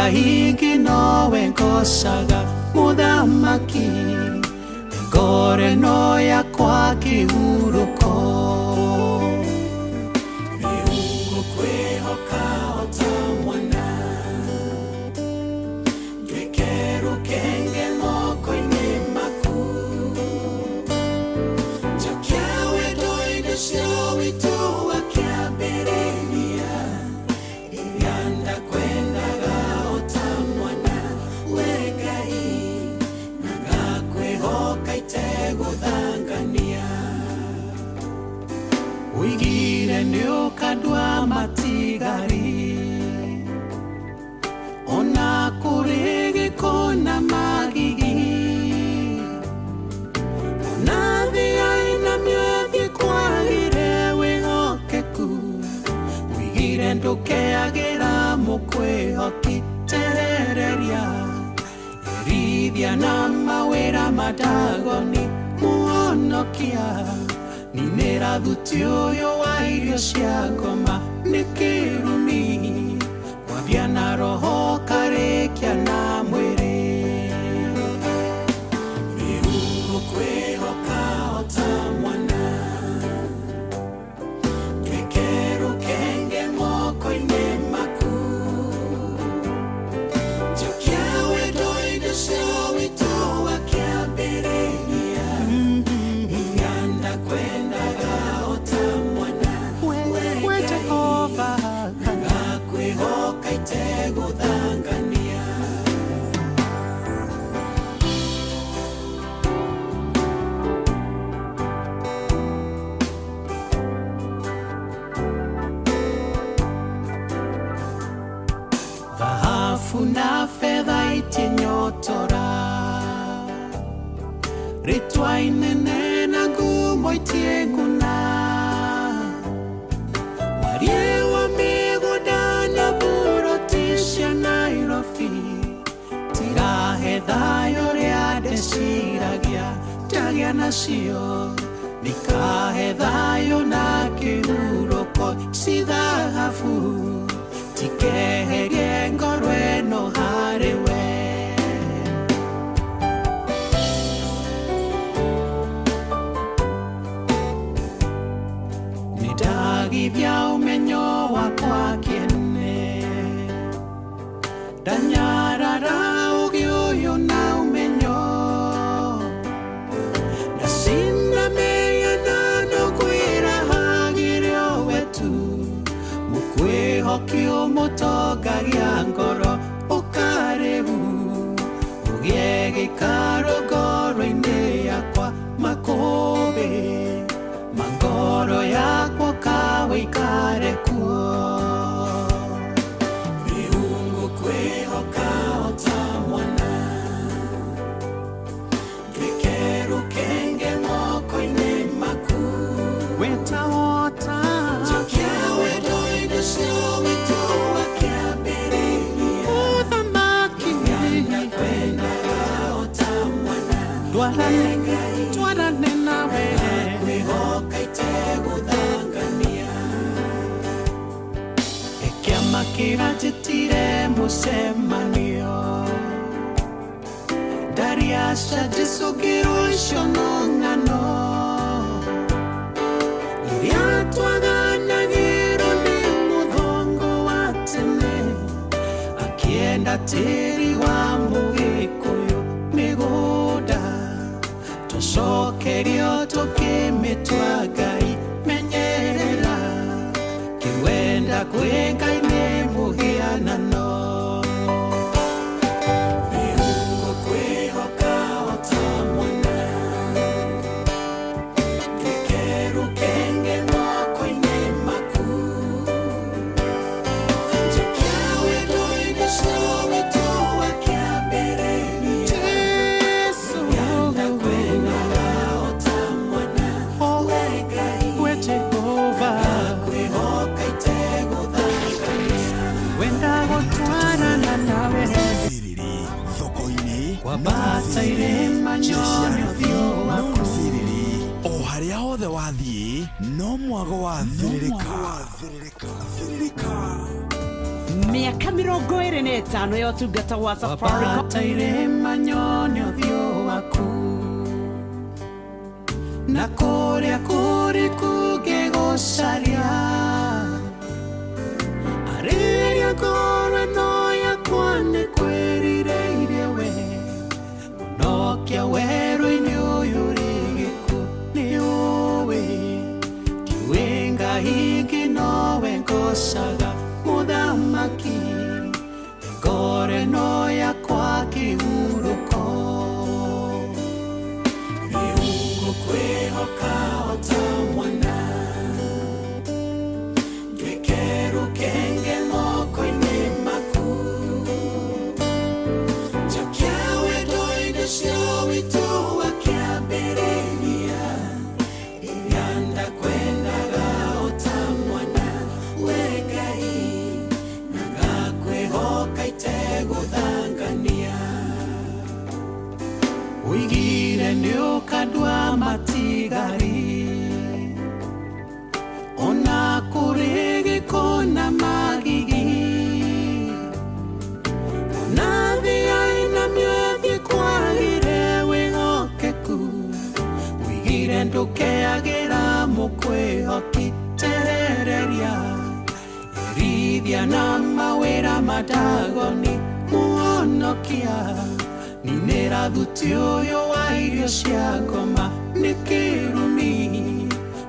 Ngai ingĩ nowe ngocaga mũthamaki, ngoro ĩno yakwa kĩhurũko. Rĩu ngũkwĩhoka o ta mwana, nduĩke rũkenge moko-inĩ maku. Njokia wendo-inĩ ũcio witũ wa kĩambĩrĩria, rĩrĩa ndakwendaga o ta mwana, we Ngai, na ngakwĩhoka itegũthangania. Ũigire nĩ ũkandua matigari, ona kũrĩ gĩko na magigi. Ona thĩ ĩna mĩothe kwagĩre wĩhokeku, ũigire ndũkeagĩra mũkwĩhoki terereria. Erithia na mawĩra madagoni mũhonokia, ninĩra thuti ũyũ wa irio cia ngoma nĩ kĩrumi, kwambia na roho karĩkia na mwĩrĩ. Rĩu ngũkwĩhoka o ta mwana, nduĩke rũkenge moko-inĩ maku. Njokia wendo-inĩ ũcio witũ wa kĩambĩrĩria, rĩrĩa ndakwendaga o ta mwana, we Ngai, na ngakwĩhoka itegũthangania. Thahabu na fedha itinyotora, rĩtwa inene na ngumo itiĩguna. Warie wa mĩgũnda na buroti cia Nairobi tirahe thayũ ũrĩa ndeciragia ndagĩa nacio, nikahe thayũ na kĩhurũko ci thahabu tikeherie ngoro ĩno harĩ we. Nĩndagithia ũmenyo wakwa kĩene, ndanyarara ũgĩ ũyũ na ũmenyo, ndacinda mĩhianano kwĩrahagĩrio we tu, mũkwĩhoki ũmũtongagia ngoro ũkarĩu, ũgĩe gĩikaro ngoro-inĩ yakwa, makũmbĩ ma ngoro yakwa ũkawĩikare kuo. Rĩu ngũkwĩhoka o ta mwana, nduĩke rũkenge moko-inĩ maku. Wetawota njokia wendo-inĩ ũcio witũ wa kĩambĩrĩria, ũthamaki ndakwendaga o ta mwana, twarane nawe, kwĩhoka itegũthangania. Kĩama kĩranjĩtire mũcemanio, ndariaca njicũngĩrwo icio no ng'ano iria twaganagĩrwo nĩ mũthongo wa tene, akĩenda tĩri wa mũgĩkũyũ mĩgũnda, tũcokerio tũkĩmĩtua Ngai menyerera, kĩwenda kwĩ Ngai nĩ mũhianano. Rĩu ngũkwĩhoka o ta mwana, nduĩke rũkenge moko-inĩ maku. Njokia wendo-inĩ ũcio witũ wa kĩambĩrĩria, rĩrĩa ndakwendaga o ta mwana, we Ngai, we Jehova, ngakwĩhoka itegũthangania. Wenda gũtwarana nawe Thiriri thoko-inĩ kwambata irĩma nyone ũthiũ waku. Thiriri o harĩa hothe wathiĩ no mwago wa thĩrĩrĩka. Mĩaka 25 ya ũtungata wa Safaricom. Wabataire manyone ũthiũ waku na kũrĩa kũrĩ kũngĩgũcaria arĩria ngoro ĩno yakwa nĩ kwĩrirĩirie we mũnokia werũ-inĩ ũyũ rĩ gĩkuũ nĩ ũĩ ndiũĩ Ngai ingĩ nowe ngocaga mũthamaki ngoro ĩno yakwa kĩhurũko rĩu ngũkwĩhoka o ta mwana nduĩke rũkenge moko-inĩ maku njokia wendo-inĩ ũcio witũ wa kĩambĩrĩria rĩrĩa ndakwendaga o ta mwana we Ngai na ngakwĩhoka itegũthangania ũigire nĩ ũkandua matigari ona kũrĩ gĩko na magigi ona thĩ na mĩothe kwagire wĩhokeku ũigire ndũkeagĩra mũkwĩhoki terereria erithia na mawĩra madagoni mũhonokia ninĩra thuti ũyũ wa irio cia ngoma nĩ kĩrumi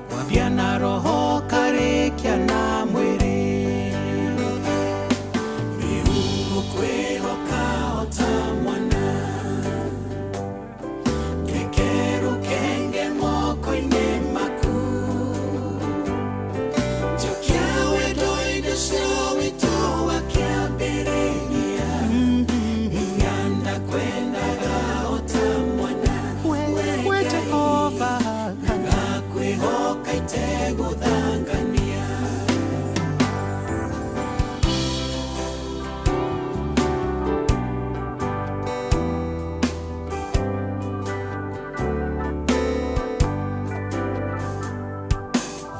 kwambia na roho karĩkia na mwĩrĩ rĩu ngũkwĩhoka o ta mwana nduĩke rũkenge moko-inĩ maku njokia wendo-inĩ ũcio witũ wa kĩambĩrĩria rĩrĩa ndakwendaga o ta mwana We we Ngai Jehova na ngakwĩhoka itegũthangania.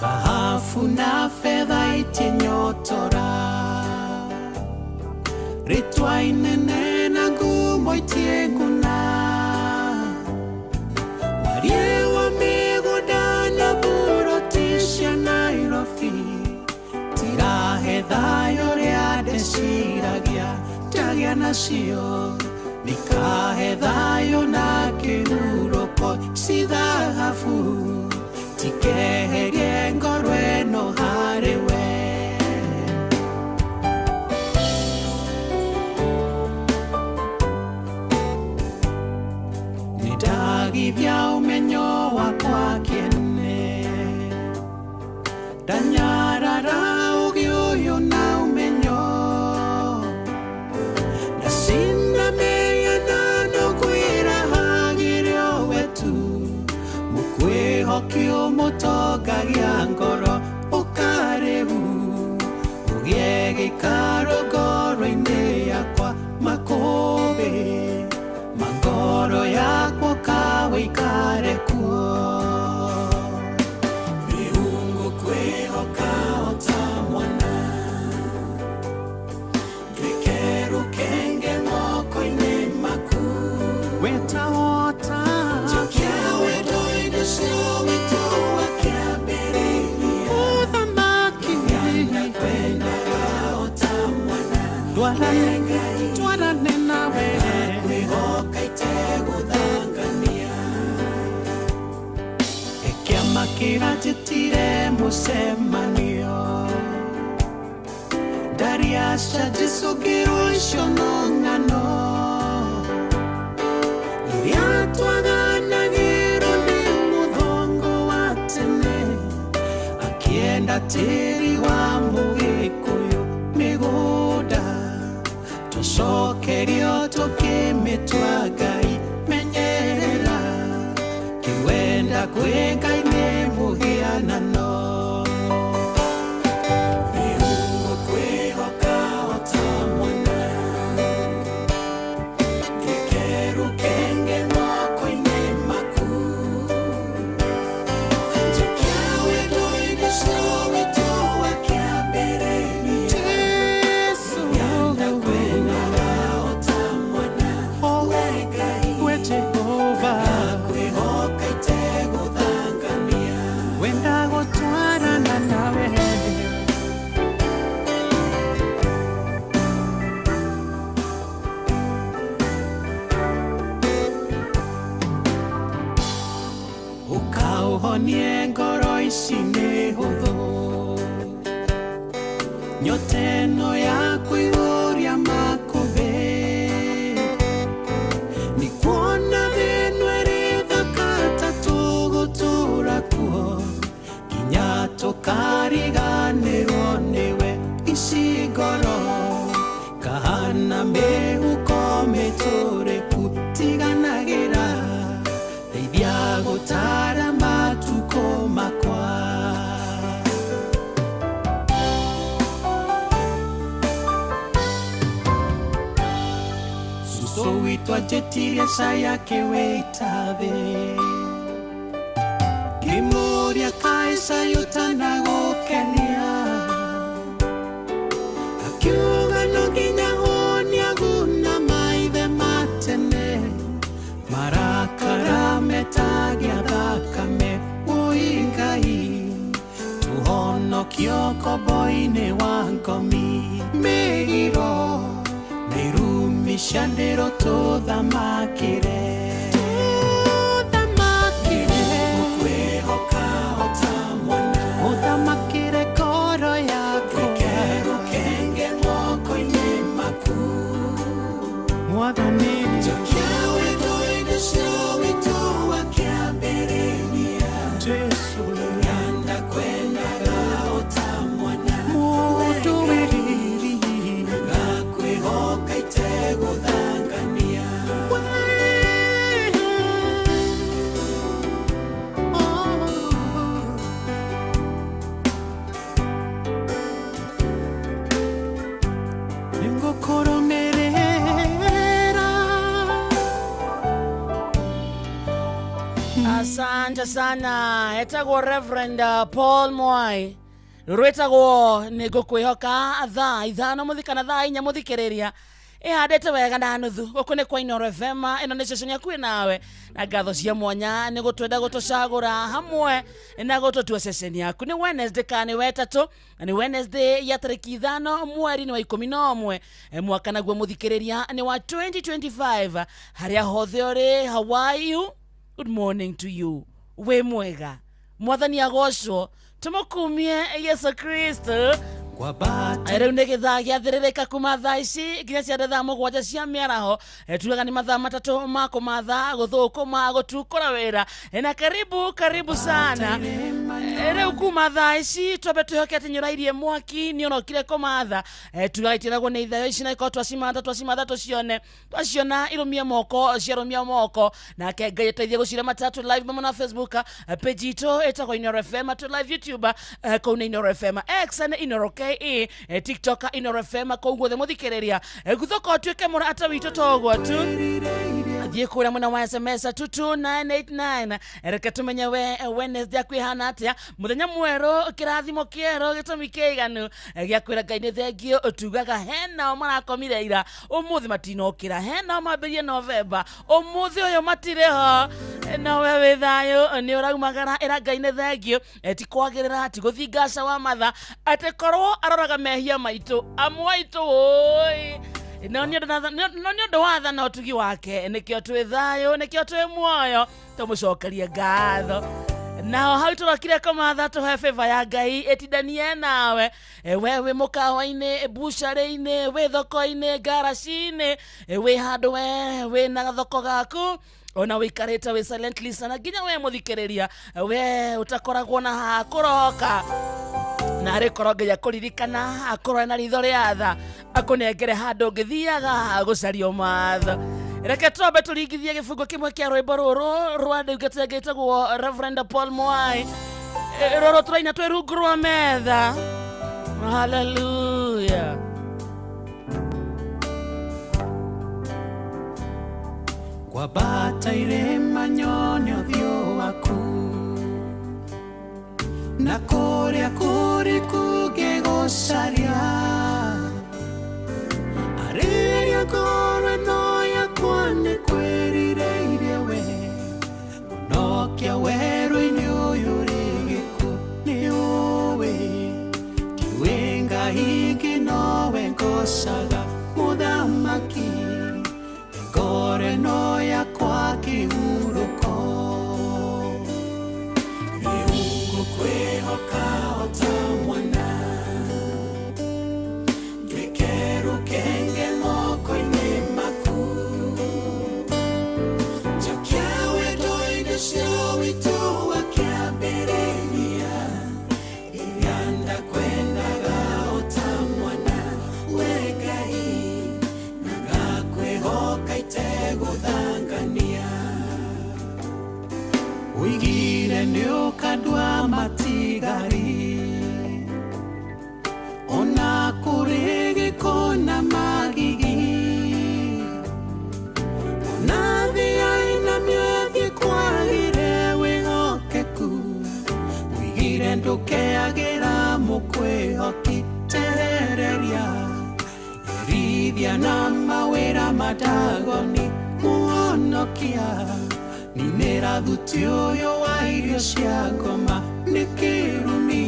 Thahabu na fedha itinyotora rĩtwa inene na ngumo itiĩnguna warie wa mĩgũnda na buroti cia Nairobi tirahe thayũ ũrĩa ndĩciragia ndagĩa nacio nĩkahe thayũ na kĩhurũko ci thahabu tikeherie ngoro ĩno harĩ we. Nĩndagithia ũmenyo wakwa kĩene ndanyarara ũgĩ ũyũ na ũmenyo ndacinda mĩhianano kwĩrahagĩrio we tu mũkwĩhoki ũmũtongagia ngoro ũkarĩu ũgĩe gĩikaro ngoro-inĩ yakwa makũmbĩ mangoro yakwa ũkawĩikare kuo rĩu ngũkwĩhoka o ta mwana nduĩke rũkenge moko-inĩ maku Wetawota njokia wendo-inĩ ũcio witũ wa kĩambĩrĩria Mũthamaki ndakwendaga o ta mwana Twarane twarane nawe kwĩhoka itegũthangania kĩama kĩranjĩtire mũcemanio ndariaca njicũngĩrwo icio no ng'ano iria twaganagĩrwo nĩ mũthongo wa tene akĩenda tĩri wa mũgĩkũyũ mĩgũnda tũcokerio tũkĩmĩtua Ngai menyerera kĩwenda kwĩ Ngai nĩ mũhianano rĩu ngũkwĩhoka o ta mwana nduĩke rũkenge moko-inĩ maku njokia wendo-inĩ ũcio witũ wa kĩambĩrĩria Jesu. Na mĩhuko mĩtũrĩku tiganagĩra ndeithia gũtara matukũ makwa. Suso witũ anjĩtirie cai akĩwĩita thĩ ngĩmũria kaĩ cai ũtanagũkenia akiuga no nginya hũnia guna maithe ma tene marakara metagia thakame wũi Ngai tũhonokio ngombo-inĩ wa ngomi mĩgiro na irumi cia ndĩro tũthamakĩre tũthamakĩre kwĩhoka o ta mwana ũthamakĩre ngoro yakwa reke rũkenge moko-inĩ maku mwathani njokia wendo-inĩ ũcio witũ wa kĩambĩrĩria Jesũ ngenda kwendaga o ta mwana mũndũ wĩriri ngakwĩhoka itegũthangania. Nĩngũkũrũmĩrĩra. Asante sana. Etagwo Reverend Paul Mwai rwĩtagwo nĩ ngũkwĩhoka thaa 5 mũthi kana thaa 4 mũthikĩrĩria ĩhandĩte wega na nuthu gũkũ nĩ kwa Inooro FM. Ĩno nĩ ceceni yaku nawe na ngatho cia mwanya nĩ gũtwenda gũtũcagũra hamwe na gũtũtua ceceni yaku. Nĩ Wednesday kana nĩ wetatũ na nĩ Wednesday ya tarĩki 5 mweri-inĩ wa 11 mwaka naguo mũthikĩrĩria nĩ wa 2025. Harĩa hothe ũrĩ, how are you? Good morning to you. Wĩ mwega, mwathani agocwo, tũmũkumie Yesu Kristo. Kwambata Rĩu nĩ gĩthaa gĩathĩrĩrĩka kuma thaa ici nginya ciathe thaa 7 cia mĩaraho. Tugaga nĩ mathaa 3 ma kũmatha gũthũkũma gũtukũra wĩra. Na karibu karibu sana. Rĩu kuma thaa ici twambe twĩhoke atĩ nĩũrairie mwaki nĩũrokire kũmatha. Tugaga itiragwo nĩ ithayo ici na ikorwo twacimatha twacimatha tũcione twaciona irũmie moko ciarũmia moko nake Ngai ateithie gũcira matatu live mamo na Facebook page itũ ĩtagwo Inooro FM tu live YouTube kũu nĩ Inooro FM, X nĩ Inooro KE, TikTok Inooro FM kũu guothe mũthikĩrĩria. Guthũka ũtuĩke mũrata witũ toguo tu thiĩ kũrĩa mwena wa SMS 22989. Reke tũmenye we Wednesday yaku ĩhana atĩa, mũthenya mwerũ, kĩrathimo kĩerũ, gĩtũmi kĩiganu gĩa kwĩra Ngai nĩ thengio. Tugaga henao marakomire ira ũmũthĩ matinokĩra, henao mambĩrie Novemba ũmũthĩ ũyũ matirĩ ho, no we wĩ thayũ nĩ ũraumagara ĩra Ngai nĩ thengio. Ti kwagĩrĩra ti gũthingaca wa matha atĩ korwo aroraga mehia maitũ amwe aitũ ũĩ no nĩ ũndũ wa tha na ũtugi wake nĩkĩo twĩ thayũ nĩkĩo twĩ muoyo tũmũcokerie ngatho. Nao hau tũrokire kũmatha tũhe favor ya Ngai ĩtindanie nawe. We wĩ mũkawa-inĩ, bucarĩ-inĩ, wĩ thoko-inĩ, ngaraci-inĩ, wĩ handũ we wĩ na gathoko gaku ona wĩikarĩte wĩ silent listener nginya we mũthikĩrĩria we ũtakoragwo na hakũroka na arĩ korwo Ngai akũririkana akũrore na ritho rĩa tha akũnengere handũ ũngĩthiaga gũcaria ũmatho. Reke twambe tũringithie gĩbungo kĩmwe kĩa rwĩmbo rũrũ rwa ndungata ĩngĩ ĩtagwo Reverend Paul Mwai. Rũrũ tũraina twĩ rungu rwa metha. Hallelujah. Kwambata irĩma nyone ũthiũ waku na kũrĩa kũriku ngĩgũcaria arĩria ngoro ĩno yakwa nĩ kwĩrirĩirie we mũnokia werũ-inĩ ũyũ rĩ gĩkuũ nĩ ũĩ ndiũĩ Ngai ingĩ nowe ngocaga mũthamaki ngoro ĩno yakwa kĩhurũko rĩu ngũkwĩhoka o ta mwana. andũ a matigari ona kũrĩ gĩko na magigi ona thĩa na mĩethiĩ kwagĩre wĩhokeku wĩigire ndũkeagĩra mũkwĩhoki terereria erithia na mawĩra madagoni mũhonokia ninĩra thuti ũyũ wa irio cia ngoma nĩ kĩrumi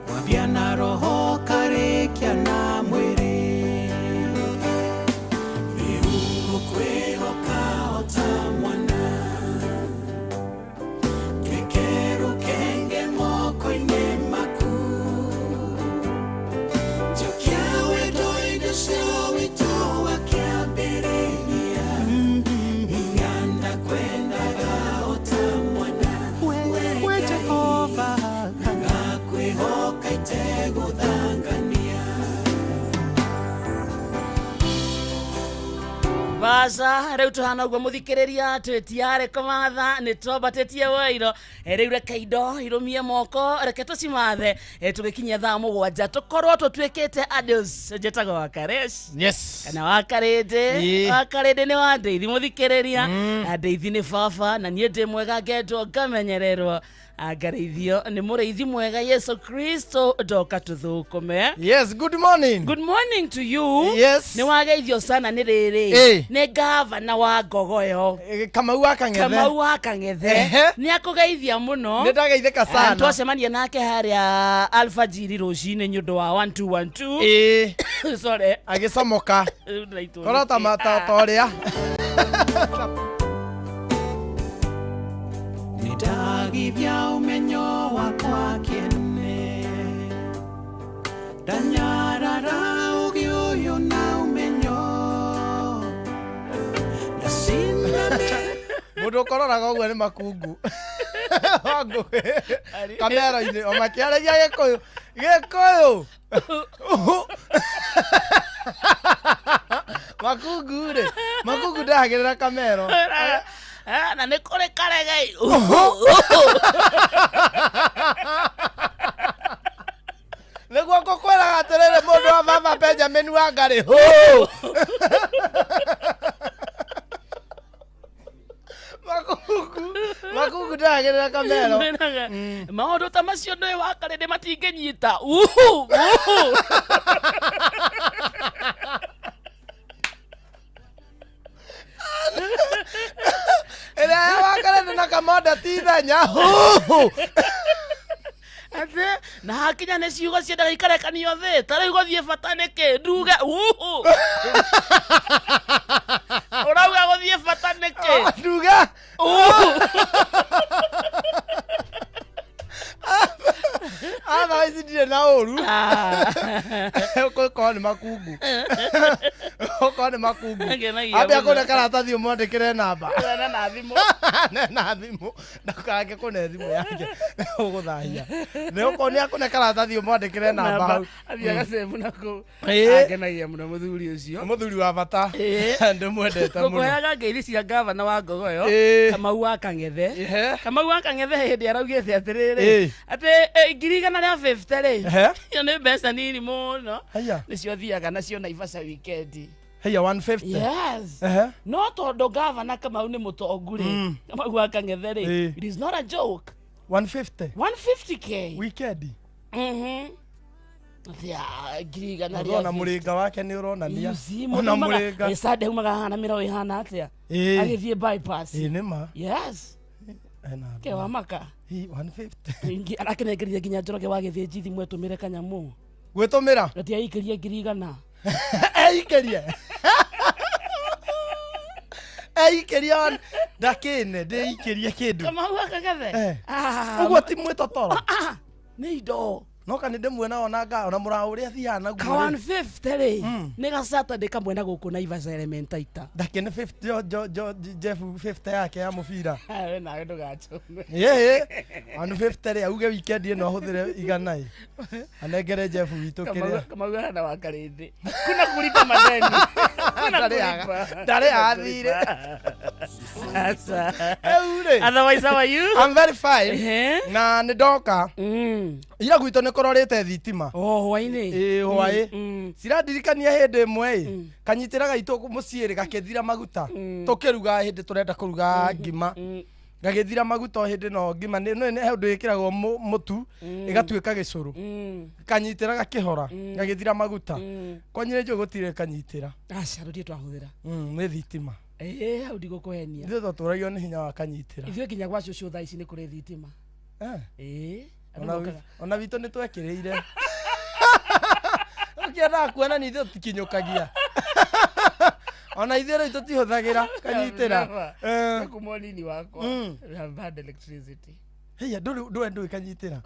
kwambia na roho karĩkia na mwĩrĩ rĩu ngũkwĩhoka o ta mwana twĩke rũkenge moko-inĩ maku njokia wendo indo cio witũ wa kĩambĩrĩria iganda kwendaga o ta mwana we Jehova ngakwĩhoka itegũthangania baca rĩu tũhana ũguo mũthikĩrĩria twĩtiarĩ kũmatha nĩ twambatĩtie wairo. Rĩu reke indo irũmie moko reke tũcimathe. Tũgĩkinyia thaa 7 tũkorwo tũtuĩkĩte adults. Njĩtagwo Wakaresh Yes. kana wakarĩndĩ. Ĩĩ. Wakarĩndĩ nĩ wa ndeithi mũthikĩrĩria. Ndeithi nĩ baba na niĩ ndĩ mwega ngendwo ngamenyererwo ngarĩithio nĩ mũrĩithi mwega Yesu Kristo ndoka tũthũkũme. Yes, good morning. Good morning to you. Yes. Nĩ wageithio sana nĩ rĩrĩ. Ĩĩ. Nĩ gavana wa Ngogoyo. Kamau wa Kang'ethe. Kamau wa Kang'ethe. Ehe. Nĩ akũgeithia mũno. Nĩ ndageithĩka sana. Twacemania nake harĩa alfajiri rũcinĩ nĩ ũndũ wa 1212. Ĩĩ. Sorry. Agĩcomoka. Rĩu ndĩraitwo Korwo ta nĩkĩ? mata ta ũrĩa. Nĩndagithia ũmenyo wakwa kĩene ndanyarara ũgĩ ũyũ na ũmenyo ndacinda Mũndũ ũkororaga ũguo nĩ makungu. Wangũĩ. Kamera-inĩ o makĩaragia Gĩkũyũ. Gĩkũyũ. Makungu rĩ. Makungu ndahagĩrĩra kamero. Na nĩ kũrĩ karegei. Nĩguo ngũkwĩraga atĩrĩrĩ mũndũ wa baba Benjamin Wangarĩ. Hũ. Makungu. Makungu ndahagĩrĩra kamero. Mwĩraga, maũndũ ta macio ndũĩ wakarĩndĩ matingĩnyita. Uhu, uhu. Ĩrĩa ya Wangarĩ na kamonda ti ithenya. Hũ. Atĩ na hakinya nĩ ciugo ciendaga ikarekanio thĩ ta rĩu gũthiĩ bata nĩkĩ nduge uhu. Ũrauga gũthiĩ bata nĩkĩ? Nduge. Uhu. Athaa ici ndirĩ na ũru. Ũkorwo nĩ makungu. Ũkorwo nĩ makungu. Ngenagia Ambia mũno. kũne karatathi ũmwandĩkĩre namba. Na na thimũ. Na thimũ. Ndakage kũne thimũ yake. Ũgũthahia. Nĩ ũkorwo nĩ akũne karatathi ũmwandĩkĩre namba hau. Athiĩ agacebu na kũu. Ĩĩ. Angenagia mũno mũthuri ũcio. Mũthuri wa bata. Ĩĩ. Ndĩmwendete mũno. Ngũkũheaga ngeithi cia gavana wa Ngogoyo Ĩĩ. Kamau wa Kang'ethe. Ehe. Kamau wa Kang'ethe hĩndĩ araugĩte atĩrĩrĩ Ĩĩ. atĩ 150,000 rĩ Ehe. ĩyo nĩ mbeca nini mũno Haiya. nĩcio thiaga nacio Naivasha wikendi. Haiya 150. Yes. Ehe. No tondũ gavana Kamau nĩ mũtongu rĩ, Kamau wa Kang'ethe rĩ, Ĩĩ. it is not a joke. 150. 150K. Wikendi. Mhm. Atĩ, 150,000. Ũrona mũrĩnga wake nĩ ũronania. You see, Ona mũndũ umaga- mũrĩnga. Sunday umaga hana mĩro ĩhana atĩa Ĩĩ. agĩthiĩ bypass. Ĩĩ nĩ ma. Yes. Ena. Ke wa maka. Ĩ, 150. Ningĩ arakĩnengerire nginya Njoroge wa Gĩthĩnji thimũ etũmĩre kanyamũ. Gwĩtũmĩra. Atĩ aikĩrie 100,000. Eikĩrie. Eikĩrie ndakĩne ndĩikĩrie kĩndũ. Kamau wa Kang'ethe. Eh. Ah, Ũguo ti mwĩtotoro. ah, nĩ indo. No ka nĩ ndĩmuona ona nga ona mũraũ ũrĩa athiaga naguo. Ka rĩ. 150 rĩ nĩ ga Saturday kamwe na gũkũ Naivasha Elementaita. Ndakĩne 50 jo jo jo Jeff 50 yake ya mũbira. We nawe ndũgacũme. Ĩĩ 150 rĩ auge weekend ĩno ahũthĩre 100 ĩ. Anengere Jeff witũ kĩrĩa. Kamau hana wa Karĩndĩ. Kuna kulipa madeni. Kuna Ndarĩhaga. kulipa. Ndarĩhaga thirĩ. Sasa. Rĩu rĩ, Otherwise, how are you? I'm very fine. Ehe. Na nĩ ndoka. Ira gwitũ nĩ kũrorĩte thitima. Oh, hwainĩ. Ĩĩ hwaĩ. Cirandirikania hĩndĩ ĩmwe ĩ, kanyitĩra gaitũ mũciĩ rĩ gakĩthira maguta. Tũkĩruga hĩndĩ tũrenda kũruga ngima. Gagĩthira maguta o hĩndĩ no ngima nĩ nĩ he ũndũ ĩkĩragwo mũtu ĩgatuĩka gĩcũrũ. Kanyitĩra gakĩhora gagĩthira maguta. Kwanyu nĩ njũĩ gũtirĩ kanyitĩra. Aca, rũtirĩ twahũthĩra. Nĩ thitima. Ĩĩ, hau ndigũkũhenia. Ithuĩ twatũragio nĩ hinya wa kanyitĩra. Ithuĩ nginya gwa cũcũ thaa ici nĩ kũrĩ thitima. Eh. Ĩĩ. Andũ mokaga. Ona witũ nĩ twekĩrĩire. Ũkĩendaga kuona nĩ ithuĩ tũtikinyũkagia. Ona ithuĩ rĩu tũtihũthagĩra kanyitĩra. Never. Eh. Kuma ũnini wakwa. We have had electricity. Heya ndũrĩ ndũĩ ndũĩ kanyitĩra.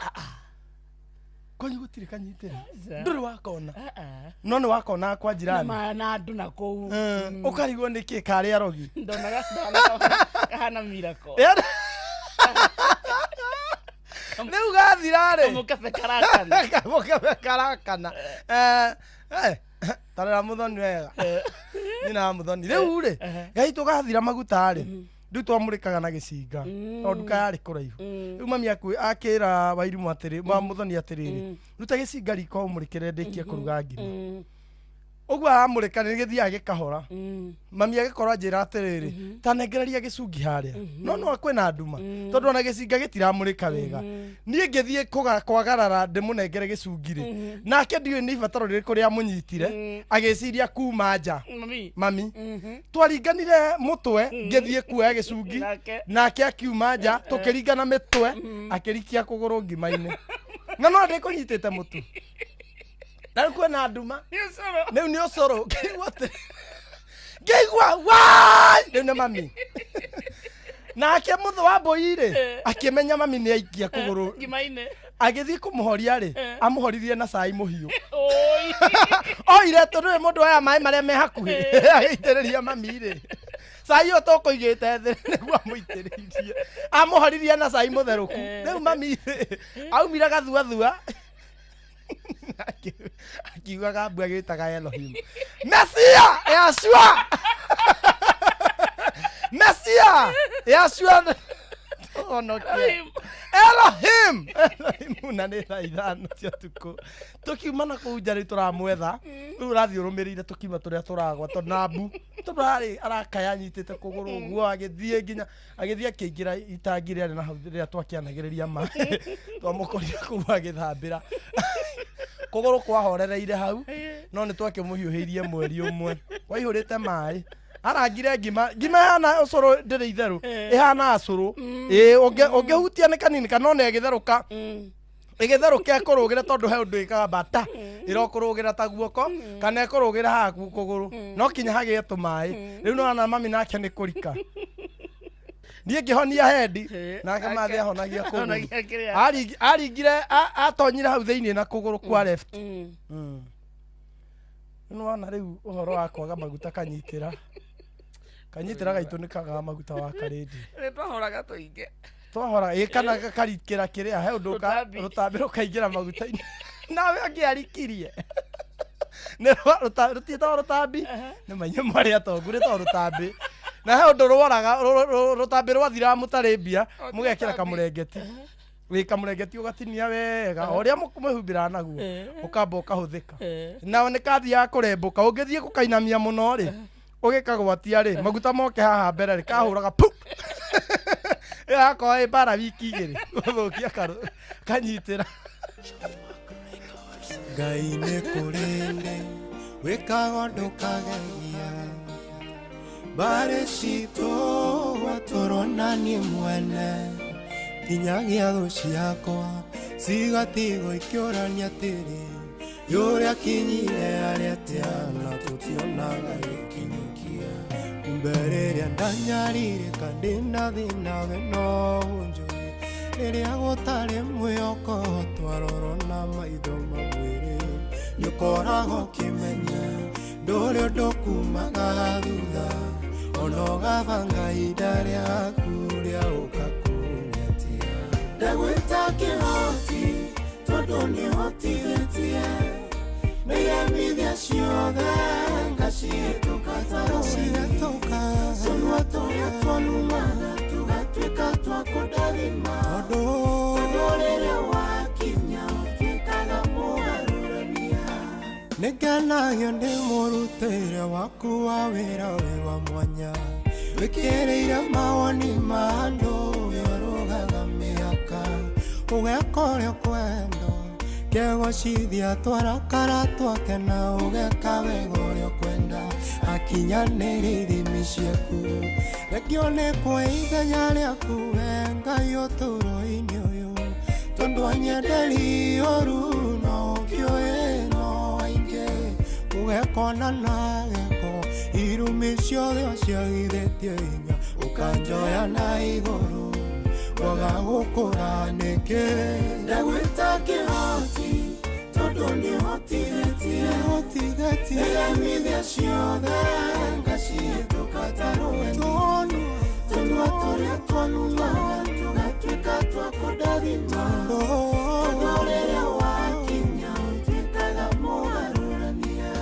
Kwanyu gũtirĩ kanyitĩra. Aca. Ndũrĩ wakona. Ah, ah. No nĩ wakona kwa Na jirani. na andũ na kũu. Eh, Ũkarigwo nĩ kĩ karĩ arogi. Ndonaga ndonaga kahana miracle. Rĩu gathira rĩ. Kamũkebe karakana. Kamũkebe karakana. Eh, eh, tarera mũthoni wega. Nyina wa mũthoni. Rĩu rĩ, gaitũ gathira maguta rĩ, rĩu twamũrĩkaga na gĩcinga tondũ nduka yarĩ kũraihu. Rĩu mami akĩra Wairimũ atĩrĩ, wa mũthoni atĩrĩrĩ, ruta gĩcinga riko ũmũrĩkĩre ndĩkie kũruga ngima. Ũguo aramũrĩka nĩ gĩthiaga gĩkahora. Mami agĩkorwo anjĩra atĩrĩrĩ, ta nengereria gĩcungi harĩa. No no kwĩna nduma tondũ ona gĩcinga gĩtiramũrĩka wega. Niĩ ngĩthiĩ kwagarara ndĩmũnengere gĩcungi rĩ, nake ndiũĩ nĩ ibataro rĩrĩkũ rĩamũnyitire, agĩciria kuma nja. Mami. Mami twaringanire mũtwe ngĩthiĩ kuoya gĩcungi Nake. nake akiuma nja tũkĩringana mĩtwe akĩrikia kũgũrũ ngima-inĩ na no ndĩkũnyitĩte mũtu na rĩu kwĩna nduma. Nĩ ũcũrũ. Rĩu nĩ ũcũrũ ngĩigua atĩ ngĩigua wai rĩu nĩ mami nake mũthũ wa mbũi rĩ akĩmenya mami nĩ aikia kũgũrũ Ngima-inĩ. Agĩthiĩ kũmũhoria rĩ amũhoririe na cai mũhiũ. Oi. Oire tondũ nĩ mũndũ aya maĩ marĩa me hakuhĩ agĩitĩrĩria mami rĩ cai ũyũ tũkũigĩte thĩ nĩguo amũitĩrĩirie amũhoririe na cai mũtherũku. Rĩu mami rĩ aumire gathuathua akiugaga mbu agĩtaga Elohim Mesia Yashua Mesia Yashua tũhonokie Elohim Elohim. Na nĩ thaa 5 cia ũtukũ tũkiuma na kũu nja rĩu tũramwetha rĩu ũrathiĩ ũrũmĩrĩire tũkiuma tũrĩa tũragwa tondũ na mbu tondũ arĩ arakaya anyitĩte kũgũrũ ũguo agĩthiĩ nginya agĩthiĩ akĩingĩra itangi rĩarĩ na hau rĩrĩa twakĩanagĩrĩria maĩ twamũkorire kũu agĩthambĩra kũgũrũ kwahorereire hau no nĩ twakĩmũhiũhĩirie mweri ũmwe waihũrĩte maĩ arangire ngima ngima ĩhana ũcũrũ ndĩrĩ itherũ ĩhana acũrũ ĩĩ ũngĩhutia nĩ kanini kana ona ĩgĩtherũka ĩgĩtherũka ĩkũrũgĩre tondũ he ũndũ ĩkaga bata ĩrokũrũgĩra ta guoko kana ĩkũrũgĩra haha kũgũrũ no kinya hagĩe tũmaĩ rĩu nĩwona mami nake nĩ kũrika niĩ ngĩhonia hendi nake mathĩ ahonagia kũgũrũ. Ahonagia kĩrĩa. Aringire atonyire hau thĩinĩ na kũgũrũ kwa left. Nĩwona rĩu ũhoro wa kwaga maguta kanyitĩra kanyitĩra gaitũ nĩ kagaga maguta wa karĩndi. Nĩ twahoraga tũingĩ. Twahora ĩ kana karikĩra kĩrĩa he ũndũ Rũtambi. rũtambi rũkaingĩra maguta-inĩ nawe angĩarikirie nĩ rũtiĩtagwo rũtambi nĩ mainye mwarĩ atongu rĩtagwo rũtambi na he ũndũ rworaga rũtambi rwathiraga mũtarĩ mbia mũgekĩra kamũrengeti wĩ kamũrengeti ũgatinia wega o ũrĩa mwĩhumbĩraga naguo ũkamba ũkahũthĩka nao nĩ kathiaga kũrembũka ũngĩthiĩ gũkainamia mũno rĩ ũgĩkagwatia rĩ maguta moke haha mbere rĩ kahũraga pu ĩyo yakorwo ĩ mbara wiki 2 gũthũkia kanyitĩra. Ngai nĩ kũrĩndĩ wĩkaga ndũkagegia mbarĩ citũ watũrona niĩ mwene nginyagia thũ ciakwa cigatigwo ikĩũrania atĩrĩ yũrĩa kinyire arĩa atĩa na tũtionaga gĩkinyũkia kumbe rĩrĩa ndanyarirĩka ndĩna thĩna we no ũnjũĩ rĩrĩa gũtarĩ mwĩhoko twarorwo na maitho ma mwĩrĩ nĩũkoragwo ũkĩmenya ndũrĩ ũndũ kumaga thutha ona ũgabanga ihinda rĩaku rĩa ũka kũnyatia ndagwĩta kĩhoti tondũ nĩhotithĩtie nĩgemithia ciothe ngacihĩtũka ta rũĩ tũnua tũrĩa twanumaga. Nĩngenagio nĩ mũrutĩre waku wa wĩra wĩ wa mwanya wĩkĩrĩire mawoni ma andũ wĩũrũgaga mĩhaka ũgeka ũrĩa ũkwenda kegocithia twarakara twakena ũgeka wega ũrĩa ũkwenda akinyanĩrie ithimi ciaku rekio nĩ kwa ithenya rĩaku we Ngai ũtũũro-inĩ ũyũ tondũ anyenderi ũru no ũkĩũĩ no aingĩ ũgekona na gĩko irumi ciothe ũciagithĩtie hinya ũkanjoya na igũrũ kwaga gũkũra nĩkĩ ndagwĩta kĩhoti tondũ nĩhotithĩtie hotithĩtie iremithia ciothe ngacihĩtũka ta rũheni tũnua tũrĩa twanumaga tũgatuĩka twa kũndathima tondũ rĩrĩa wakinya ũtuĩkaga mũgarũrania.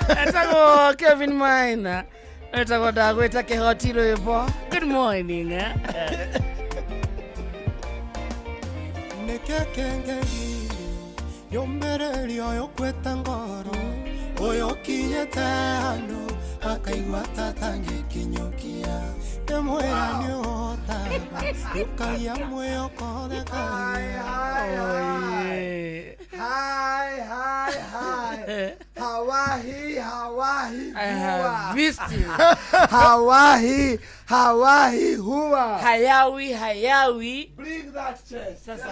Etagwo Kevin Maina, etagwo ndagwĩta kĩhoti rwĩmbo. Good morning, eh? Nĩkĩ kĩngĩgiria yũmĩrĩrio ũyũ kwĩta ngoro ũyũ ũkinyĩte handũ akaigua ta atangĩkinyũkia ndĩmwĩra nĩũhotaga ũkagĩa mwĩhoko thekagia. Oye. Hi, hi, hi. Hawaii, Hawaii, I hua. have missed you. Hawaii, Hawaii, hua. Hayawi, hayawi. Bring that chest. Sasa.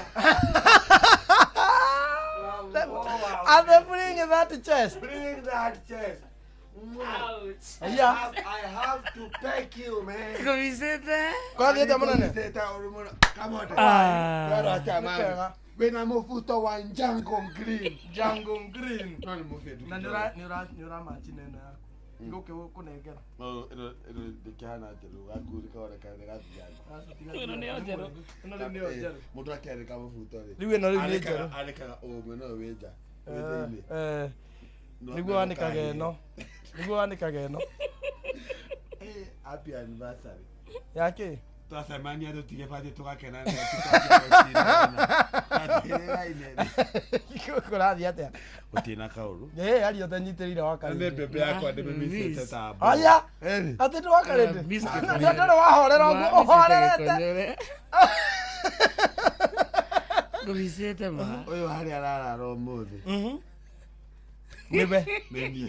And they bring that chest. Bring that chest. Ouch. Yeah. I have to peck you, man. Kũbicĩte? Kwathiĩte mũnene? Come on. Ah. Wĩna mũbuto wa Jungle Green. Jungle Green. No nĩ mũbĩtu. Na nĩ ũramachi na ĩno yaku. Ngũkĩkũnengera. Ĩno ndĩkĩhana njerũ gaku kaoneka nĩ gathiangu. Ĩno nĩyo njerũ. Ĩno rĩu nĩyo njerũ. Mũndũ akĩanĩka mũbuto rĩ. Rĩu ĩno rĩu nĩ njerũ. Anĩkaga ũmwe no wĩ nja. Wĩ thĩinĩ. Eh, No- nĩguo wanĩkaga ĩno. Nĩguo wanĩkaga ĩno. Eh, happy anniversary. Yakĩ? Twacemania tũtige batiĩ tũgakena Kũrathiĩ atĩa? Gũtirĩ na kaũru. Ĩ, aria ũtanyitĩrĩire Nĩ wakarĩndĩ. mbembe yakwa ndĩmĩmicĩte ta mbũri. Aya! Ĩni. Atĩ ndĩ wakarĩndĩ? Missed you. Na ndũrĩ wahorera ũguo ũhorerete. Ngũbicĩte ma. Ũyũ harĩa ararara ũmũthĩ. Nĩwe. Nĩ niĩ.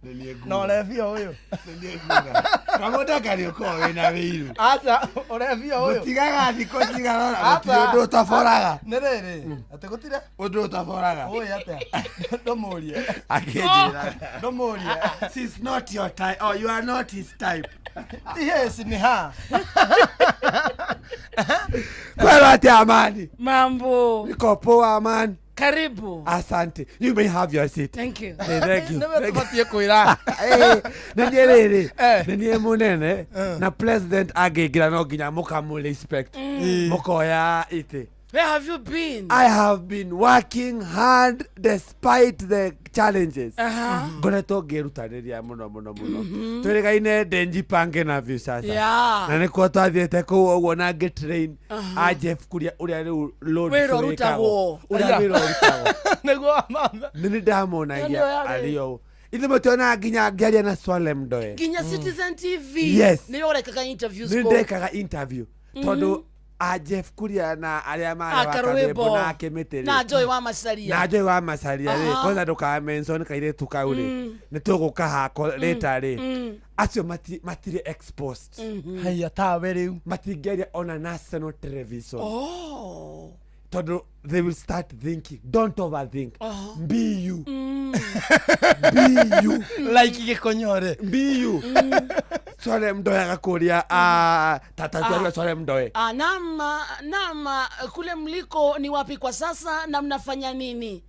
Nĩ niĩ nguga. Na ũrebia ũyũ. Nĩ niĩ nguga. Kamũndũ karĩ ũkoragwo wĩna wĩiru. Aca, ũrebia ũyũ. Gũtigaga thikũ cigana ũna Aca. gũtirĩ ũndũ ũtaboraga. Nĩ rĩrĩ, atĩ gũtirĩ Ũndũ ũtaboraga. ũĩ atĩa? Ndũmũrie. Akĩnjĩra. Ndũmũrie. She's not your type. Oh, you are not his type. Ti his ni ha. Kwero atĩa Amani? Mambo. Niko poa Amani. Karibu. Asante. You may have your seat. Thank you. Eh, thank you. Nĩwe Thank you. tũbatiĩ kwĩra. Eh, nĩ niĩ rĩrĩ Eh. nĩ niĩ mũnene na president angĩingĩra no nginya mũkamũ respect mũkoya itĩ. Where have you been? I have been working hard despite the challenges. Ngoretwo ngĩrutanĩria mũno mũno mũno twĩrĩgaine ndenjipange navyo sasa. Yeah. Na nĩkuo twathiĩte kũu ũguo na ngĩtrain a Jeff Kuria ũrĩa rĩu load Wĩra show ũrutagwo. ĩkagwo. Ũrĩa wĩra ũrutagwo. Nĩguo wamatha. Nĩ nĩ ndamonagia Nĩyo yarĩ. arĩ o ithuĩ mũtionaga nginya ngĩaria na Swalem Ndoe. Nginya Citizen TV. Yes. Nĩyo ũrekaga interviews Nĩ kũu. ndekaga interview tondũ a Jeff Kuria na arĩa marĩ Ah, wa Karwĩmbo. Karwĩmbo na Kĩmĩtĩ rĩ Na Joy wa Macaria. Na Joy wa Macaria rĩ Aha. kwanza ndũka mention kairĩtu kau rĩ nĩ tũgũkahako rĩta rĩ acio matirĩ exposed. Haiya tawe rĩu. Matingĩaria ona national television. Oh. Tondũ they will start thinking. Don't overthink. Be you. Be you. Like gĩkonyore. Be you. Swale Mdoe agakũria tata twaria Swale Mdoe. Ah, naam, naam, kule mliko ni wapi kwa sasa na mnafanya nini?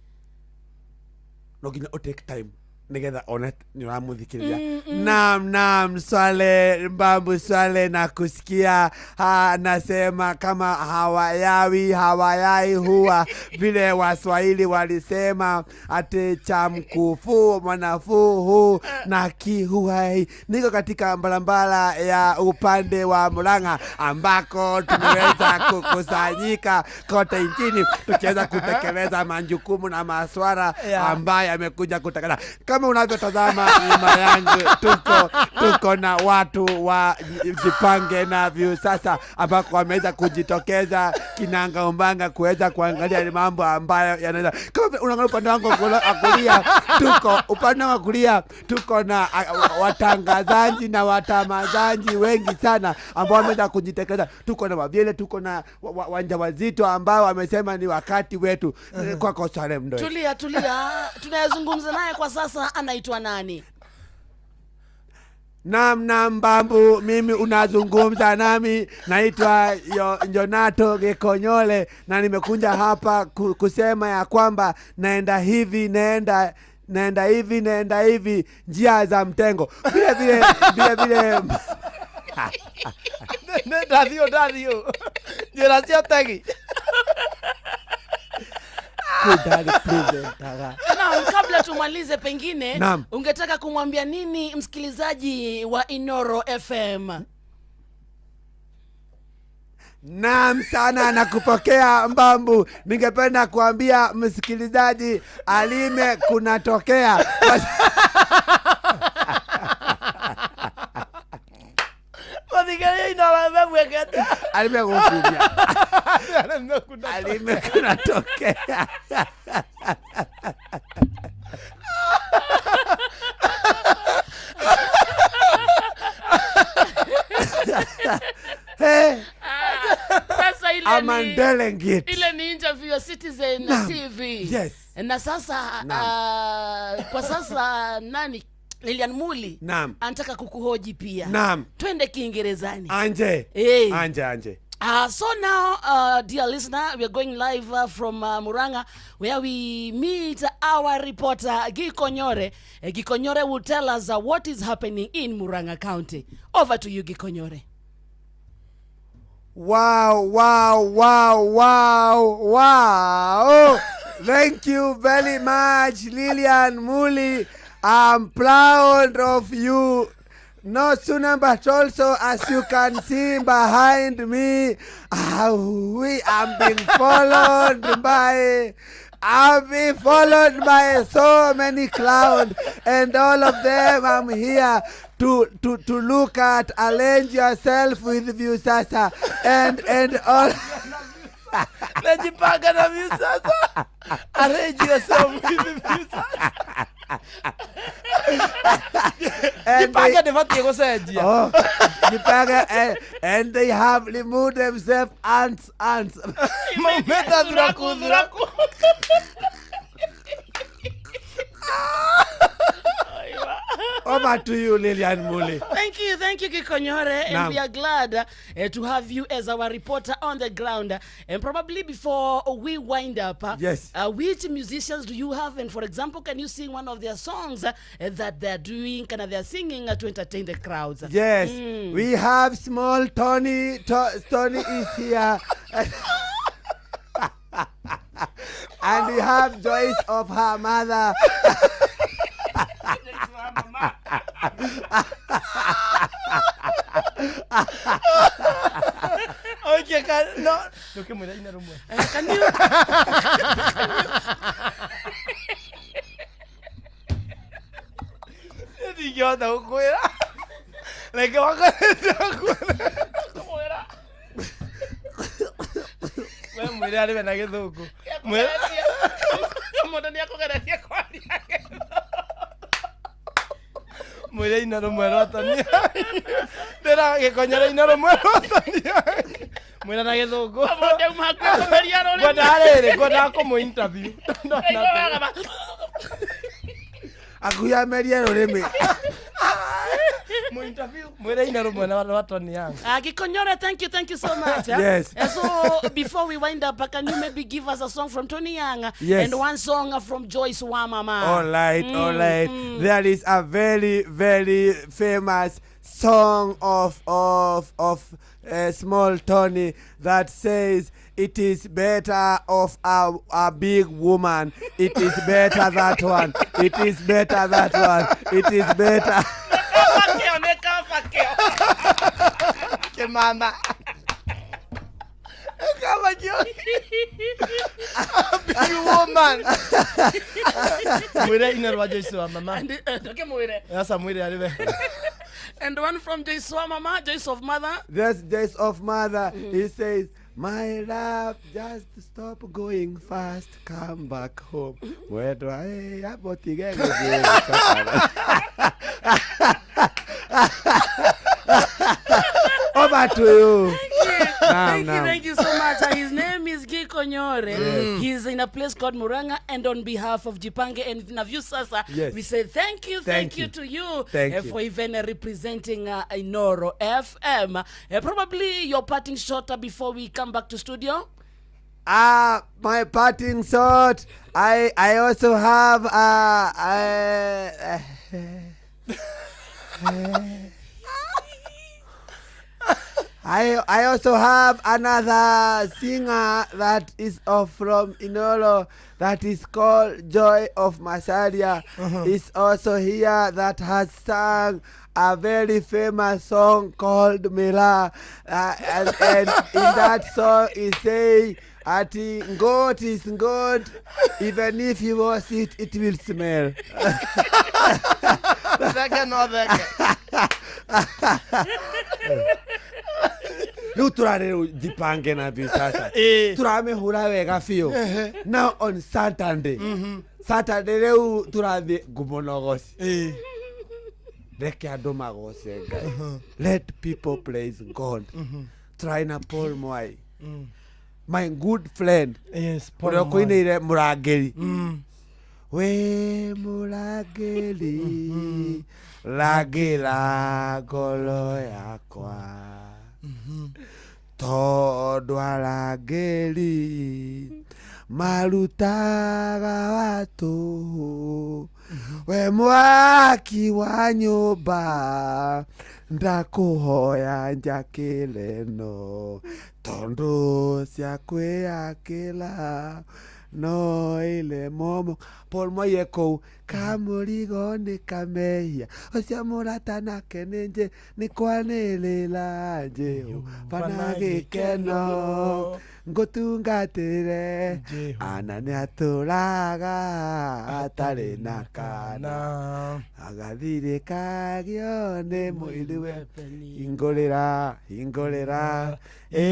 No nginya ũ take time. Nigetha one nĩ ũramũthikĩrĩria. Naam, naam, Swale Mbambu, Swale na kusikia ha, nasema kama hawayawi hawayai huwa vile Waswahili walisema ati cha mkufu mwanafuhu na kihuhai. Niko katika barabara ya upande wa Murang'a ambako tumeweza kukusanyika kote nchini tukiweza kutekeleza majukumu na maswala ambayo yamekuja kutekeleza. Kama unavyotazama nyuma yangu, tuko na watu wa Jipange na Viusasa ambako wameweza kujitokeza kinanga umbanga kuweza kuangalia ni mambo ambayo yanaweza. Kama vile unaangalia upande wangu wa kulia, tuko upande wa kulia tuko na watangazaji na watamazaji wengi sana ambao wameweza kujitekeleza. Tuko na wavyele, tuko na wajawazito ambao wamesema ni wakati wetu. Kwako Swale Mdoe. Tulia, tulia, tunayezungumza naye kwa sasa anaitwa nani? Naam, naam, Bambu, mimi unazungumza nami, naitwa Jonato Gikonyole na nimekuja hapa kusema ya kwamba naenda hivi, naenda hivi, naenda hivi, njia za mtengo. Vile vile, vile vile. Ndathiũ, ndathiũ njĩra cia tegi. Kudali presentaga. Naam, kabla tumalize pengine, Naam. ungetaka kumwambia nini msikilizaji wa Inoro FM? Naam sana, nakupokea Mbambu. Ningependa kuambia msikilizaji alime kunatokea. Mathikĩrĩria Inoro FM ekete. Alime gukumia. Alime kunatokea. Alime kunatokea. Hey, Sasa ile I'm ni untelling it. ile ni interview ya Citizen Naam. TV. Yes. Na sasa, Naam. kwa sasa nani Lilian Muli Naam. anataka kukuhoji pia. Naam. Twende Kiingerezani. Anje. Hey. Anje, anje. So now, dear listener, we are going live from Murang'a, where we meet our reporter, Gikonyore. Gikonyore will tell us what is happening in Murang'a County. Over to you, Gikonyore. Wow, wow, wow, wow, wow. Thank you very much, Lilian Muli. I'm proud of you. No sooner, but also, as you can see behind me, we have been followed by... I've been followed by so many clowns, and all of them I'm here to look at. Arrange yourself with Viusasa and all. Najipanga na Viusasa. Arrange yourself with Viusasa. And Jipange they ndibatiĩ gũcenjia. Oh, jipange, and they have removed themselves ants, ants. Maumĩte thuraku, thuraku. Over to you, Lilian Muli. Thank you, thank you, Gikonyore. And Naam. we are glad to have you as our reporter on the ground. And probably before we wind up, Yes. which musicians do you have? And for example, can you sing one of their songs that they're doing, kind of they're singing to entertain the crowds? Yes, we have small Tony. Tony is here. And we have Joyce of her mother. Okay, can, no. Ndũkĩmwĩra ina rũmwe. Can you? Ndingĩhota gũkwĩra. Reke wakwĩra. We mwĩre arĩwe na gĩthũngũ. Mwĩre. Mũndũ nĩakũgeretie kwaria. Mwĩre ina rũmwe rwa Tania. Ndĩra gĩkonyera ina rũmwe rwa Tania. Mwĩre na gĩthũngũ. Mũndũ auma hakuhĩ kũmeria rũrĩmĩ. Ngwendaga rĩrĩ, ngwendaga kũmũ interview. Aigua wega Akuyamerie rũrĩmĩ. Mũ Interview mwĩre ina rũmwe na rwa Tony Young. Gikonyore, thank you, thank you so much. eh? Yes. So before we wind up, can you maybe give us a song from Tony Young Yes. and one song from Joyce Wamama? All right, all right. There is a very, very famous song of small Tony that says it is better of a big woman. It is better that one. It is better that one. It is better. Fakeo, neka fakeo. Kĩmama. Kama kĩo. Big woman. Mwĩre ina rwa Joyce wa mama. And, okay, mwire. Sasa mwĩre arĩ we. And one from Joyce Wamama, Joyce of Mother. There's days of mother. He says, My love, just stop going fast, come back home. Mwendwa, eh, hapo tige gũthiĩ gũcakara. Over to you. Naam, Thank you, naam. thank you so much. His name is Gikonyore. He's in a place called Muranga, and on behalf of Jipange and Navyu Sasa, Yes. we say thank you, thank, Thank you you. to you, Thank you. for even representing Inoro FM. Probably your parting shot before we come back to studio. Ah, my parting shot. I also have I also have another singer that is of from Inolo that is called Joy of Masalia. Is also here that has sung a very famous song called Mila. And in that song he say Ati God is God, even if you wash it, it will smell. Thenge no thenge. Rĩu tũrarĩ rĩu jipange na biũ sasa Ĩĩ. tũramĩhũra wega biũ now on Saturday, Saturday rĩu tũrathiĩ ngumo na ũgoci. Ĩĩ. Reke andũ magoce Ngai, let people praise God. Tũrarĩ na Paul Mwai, my good friend, Yes, Paul ũrĩa Mwai. ũkũinĩire mũrangĩri, wĩ mũrangĩri rangĩra ngoro yakwa, tondũ arangĩri marutaga watu, we mwaki wa nyũmba ndakũhoya njakĩre no tondũ cia kwĩyakĩra no ile momo. Paul Mwai kũu kamũrigo nĩ kamehia ũcio mũrata nake nĩ nje nĩ kwanĩrĩra Jehova na gĩkeno ngũtungatĩre ana nĩ atũraga atarĩ na kana agathirĩkagio nĩ mũiruwe. Hingũrĩra, hingũrĩra, ĩ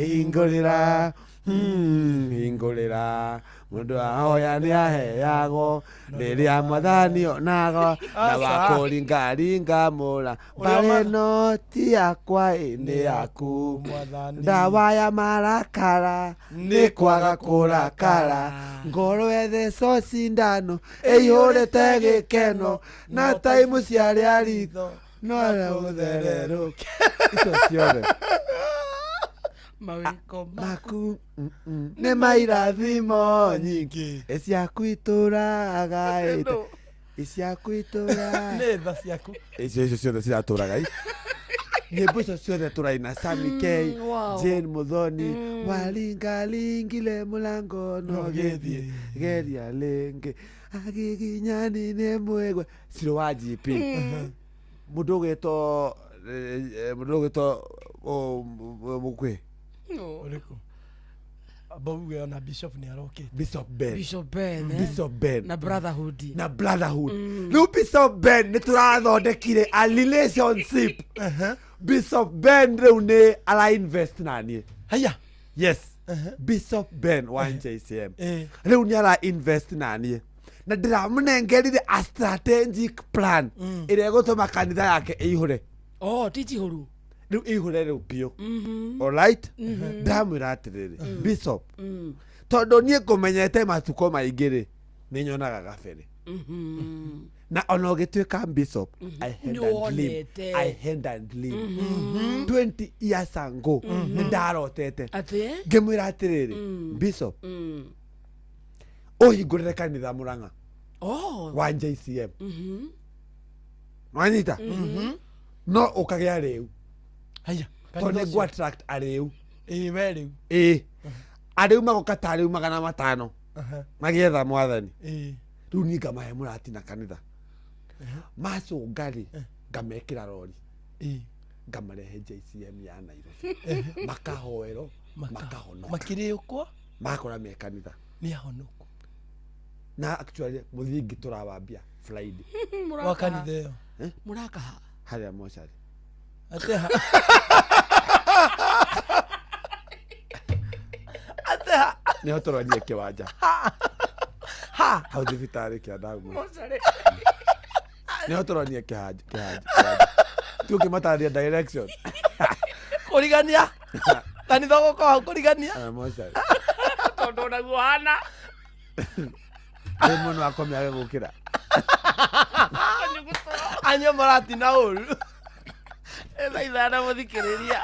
hingũrĩra, hingũrĩra mũndũ ahoya nĩ aheagwo rĩrĩa mwathani onago na wakũringaringa mũra mbarĩ no ti yakwa ĩ nĩ yaku. Mwathani. Ndawa ya marakara nĩ kwaga kũrakara, ngoro ethecwo cindano ĩihũrĩte gĩkeno na taimu ciarĩa ritho no gũthererũke icio ciothe. Mawĩko maku nĩ mairathimo nyingĩ iciaku itũraga ĩte iciaku itũraga Nĩ tha ciaku. Icio ciothe ciratũraga i nyĩmbo icio ciothe tũraina Sammy K, Wow. Jane Muthoni waringaringire mũlango no gĩthiĩ geria rĩngĩ agiginyani nĩ mwĩgwe cirũ wa GP mũndũ ũgĩtwo mũndũ ũgĩtwo mũkwĩ. Ũrĩkũ? Amba uge ona Bishop nĩ arokĩte. Bishop Ben. Bishop Ben, eh? Bishop Ben na Brotherhood. Na Brotherhood. Rĩu Bishop Ben nĩ tũrathondekire a relationship. Bishop Ben rĩu nĩ ara invest na niĩ. Haya. Yes, Bishop Ben wa JCM Eh. rĩu nĩ ara invest na niĩ na ndĩramũnengerire a strategic plan ĩrĩa ĩgũtũma kanitha yake ĩihũre. Oh, ti njihũru. Rĩu ĩihũre rĩu biũ. Alright, ndamwĩra atĩrĩrĩ, Bishop, tondũ niĩ ngũmenyete matukũ maingĩ rĩ, nĩ nyonaga gabere. Na ona ũgĩtuĩka bishop, I had a dream. Nĩwonete. I had a dream 20 years ago, nĩ ndarotete Atĩ ngĩmwĩra atĩrĩrĩ, bishop, ũhingũrĩre kanitha Mũrang'a oh wa JCM, wanyita no ũkagĩa rĩu Haya. tondũ nĩ ngũ attract arĩu. Ĩĩ, we rĩu. Ĩĩ, arĩu magoka ta arĩu 500 magĩetha mwathani. Ĩĩ. Rĩu niĩ ngamahe mũrati na kanitha macũnga rĩ, ngamekĩra rori, Ĩĩ. ngamarehe JCM ya Nairobi, makahoerwo, makahonoka. Makĩrĩũkwo. Makora me kanitha. Nĩ ahonoku. Na actually mũthingi tũrawambia Friday. Wa kanitha ĩyo. Mũrakaha. Harĩa mocarĩ. Ateha. Ateha. Nĩho tũronie kĩwanja. Ha. Hau thibitarĩ kĩa Dagmar nĩho tũronie kĩhanja kĩhanja kĩhanja. Tuũkĩmatarĩria direction. Kũrigania. Kanitha gũkorwo hau kũrigania. Ah, mocarĩ. Tondũ naguo hana Rĩ mũno akome age gũkĩra. Anyue mũratina ũru. Thaa 5 mũthikĩrĩria.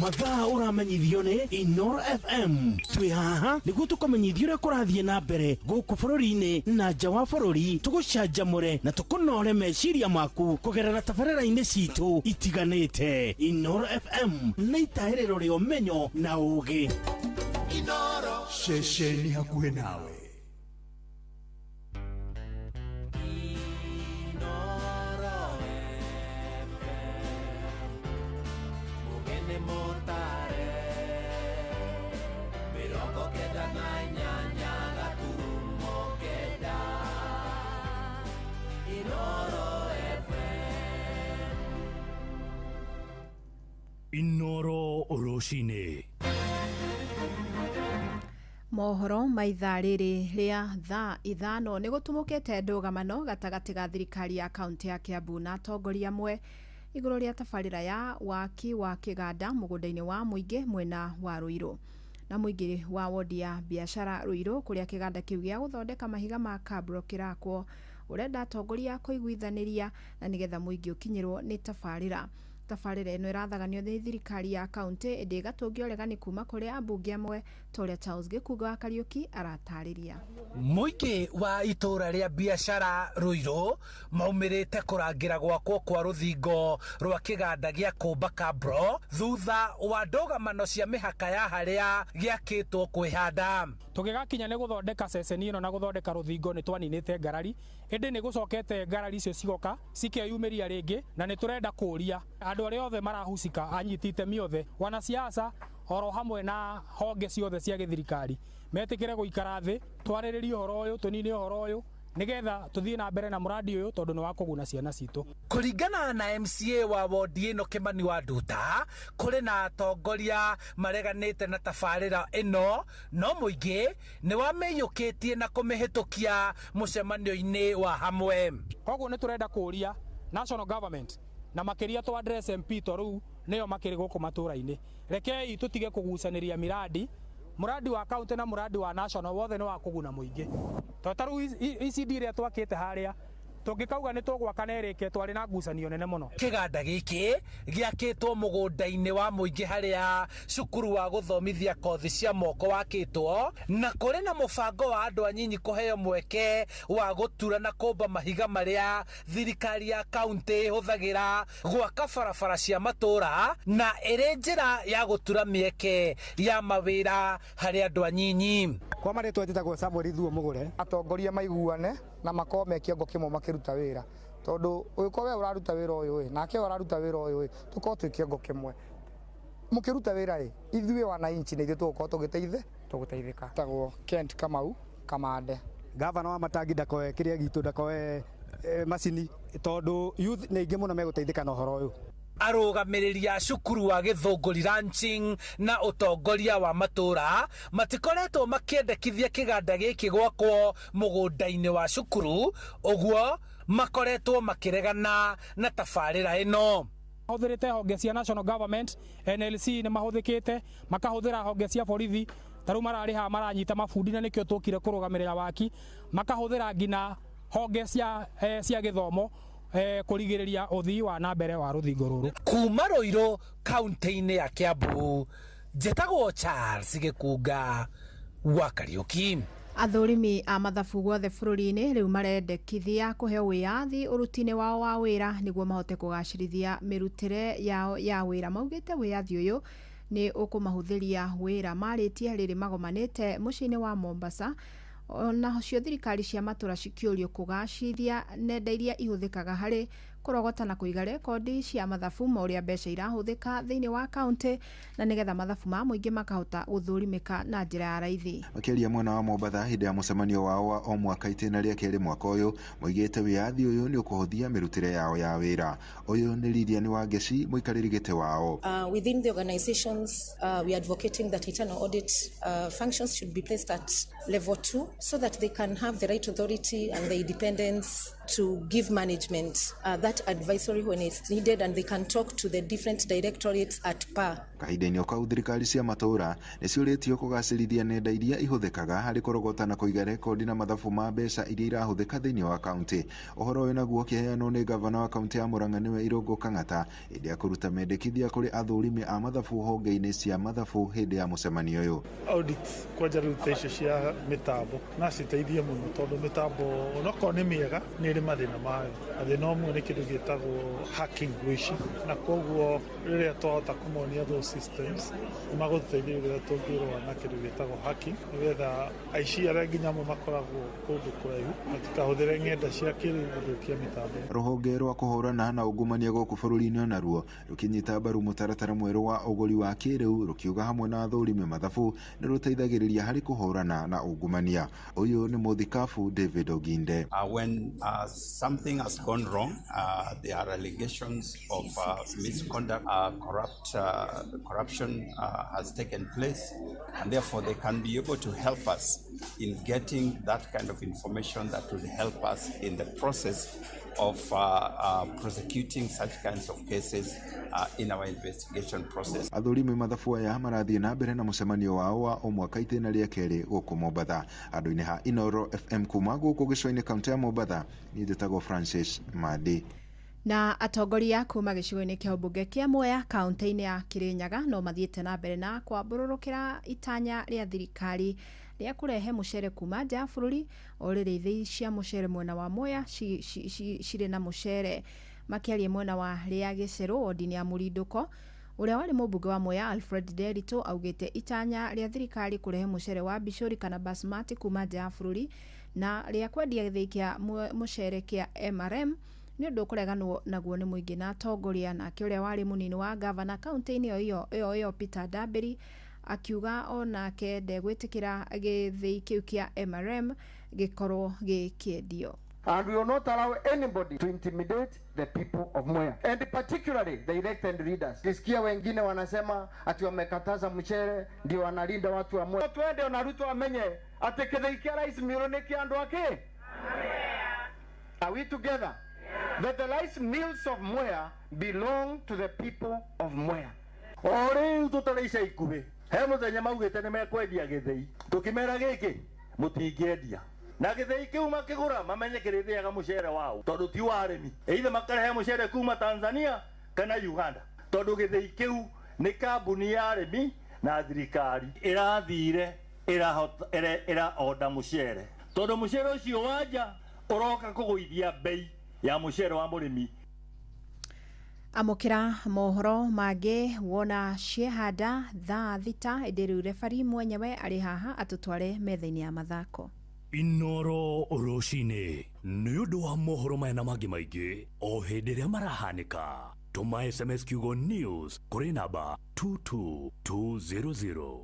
Mathaa ũramenyithio nĩ Inoro FM. Twĩ haha nĩguo tũkũmenyithia ũrĩa kũrathiĩ na mbere gũkũ bũrũri-inĩ na nja wa bũrũri, tũgũcanjamũre na tũkũnore meciria maku kũgerera tabarĩra-inĩ citũ itiganĩte. Inoro FM nĩ itahĩrĩro rĩa ũmenyo na ũgĩ. Ceceni hakuhĩ nawe. Mugene motare 98.9 Inoro FM. Inoro rũcinĩ. Mohoro ma ithaa rĩrĩ rĩa thaa 5. Nĩ gũtumũkĩte ndũgamano gatagatĩ ga thirikari ya kaunti ya Kiambu na atongoria amwe igũrũ rĩa tabarĩra ya waki wa kĩganda mũgũnda-inĩ wa mũingĩ mwena wa Ruiru na mũingĩ wa wodi ya biacara Ruiru, kũrĩa kĩganda kĩu gĩa gũthondeka mahiga ma kabro kĩrakwo, ũrenda atongoria kũiguithanĩria na nĩgetha mũingĩ ũkinyĩrwo nĩ tabarĩra. Tabarĩra ĩno ĩrathaganio nĩ thirikari ya kaunti, ĩndĩ ĩgatũngio ũregani kuma kũrĩ ambunge amwe, ta ũrĩa Charles Gĩkungo wa Kariũki aratarĩria. Mũingĩ wa itũũra rĩa biacara Ruiru maumĩrĩte kũrangĩra gwakwo kwa rũthingo rwa kĩganda gĩa kũmba kabro thutha wa ndũgamano cia mĩhaka ya harĩa gĩakĩtwo kwĩhanda. Tũgĩgakinya nĩ gũthondeka ceceni ĩno na gũthondeka rũthingo, nĩ twaninĩte ngarari, ĩndĩ nĩ gũcokete ngarari icio cigoka cikeyumĩria rĩngĩ, na nĩ tũrenda kũũria andũ arĩa othe marahusika, anyiti itemi othe, wanasiasa oro hamwe na honge ciothe cia gĩthirikari, metĩkĩre gũikara thĩ, twarĩrĩrie ũhoro ũyũ, tũnine ũhoro ũyũ nĩgetha tũthiĩ na mbere na mũradi ũyũ, tondũ nĩ wa kũguna ciana citũ. Kũringana na MCA wa wodi ĩno Kĩmani wa Nduta, kũrĩ na atongoria mareganĩte na tabarĩra ĩno, no mũingĩ nĩ wamĩiyũkĩtie na kũmĩhĩtũkia mũcemanio-inĩ wa hamwe. Koguo nĩ tũrenda kũũria national government na makĩria tũ address MP, to rĩu nĩo makĩrĩ gũkũ matũra-inĩ, rekei tũtige kũgucanĩria miradi. Mũradi wa county na mũradi wa national wothe nĩ wa kũguna mũingĩ, to ta rĩu ECD ĩrĩa twakĩte harĩa, tũngĩkauga nĩ tũgwaka na ĩrĩke, twarĩ na ngucanio nene mũno. Kĩganda gĩkĩ gĩakĩtwo mũgũnda-inĩ wa mũingĩ harĩa cukuru wa gũthomithia kothi cia moko wakĩtwo, na kũrĩ na mũbango wa andũ anyinyi kũheo mweke wa gũtura na kũmba mahiga marĩa thirikari ya kaunti ĩhũthagĩra gwaka barabara cia matũũra, na ĩrĩ njĩra ya gũtura mĩeke ya mawĩra harĩ andũ anyinyi. Kwa marĩtwa njĩtagwo Samuel Thuo Mũgũre. Atongoria maiguane na makorwo me kĩongo kĩmwe makĩruta wĩra, tondũ ũngĩkorwo we ũraruta wĩra ũyũ ĩ nake ũyũ ũraruta wĩra ũyũ ĩ, tũkorwo twĩ kĩongo kĩmwe mũkĩruta wĩra ĩ, ithuĩ wananchi nĩ ithuĩ tũgũkorwo tũgĩteithe tũgũteithĩka. Tagwo Kent Kamau Kamande. Gavana wa Matangi ndakoe kĩrĩa gitũ, ndakoe macini, tondũ youth nĩ aingĩ mũno megũteithĩka na ũhoro ũyũ. Arũgamĩrĩri a cukuru wa Gĩthũngũri Ranching na ũtongoria wa matũũra matikoretwo makĩendekithia kĩganda gĩkĩ gwakwo mũgũnda-inĩ wa cukuru, ũguo makoretwo makĩregana na tabarĩra ĩno. Mahũthĩrĩte honge cia national government, NLC nĩ mahũthĩkĩte, makahũthĩra honge cia borithi. Ta rĩu mararĩha maranyita mabundi, na nĩkĩo tũkire kũrũgamĩrĩra waki, makahũthĩra nginya honge cia cia gĩthomo kũrigĩrĩria ũthii wa na mbere wa rũthingo rũrũ. Kuma Ruiru kaunti-inĩ ya Kiambu, njĩtagwo Charles Gĩkunga wa Kariuki. Athũrimi a mathabu guothe bũrũri-inĩ rĩu marendekithia kũheo wĩyathi ũruti-inĩ wao wa wĩra nĩguo mahote kũgacĩrithia mĩrutĩre yao ya wĩra. Maugĩte wĩyathi ũyũ nĩ ũkũmahũthĩria wĩra. Marĩtie rĩrĩ magomanĩte mũciĩ-inĩ wa Mombasa, onacio thirikari cia matũra cikĩũrio kũgacithia nenda iria ihũthĩkaga harĩ kũrogota na kũiga rekondi cia mathabu ma ũrĩa mbeca irahũthĩka thĩinĩ wa kaunti, na nĩgetha mathabu ma mũingĩ makahota gũthũrimĩka na njĩra ya raithi. Makĩaria mwena wa Mombatha hĩndĩ ya mũcemanio wao wa o mwaka itĩna rĩa kerĩ mwaka ũyũ, moigĩte wĩyathi ũyũ nĩ ũkũhũthia mĩrutĩre yao ya wĩra. Ũyũ nĩ Lilian Wangeci, mũikarĩri gĩtĩ wao. Within the organizations, we are advocating that internal audit functions should be placed at level 2 so that they can have the right authority and the independence to give management that advisory when it's needed, and they can talk to the different directorates at par. Kahinda-inĩ o kau, thirikari cia matũũra nĩ ciũrĩtio kũgacĩrithia nenda iria ihũthĩkaga harĩ kũrogota na kũiga rekondi na mathabu ma mbeca iria irahũthĩka thĩinĩ wa kaunti. Ũhoro ũyũ naguo ũkĩheanwo nĩ gavana wa kaunti ya Murang'a nĩwe Irũngũ Kang'ata hĩndĩ ya kũruta mendekithia kũrĩ athũrimi a mathabu honge-inĩ cia mathabu hĩndĩ ya mũcemanio ũyũ. Audit kwanja rĩu ta icio cia mĩtambo no citeithie mũno, tondũ mĩtambo onokorwo nĩ mĩega nĩ ĩrĩ mathĩna mayo. Mathĩna ũmwe nĩ kĩndũ gĩtagwo hacking, ũici, na koguo rĩrĩa twahota kũmonia those systems nĩ magũtũteithia rĩrĩa tũngĩrũa na kĩndũ gĩtagwo hacking, nĩgetha aici arĩa nginya amwe makoragwo kũndũ kũraihu matikahũthĩre ng'enda cia kĩrĩu gũthũkia mĩtambo. Rũhonge rwa kũhũrana na ungumania gũkũ bũrũri-inĩ onaruo rũkĩnyita mbaru mũtaratara mwerũ wa ũgũri wa kĩrĩu, rũkiuga hamwe na athũrimi mathabu nĩ rũteithagĩrĩria harĩ kũhũrana na ungumania. Ũyũ nĩ mũthikabu David Oginde. When something has gone wrong, there are allegations of misconduct, corruption has taken place, and therefore they can be able to help us in getting that kind of information that will help us in the process of prosecuting such kinds of cases in our investigation process. Athũrimi mathabu aya marathiĩ na mbere na mũcemanio wao wa o mwaka itĩna rĩa kerĩ gũkũ Mombatha. Andũ-inĩ ha Inoro FM kuma gũkũ gĩcũa-inĩ kaunti ya Mombatha, niĩ njĩtagwo Francis Madi. Na atongoria kuma gĩcigo-inĩ kĩa ũmbunge kĩa Mwea kaunti-inĩ ya Kirinyaga no mathiĩte na mbere na kwambũrũrũkĩra itanya rĩa thirikari rĩa kũrehe mũcere kuma nja ya bũrũri, o rĩrĩ ithĩi cia mũcere mwena wa Mwea cirĩ na mũcere. Makĩaria mwena wa rĩa gĩcerũ wodi-inĩ ya Mũrindũko, ũrĩa warĩ mũmbunge wa Mwea Alfred Nderitu augĩte itanya rĩa thirikari kũrehe mũcere wa bicũri kana basmati kuma nja ya bũrũri na rĩa kwendia gĩthĩi kĩa mũcere kĩa MRM nĩ ũndũ ũkũreganwo naguo nĩ mũingĩ na atongoria. Nake ũrĩa warĩ mũnini wa gavana kaunti-inĩ ĩyo ĩyo Peter Ndambĩri akiuga onake ndegwĩtĩkĩra gĩthĩi kĩu kĩa MRM gĩkorwo gĩkĩendio. And we will not allow anybody to intimidate the people of Mwea, and particularly the elected leaders. Kisikia wengine wanasema ati wamekataza mchere ndio wanalinda watu wa Mwea. Twende na Ruto amenye ati kĩthĩi kĩa rice mill nĩ kĩa andũ ake. Are we together? That the rice mills of Mwea belong to the people of Mwea. O rĩu tũtarĩ ica ikuhĩ, he mũthenya maugĩte nĩ mekwendia gĩthĩi, tũkĩmera gĩkĩ mũtingĩendia, na gĩthĩi kĩu makĩgũra mamenye kĩrĩthĩaga mũcere wao, tondũ ti wa arĩmi, either makarehe mũcere kuma Tanzania kana Uganda, tondũ gĩthĩi kĩu nĩ kambuni ya arĩmi na thirikari ĩrathire ĩraonda mũcere, tondũ mũcere ũcio wanja ũroka kũgũithia bei ya mũcere wa mũrĩmi. Amũkĩra mohoro mangĩ wona ciehanda thaa 6, ĩndĩ rĩu rebari mwenyewe arĩ haha atũtware metha-inĩ ya mathako. Inoro rũcinĩ nĩ ũndũ wa mohoro maya na mangĩ maingĩ o hĩndĩ ĩrĩa marahanĩka, tũma SMS kiugo news kũrĩ namba 22200.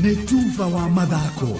Nĩ tuba wa mathako.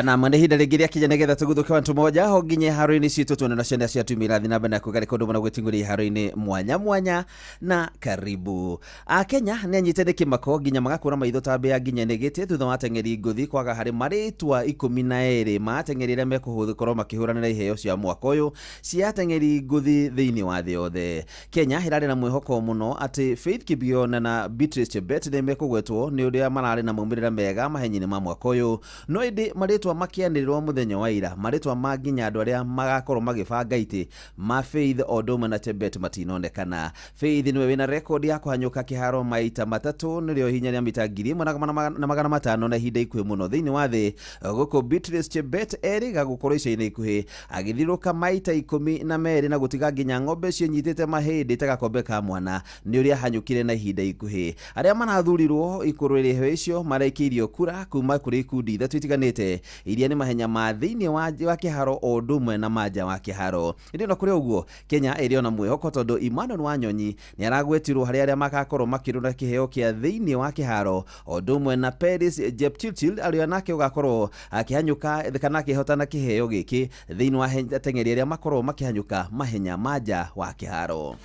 Na mwene ihinda rĩngĩ rĩakinya nĩgetha tũguthũke wantu moja ho nginya haro-inĩ citũ tuone na ciana cia tumira thi na mbere na kuga kũndũ mũno gwĩtingũria iharo-inĩ mwanya mwanya na karibu. Akenya nĩ anyite nĩ kĩmako nginya magakũra maitho ta mbĩa nginya nĩ gĩtĩ thutha wa ateng'eri ngũthi kwaga harĩ marĩtwa 12 ma ateng'eri arĩa mekũhũthĩkorwo makĩhũranĩra iheo cia mwaka ũyũ cia ateng'eri ngũthi thĩinĩ wa thĩ yothe. Kenya ĩrarĩ na mwĩhoko mũno atĩ Faith Kipyegon na Beatrice Chebet nĩ mekũgwetwo nĩ ũrĩa mararĩ na maumĩrĩra mega mahenya-inĩ ma mwaka ũyũ, no ĩndĩ marĩtwa makĩanĩrĩrwo mũthenya wa ira marĩtwa ma nginya andũ arĩa magakorwo magĩbanga itĩ ma Faith o ũndũ ũmwe na Chebet matinonekana. Faith nĩwe wĩna rekondi ya kũhanyũka kĩharo maita matatũ nĩrĩo ihinya rĩa mita 1500 na ihinda ikuhĩ mũno thĩinĩ wa thĩ, gũkũ Beatrice Chebet erĩga gũkorwo ica-inĩ ikuhĩ agĩthirũka maita 12 na gũtiga nginya ng'ombe ciĩnyitĩte mahĩndĩ ta gakombe ka mwana nĩ ũrĩa ahanyũkire na ihinda ikuhĩ. Arĩa marathurirwo ikũrũĩra iheo icio marekĩirio kura kuma kũrĩ ikundi ithatũ itiganĩte iria nĩ mahenya ma thĩinĩ wa kĩharo o ũndũ ũmwe na ma nja wa kĩharo. Ĩndĩ ona kũrĩ ũguo Kenya ĩrĩ ona mwĩhoko tondũ Emmanuel Wanyonyi nĩ aragwetirwo harĩ arĩa magakorwo makĩrũra kĩheo kĩa thĩinĩ wa kĩharo o ũndũ ũmwe na Peris Jepchirchir arĩa nake ũgakorwo akĩhanyũka kana akĩhotana kĩheo gĩkĩ thĩinĩ wa ateng'eri arĩa makorwo makĩhanyũka mahenya ma nja wa kĩharo.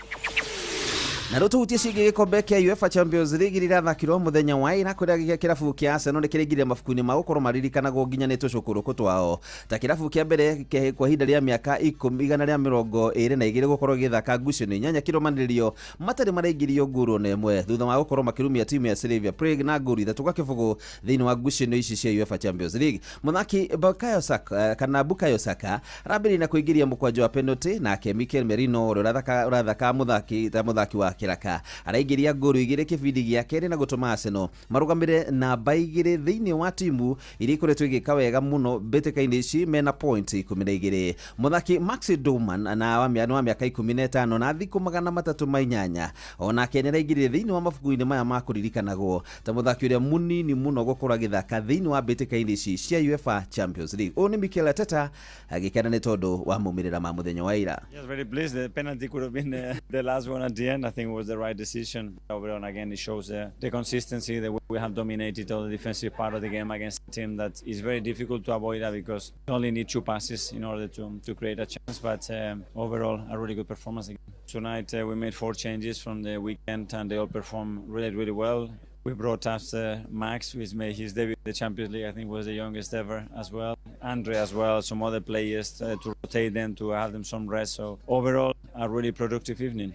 Na rĩu tũhutie ciĩgiĩ gĩkombe kĩa UEFA Champions League rĩrathakirwo mũthenya wa ira kũrĩa kĩrabu kĩa Arsenal nĩ kĩraingĩrire mabuku-inĩ ma gũkorwo maririkanagwo nginya nĩ tũcũkũrũkũ twao ta kĩrabu kĩa mbere kwa ihinda rĩa mĩaka 122 gũkorwo gĩgĩthaka ngucanio inyanya kĩrũmanĩrĩrio matarĩ maraingĩrio ngũrũ na ĩmwe thutha wa gũkorwo makĩrumia timu ya Slavia Prague na ngũrũ 3-0 thĩinĩ wa ngucanio ici cia UEFA Champions League. Mũthaki Bukayo Saka kana Bukayo Saka arambĩrĩria na kũingĩria mũkwanjo wa penalty, nake Mikel Merino ũrĩa ũrathaka mũthaki ta mũthaki wa kĩraka araingĩria ngũrũ 2 kĩbindi gĩa kerĩ na gũtũma Arsenal marũgamĩre namba 2 thĩinĩ wa timu iria ikoretwo igĩka wega mũno mbĩtĩka-inĩ ici mena point 12. Mũthaki Maxi Doman na wa mĩaka 15 na thikũ 308 onake nĩ araingĩrire thĩinĩ wa mabuku-inĩ maya ma kũririkanagwo ta mũthaki ũrĩa mũnini mũno gũkorwo agĩthaka thĩinĩ wa mbĩtĩka-inĩ ici cia UEFA Champions League. Ũyũ nĩ Mikel Arteta agĩkena nĩ tondũ wa maumĩrĩra ma mũthenya wa ira. Yes, very pleased. The penalty could have been the last one at the end. I think it was the right decision. Overall, and again, it shows the consistency, the way we have dominated all the defensive part of the game against a team that is very difficult to avoid that because you only need 2 passes in order to create a chance. But overall, a really good performance again. Tonight, we made 4 changes from the weekend and they all performed really, really well. We brought up Max, who has made his debut in the Champions League, I think was the youngest ever as well. Andre as well, some other players to rotate them, to have them some rest. So overall, a really productive evening.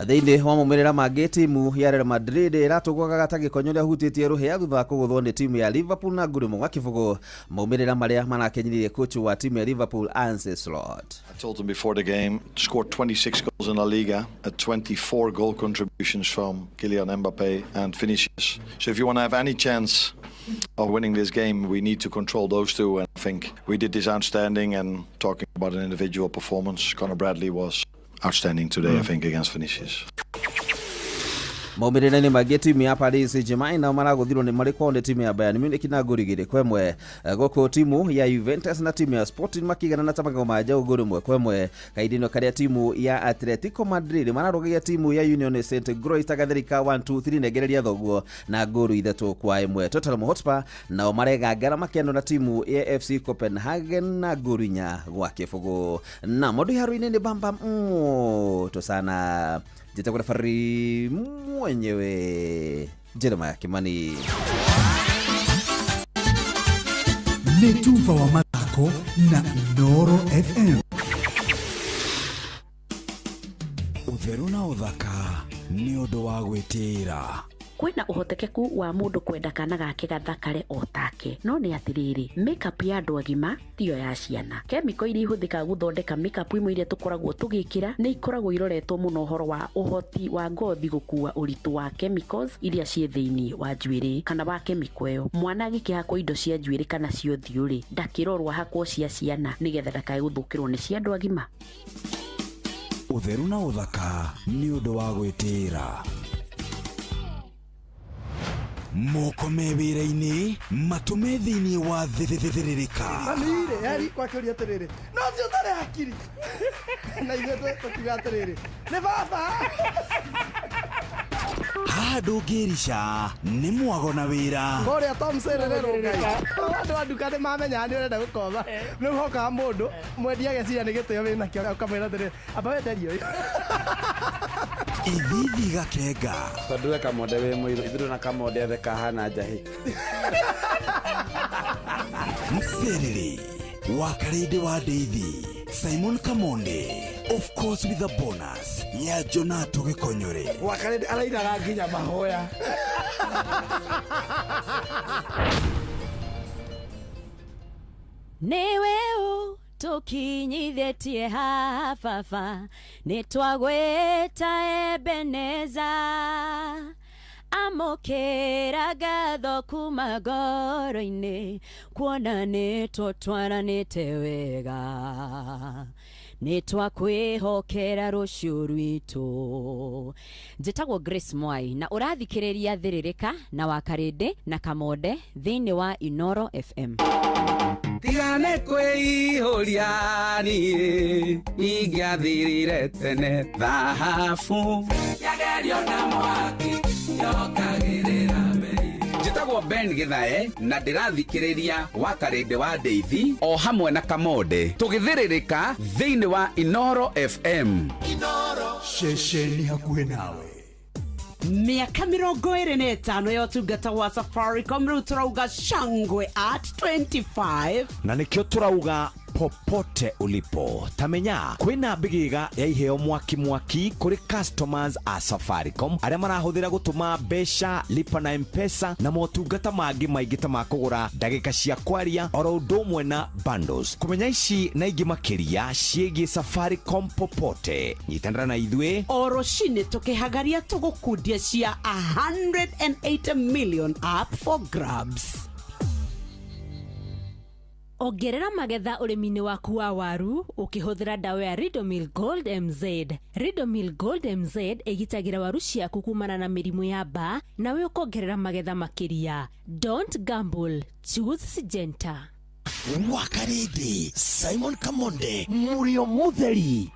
Thĩinĩ wa maumĩrĩra mangĩ timu ya Real Madrid ĩratũgũgaga ta gĩkonyo ũrĩa hutĩtie rũhĩa thutha wa kũgũthwo nĩ timu ya Liverpool na ngũrũ 1-0 maumĩrĩra marĩa marakenyiririe coach wa timu ya Liverpool Arne Slot. I told them before the game, scored 26 goals in La Liga, at 24 goal contributions from Kylian Mbappe and Vinicius. So if you want to have any chance of winning this game, we need to control those two, and I think we did this outstanding. And talking about an individual performance, Conor Bradley was outstanding today, I think, against Vinicius. Maumĩrĩra-inĩ mangĩ timu ya Paris Saint-Germain nao maragũthirwo nĩ marĩ kwao nĩ timu ya Bayern Munich na ngũrũ 2-1 gũkũ timu ya Juventus na timu ya Sporting makĩiganana ta magego ma njaũ ngũrũ 1-1 kahinda-inĩ karĩa timu ya Atletico Madrid mararũgagia timu ya Union Saint-Gilloise ta gatheri ka 1-2-3 nengereria thoguo na ngũrũ 3-1. Tottenham Hotspur nao maregangara makĩanwo na timu ya FC Copenhagen na ngũrũ 4-0. Na mũndũ iharo-inĩ nĩ bamba moto sana. Njĩtagwo referee mwenyewe Jeremiah Kimani. Nĩ tuba wa mathako na Inooro FM. Ũtheru na ũthaka nĩ ũndũ wa gwĩtĩĩra. Kwĩna ũhotekeku wa mũndũ kwenda kana gake gathakare o take, no nĩ atĩrĩrĩ, makeup ya andũ agima tiyo ya ciana. Kemiko iria ihũthĩkaga gũthondeka makeup imwe iria tũkoragwo tũgĩkĩra nĩ ikoragwo iroretwo mũno ũhoro wa ũhoti wa ngothi gũkua ũritũ wa chemicals iria ciĩ thĩinĩ wa njuĩrĩ kana wa kemiko ĩyo. Mwana agĩkĩhakwo indo cia njuĩrĩ kana cia ũthiũ rĩ, ndakĩrorwo ahakwo cia ciana nĩgetha ndakae gũthũkĩrwo nĩ cia andũ agima. Ũtheru na ũthaka nĩ ũndũ wa gwĩtĩĩra. Moko me wĩra-inĩ matũme thĩinĩ wa thĩthĩrĩrĩka. Mami-rĩ, heri kwakĩũria atĩrĩrĩ, no ũcio ũtarĩ hakiri. Na ithuĩ tũkiuga atĩrĩrĩ, nĩ baba. Haha ndũngĩrica nĩ mwago na wĩra. Kũrĩa Tom Serere Ngai. Andũ a nduka nĩ mamenyaga nĩ ũrenda gũkomba. Rĩu hokaga mũndũ mwendia ageciria nĩ gĩtĩo wĩnakĩo ũkamwĩra atĩrĩ amba wenderie ũyũ. Ithithi gakenga. Tondũ we Kamonde wĩ mũirũ, ithuĩ na Kamonde othe kahana njahĩ. Mserere wa Karĩndĩ wa Ndeithi, Simon Kamonde, of course with a bonus ya Jonato Gĩkonyore. Wakarĩndĩ arainaga nginya mahoya. Nĩwe ũtũkinyithĩtie haha baba, nĩtwagwĩta Ebeneza. Amũkĩra ngatho kuma ngoro-inĩ, kuona nĩtũtwaranĩte wega. Nĩtwakwĩhokera rũciũ rwitũ. Njĩtagwo Grace Mwai na ũrathikĩrĩria Thĩrĩrĩka na Wakarĩndĩ na Kamonde thĩinĩ wa Inoro FM. Tigane kwĩihũria niĩ ingĩathirire tene thahabu yagerio na mwaki yokagĩrĩra mbei. Njĩtagwo Ben Githae na ndĩrathikĩrĩria Wakarĩndĩ wa Ndeithi o hamwe na Kamonde tũgĩthĩrĩrĩka thĩinĩ wa Inoro FM. Ceceni hakuhĩ nawe. Mĩaka 25 ya ũtungata wa Safaricom rĩu tũrauga shangwe at 25. Na nĩkĩo tũrauga popote ulipo tamenya kwĩna mbĩgĩga ya iheo mwaki mwaki kũrĩ customers a Safaricom arĩa marahũthĩra gũtũma mbeca, lipa na M-Pesa na motungata mangĩ maingĩ ta ma kũgũra ndagĩka cia kwaria oro ũndũ ũmwe na bundles. Kũmenya ici na ingĩ makĩria ciĩgiĩ Safaricom popote, nyitanĩra na ithuĩ o rũcinĩ tũkĩhagaria tũgũkundia cia 180 million up for grabs. Ongerera magetha ũrĩmi-inĩ waku wa waru ũkĩhũthĩra ndawa ya Ridomil Gold MZ. Ridomil Gold MZ ĩgitagĩra waru ciaku kumana na mĩrimũ ya mbaa nawe ũkongerera magetha makĩria. Don't gamble, choose Syngenta. Wakarĩndĩ Simon Kamonde Mũrio Mũtheri.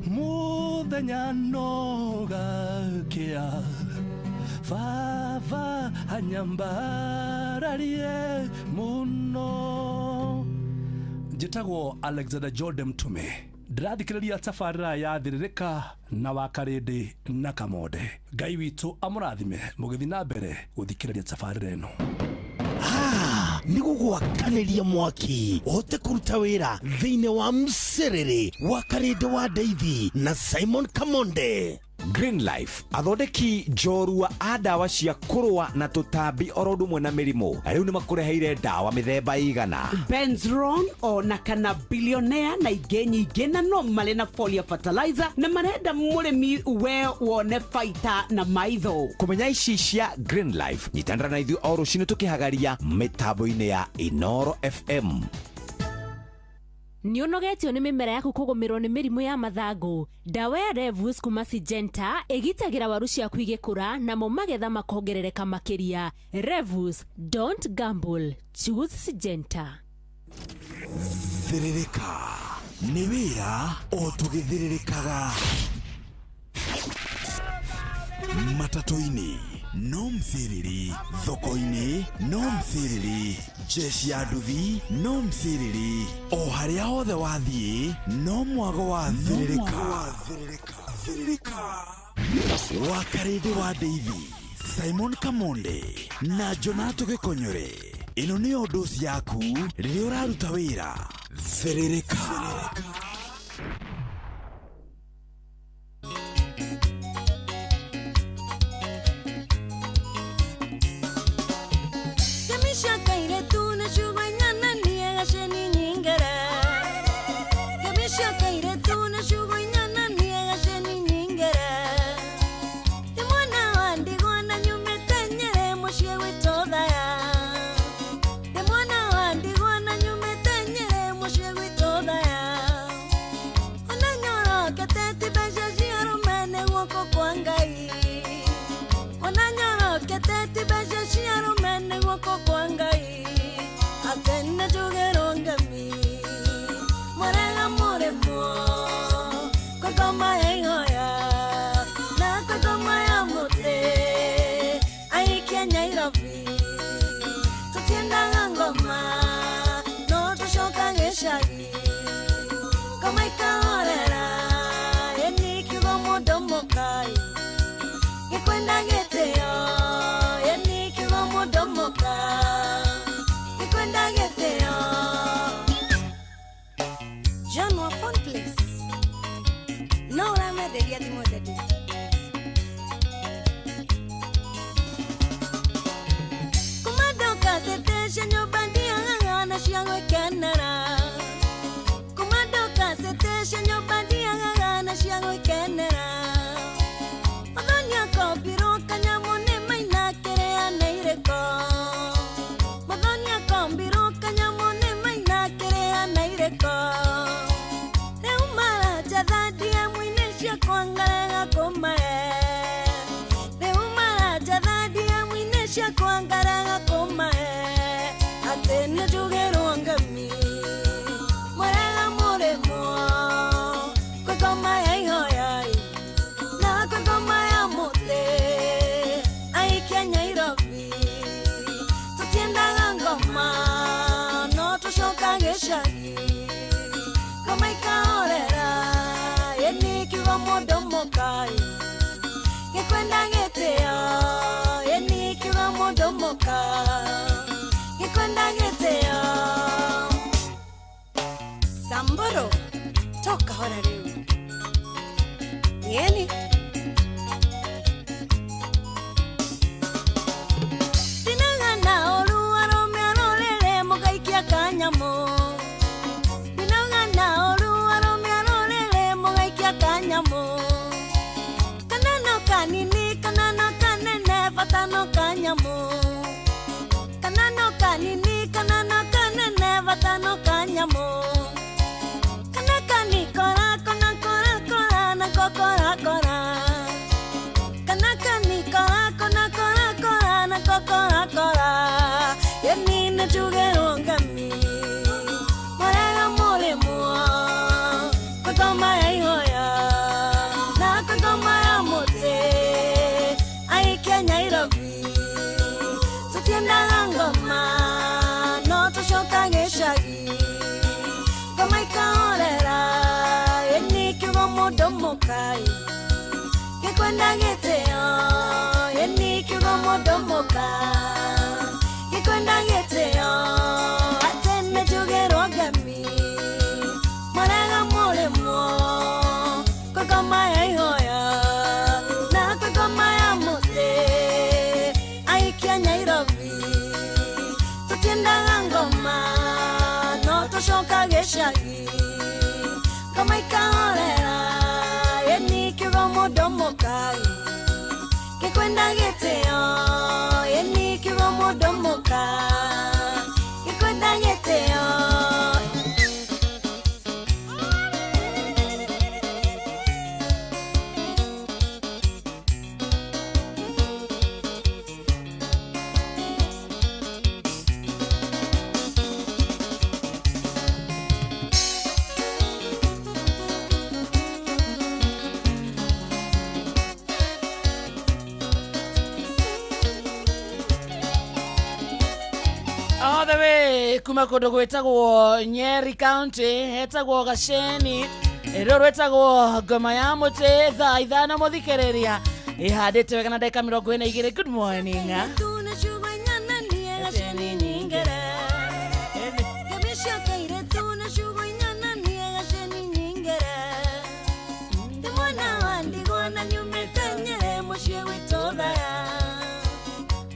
Mũthenya no gakĩa baba anyambararie mũno. Njĩtagwo Alexander Jordan Mtume, ndĩrathikĩrĩria tabarĩra ya Thĩrĩrĩka na Wakarĩndĩ na Kamonde. Ngai witũ amũrathime mũgĩthiĩ na mbere gũthikĩrĩria tabarĩra ĩno. Nĩ gũgwakanĩria mwaki ũhote kũruta wĩra thĩinĩ wa Mserere wa Karĩndĩ wa Ndeithi na Simon Kamonde. Green Life athondeki njorua a ndawa cia kũrũa na tũtambi oro ũndũ ũmwe na mĩrimũ rĩu nĩ makũreheire ndawa mĩthemba igana Benzron ona kana billionaire na ingĩ nyingĩ na no marĩ na folia fertilizer na marenda mũrĩmi we wone baita na maitho. Kũmenya ici cia Green Life nyitanĩra na ithuĩ o rũcinĩ tũkĩhagaria mĩtambo-inĩ ya Inoro FM. Nĩ ũnogetio nĩ mĩmera yaku kũgũmĩrwo nĩ mĩrimũ ya mathangũ. Ndawa ya Revus kuma Syngenta ĩgitagĩra waru ciaku igĩkũra namo magetha makongerereka makĩria. Revus, don't gamble, choose Syngenta. Thĩrĩrĩka nĩ wĩra o tũgĩthĩrĩrĩkaga. Matatũ-inĩ no msiriri, thoko-inĩ no msiriri, jeshi ya nduthi no msiriri, o harĩa hothe wathiĩ no mwago wa thĩrĩrĩka. Wakarĩndĩ wa Ndeithi, Simon Kamonde na Jonato Gĩkonyore. Ĩno nĩyo ndoci yaku rĩrĩa ũraruta wĩra. Thĩrĩrĩka. No ũramenderia thimũ daddy. Kumadoka setesha nyũmba ndiagaga na cia gwĩkenera. Kumadoka setesha nyũmba ndiagaga na cia gwĩkenera. Mũthoni akombirwo kanyamũ nĩ maina kĩrĩa nĩ irĩko. Mũthoni akombirwo kanyamũ nĩ maina kĩrĩa nĩ irĩko. Rĩu maranjatha DM-inĩ ciakwa ngarega kũmahe. Rĩu maranjatha DM-inĩ ciakwa ngarega kũmahe. Atĩ nĩnjugĩrwo ngemi mũrega mũrĩmwo kwĩ ngoma ya ihoya na kwĩ ngoma ya mũtĩ aikia Nairobi tũtiendaga ngoma no tũcoka gĩcagi ngoma ikahorera ĩni kiugo mũndũ mũkai gĩkwenda gĩtĩo ĩni kiugo mũndũ mũka gĩkwenda gĩtĩo. Samburu toka hora rĩu yeni ndinagana ũru arũme arũrĩrĩ mũgaikia kanyamũ. Ndinagana ũru arũme arũrĩrĩ mũgaikia kanyamũ. Kana no kanini kana no kanene bata no kanyamũ. Kana no kanini kana no kanene bata no kanyamũ. Kana kanikora kona kora kora na kokora kora. Kana kanikora kona kora kora na kokora kora. Yeni nĩnjugĩrwo ngemi mũrega mũrĩmwo kwĩ ngoma ya ihoya na kwĩ ngoma ya mũtĩ aikia Nairobi tũtiendaga ngoma no tũcoka gĩcagi ngoma ikahorera ĩni kiugo mũndũ mũkai gĩkwenda gĩtĩo ĩni kiugo mũndũ mũka gĩkwenda gĩtĩo. Atĩ nĩnjugĩrwo ngemi mũrega mũrĩmwo kwĩ ngoma ya ihoya na kwĩ ngoma ya mũtĩ aikia Nairobi tũtiendaga ngoma no tũcoka gĩcagi ngoma ikahorera ĩni kiugo mũndũ mũkai gĩkwenda gĩtĩo ĩni kiugo mũndũ mũka gĩkwenda gĩtĩo. All the way kuma kũndũ gwĩtagwo Nyeri County hetagwo Gaceni rũrũ rwĩtagwo ngoma ya mũtĩ thaa 5 mũthikĩrĩria ĩhandĩte wega na ndagĩka 42. Good morning. Tuna ciugo inyana nie gaceni nyingere. Ngemi cia kairĩtu na ciugo inyana nie gaceni nyingere. Ndĩ mwana wa ndigwa na nyumĩte Nyĩrĩ mũciĩ gwitũ Thaya.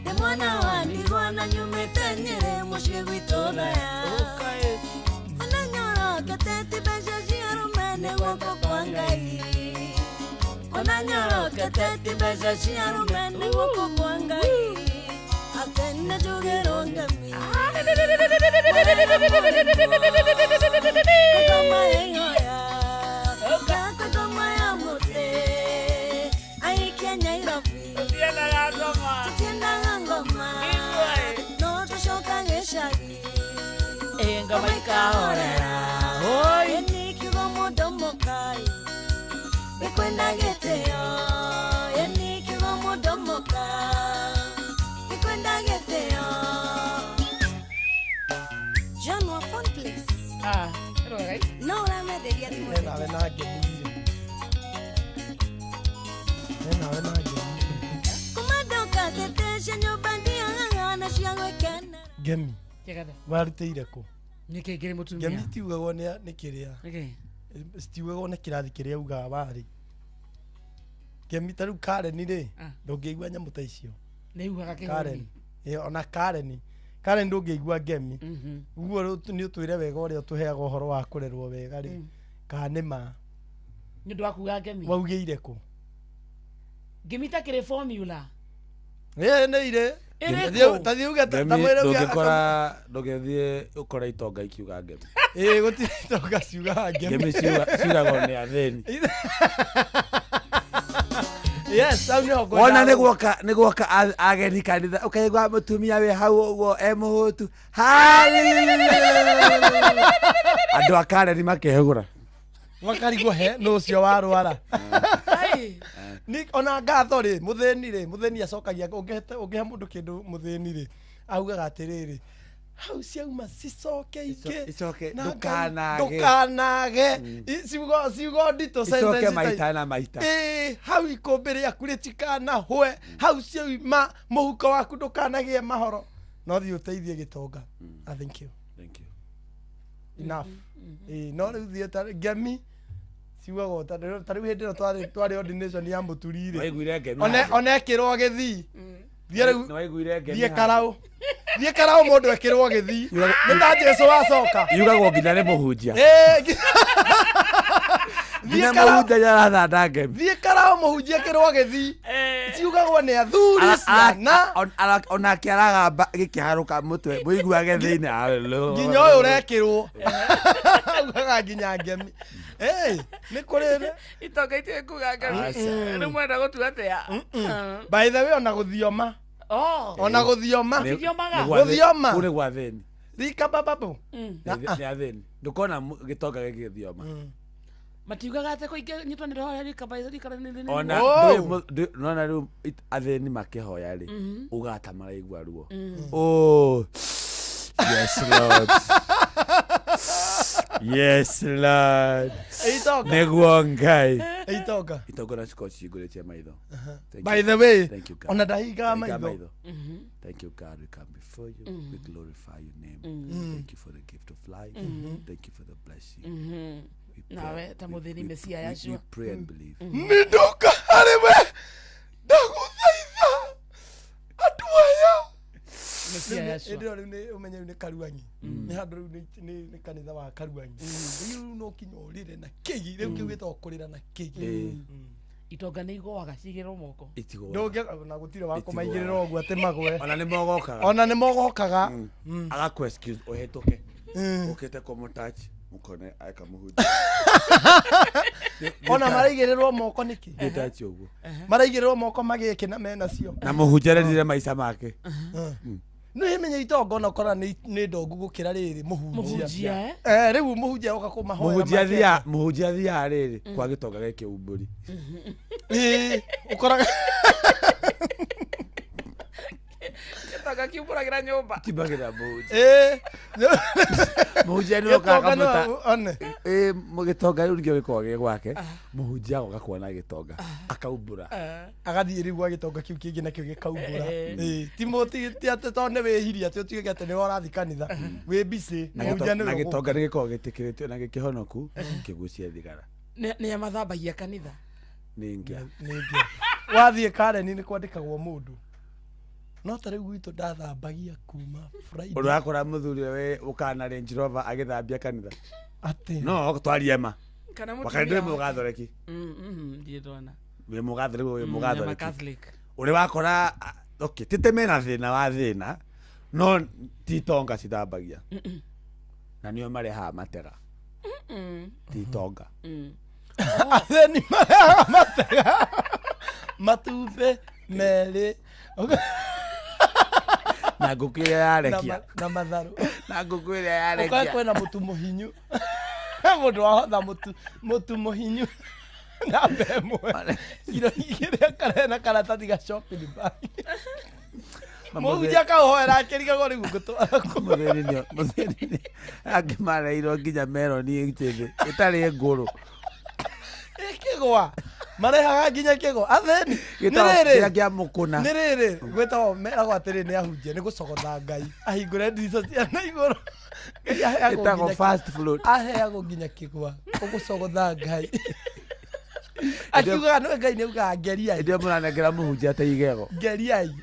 Ndĩ mwana wa ndigwa na nyumĩte Nyĩrĩ mũciĩ gwitũ Thaya. Ona nyorokete ti mbeca cia arũme nĩ guoko kwa Ngai. Ona nyorokete ti mbeca cia arũme nĩ guoko kwa Ngai. Atĩ nĩnjugĩrwo ngemi kwĩ ngoma ya ihoya na kwĩ ngoma ya mũtĩ aikia Nairobi tũtiendaga ngoma no tũcoka gĩcagi ngoma ikahorera oi ĩni kiugo mũndũ mũkai gĩkwenda gĩtĩo ĩni kiugo mũndũ mũka gĩkwenda gĩtĩo. John wa phone please. Ah, hello guys. No ũramenderia thimũ Nawe na ngemi nawe na ngemi. Kumadoka setesha nyũmba ndiagaga na cia gwĩkena. Ngemi Kĩgathe. warutĩire kũ? Nĩkĩ ngĩrĩ mũtumia? Ngemi itiugagwo nĩ kĩrĩa Nĩkĩ? Citiugagwo nĩ kĩrathi kĩrĩa ugaga warĩ. Ngemi ta rĩu Karen rĩ, ndũngĩigua nyamũ ta icio. Nĩ yugaga kĩhũni. Karen. Ĩ, ona Karen. Karen ndũngĩigua ngemi. Ũguo rĩu nĩ ũtwĩre wega ũrĩa ũtũheaga ũhoro wa kũrerwo wega rĩ. Kana nĩ ma. Nĩ ũndũ wa kuga ngemi. Waugĩire kũ? Ngemi ta kĩrĩ formula. Ĩ nĩ irĩ. Ĩrĩkũ? Ta thiĩ uge ta Ngemi mwĩre uge. ndũngĩkora ndũngĩthiĩ ũkore itonga ikiuga ngemi. Ĩ gũtirĩ itonga ciugaga ngemi. Ngemi ciugagwo nĩ athĩni. Yes, hau nĩho ngwendaga Wona nĩ guoka ageni kanitha ũkaigua mũtumia wĩ hau ũguo e mũhũtu. Andũ a Karen makehũgũra. Makarigwo he nũ ũcio warwara. Ni ona ngatho rĩ, mũthĩni rĩ, mũthĩni acokagia ũngĩhe mũndũ kĩndũ mũthĩni rĩ, augaga atĩrĩrĩ, hau ciauma cicoke ingĩ Icoke na Ngai, ndũkanage. ndũkanage. Ciugo ciugo nditũ Icoke sentence ta- maita na maita. Ĩĩ, hau ikũmbĩ rĩaku rĩtikanahwe, hau ciauma mũhuko waku ndũkanagĩe mahoro. No thiĩ ũteithie gĩtonga. Ah, thank you. Thank you. Enough. Ĩĩ, no rĩu thiĩ ta ngemi ciugagwo ta rĩu hĩndĩ ĩno twarĩ ordination ya mũturi rĩ. Waiguire ngemi One handũ? one ekĩrwo gĩthii. Thiĩ rĩu Nĩwaiguire ngemi thiĩ handũ? karaũ. Thiĩ karaũ mũndũ ekĩrwo gĩthii. Nĩ ta Jesũ wacoka. Yugagwo nginya nĩ mũhunjia. Ĩĩ, thiĩ Nginya karaũ. mũhunjia nĩarathanda ngemi. Thiĩ karaũ mũhunjia ekĩrwo gĩthii. Ciugagwo nĩ athuri ciana. Onake aragamba gĩkĩharũka mũtwe mũiguage thĩinĩ. Nginya ũyũ ũrekĩrwo. Augaga nginya ngemi. Ĩĩ, nĩ kũrĩ Itonga itirĩ kuga ngemi. Aca. Rĩu mwenda gũtua atĩa? By the way, ona gũthioma. Oh. Ona gũthioma. Mathiomaga? Gũthioma. Kũu nĩ gwa thĩni. Rika bababu. Nĩ athĩni. Ndũkona gĩtonga gĩgĩthioma. Matiugaga atĩ kũingĩ nyitwo nĩ roho rika rika nĩ Ona Oh. nona rĩu athĩni makĩhoya rĩ, ugaga ta maraigua ruo. Oh. Yes Lord. Yes Lord. Itonga. Nĩguo Ngai. Itonga. Itonga na cikorwo cihingũrĩtie maitho. Thank By you. the way, Thank you, God. ona ndahingaga Ndahingaga maitho. Thank you, God. We come before you. We glorify your name. Thank you for the gift of life. Thank you for the blessing. We pray- Nawe ta mũthĩni Mesia we Yahshua. pray and believe. Nĩ ndoka harĩ we ndagũthaitha andũ aya. Mesia Yahshua. Hĩndĩ ĩyo rĩu nĩ ũmenye rĩu nĩ Karuang'i. Nĩ handũ rĩu nĩ kanitha wa Karuang'i. Rĩu no kinya ũrĩre na kĩgi. Rĩu kĩu gĩtagwo kũrĩra na kĩgi. Itonga nĩ igũaga cigĩrwo moko. Itigũaga. Ndũngĩ na gũtirĩ wa kũmaigĩrĩra ũguo atĩ magwe. Ona nĩ mogokaga. Ona nĩ mogokaga. Agakũ excuse ũhĩtũke. Ũkĩte kũmũtouch mũkone eka mũhunjia. Ona maraigĩrĩrwo moko nĩkĩ? Ndĩtouch ũguo. Maraigĩrĩrwo moko magĩkĩ na menacio. Na mũhunjia arendire maica make. Nĩ himenye itonga ona ũkora nĩ ndongu gũkĩra rĩrĩ mũhunjia. Mũhunjia, eh? Eh, rĩu mũhunjia oka kũmahoera Mũhunjia makenda. athiaga mũhunjia athiaga rĩrĩ kwa gĩtonga gĩkĩumbũri. Ĩĩ, ũkoraga Gĩtonga kiumbũragĩra nyũmba. Kiumbagĩra mũhunjia. Ĩĩ. Mũhunjia nĩ okaga Gĩtonga no kamũta. one. Ĩĩ gĩtonga rĩu nĩkĩo gĩkoragwo gĩ gwake. Mũhunjia agoka kuona gĩtonga akaumbũra. Agathiĩ rĩu gwa gĩtonga kĩu kĩngĩ nakĩo gĩkaumbũra. Ĩĩ, ti ti atĩ tondũ nĩ wĩhirie atĩ ũtuĩke atĩ nĩwe ũrathiĩ kanitha. Wĩ busy. Na Mũhunjia nĩwe na gĩtonga ũgũka. nĩ gĩkoragwo gĩtĩkĩrĩtio na gĩkĩhonoku kĩgucie thigara. Nĩ amathambagia kanitha. Nĩ ngĩa. Nĩ ngĩa. Wathiĩ Karen nĩ kwandĩkagwo mũndũ. No ta rĩu gwitũ ndathambagia kuma Friday. Ũrakora mũthuri ũrĩa ũkana Range Rover agĩthambia kanitha. Atĩ. No twarie ma. Kana Wakati mũtumia ndũrĩ mũgathoreki. Ndirĩ ndona. Wĩ mũgathoreki wĩ I'm a mũgathoreki. Catholic. Ũrĩ wakora okay tĩte mena thĩna wa thĩna no ti itonga cithambagia. Na nĩo marehaga matega. Ti itonga. Athĩni marehaga matega. Matumbĩ merĩ. Na ngũkũ ĩrĩa yarekia. Na matharũ. Na ngũkũ ĩrĩa yarekia. Ũkae kwĩna mũtu mũhinyu. Mũndũ wahotha mũtu mũhinyu. Namba ĩmwe. Kiro igĩrĩ akarehe na karatathi ga shopping bag. Mũhunjia akaũhoera akĩrigagwo rĩu ngũtwara kũ. Mũthĩni nĩ mũthĩni nĩ angĩ mareirwo nginya meroni njĩthĩ ĩtarĩ ngũrũ. Ĩkĩgwa. Marehaga nginya kĩgwa. Athĩni. Nĩ Gĩtagwo rĩrĩ. kĩrĩa kĩa mũkũna. Nĩ rĩrĩ. Gwĩtagwo meragwo atĩrĩ nĩ ahunjia nĩ gũcogotha Ngai. Ahingũre ndirica cia na igũrũ. Ngai aheagwo Ĩtagwo nginya fast float. Aheagwo nginya kĩgwa. Ũgũcogotha Ngai. Akiugaga no Ngai nĩ augaga ngeriai. Ndio mũranengera mũhunjia ta igego. Ngeriai.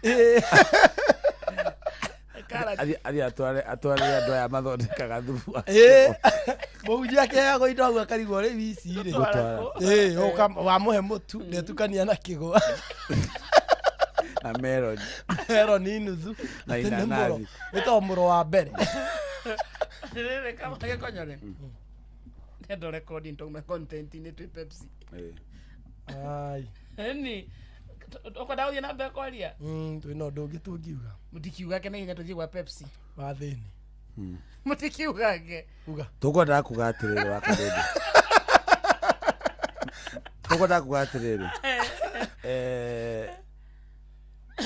Athiĩ atware andũ aya mathondekaga thubu. Mũhunjia akĩheagwo indo hau akarigwo rĩu ici rĩ. Wamũhe mũtu ndetukania na kĩgwa. Na melon. Melon nuthu. Na inanathi. Wĩtagwo mũro wa mbere. Rĩrĩ kama gĩkonyore. Ndendo recording taume content-inĩ twĩ Pepsi. Ai. Eni ukwenda gũthiĩ na mbere kwaria? Twĩna ũndũ ũngĩ tũngiuga. Mũtikiugake na ihenya tũthiĩ gwa Pepsi. Wa thĩni. Mũtikiugake. Uga. Tũkwendaga kuga atĩrĩrĩ wa Karĩndĩ. Tũkwendaga kuga atĩrĩrĩ.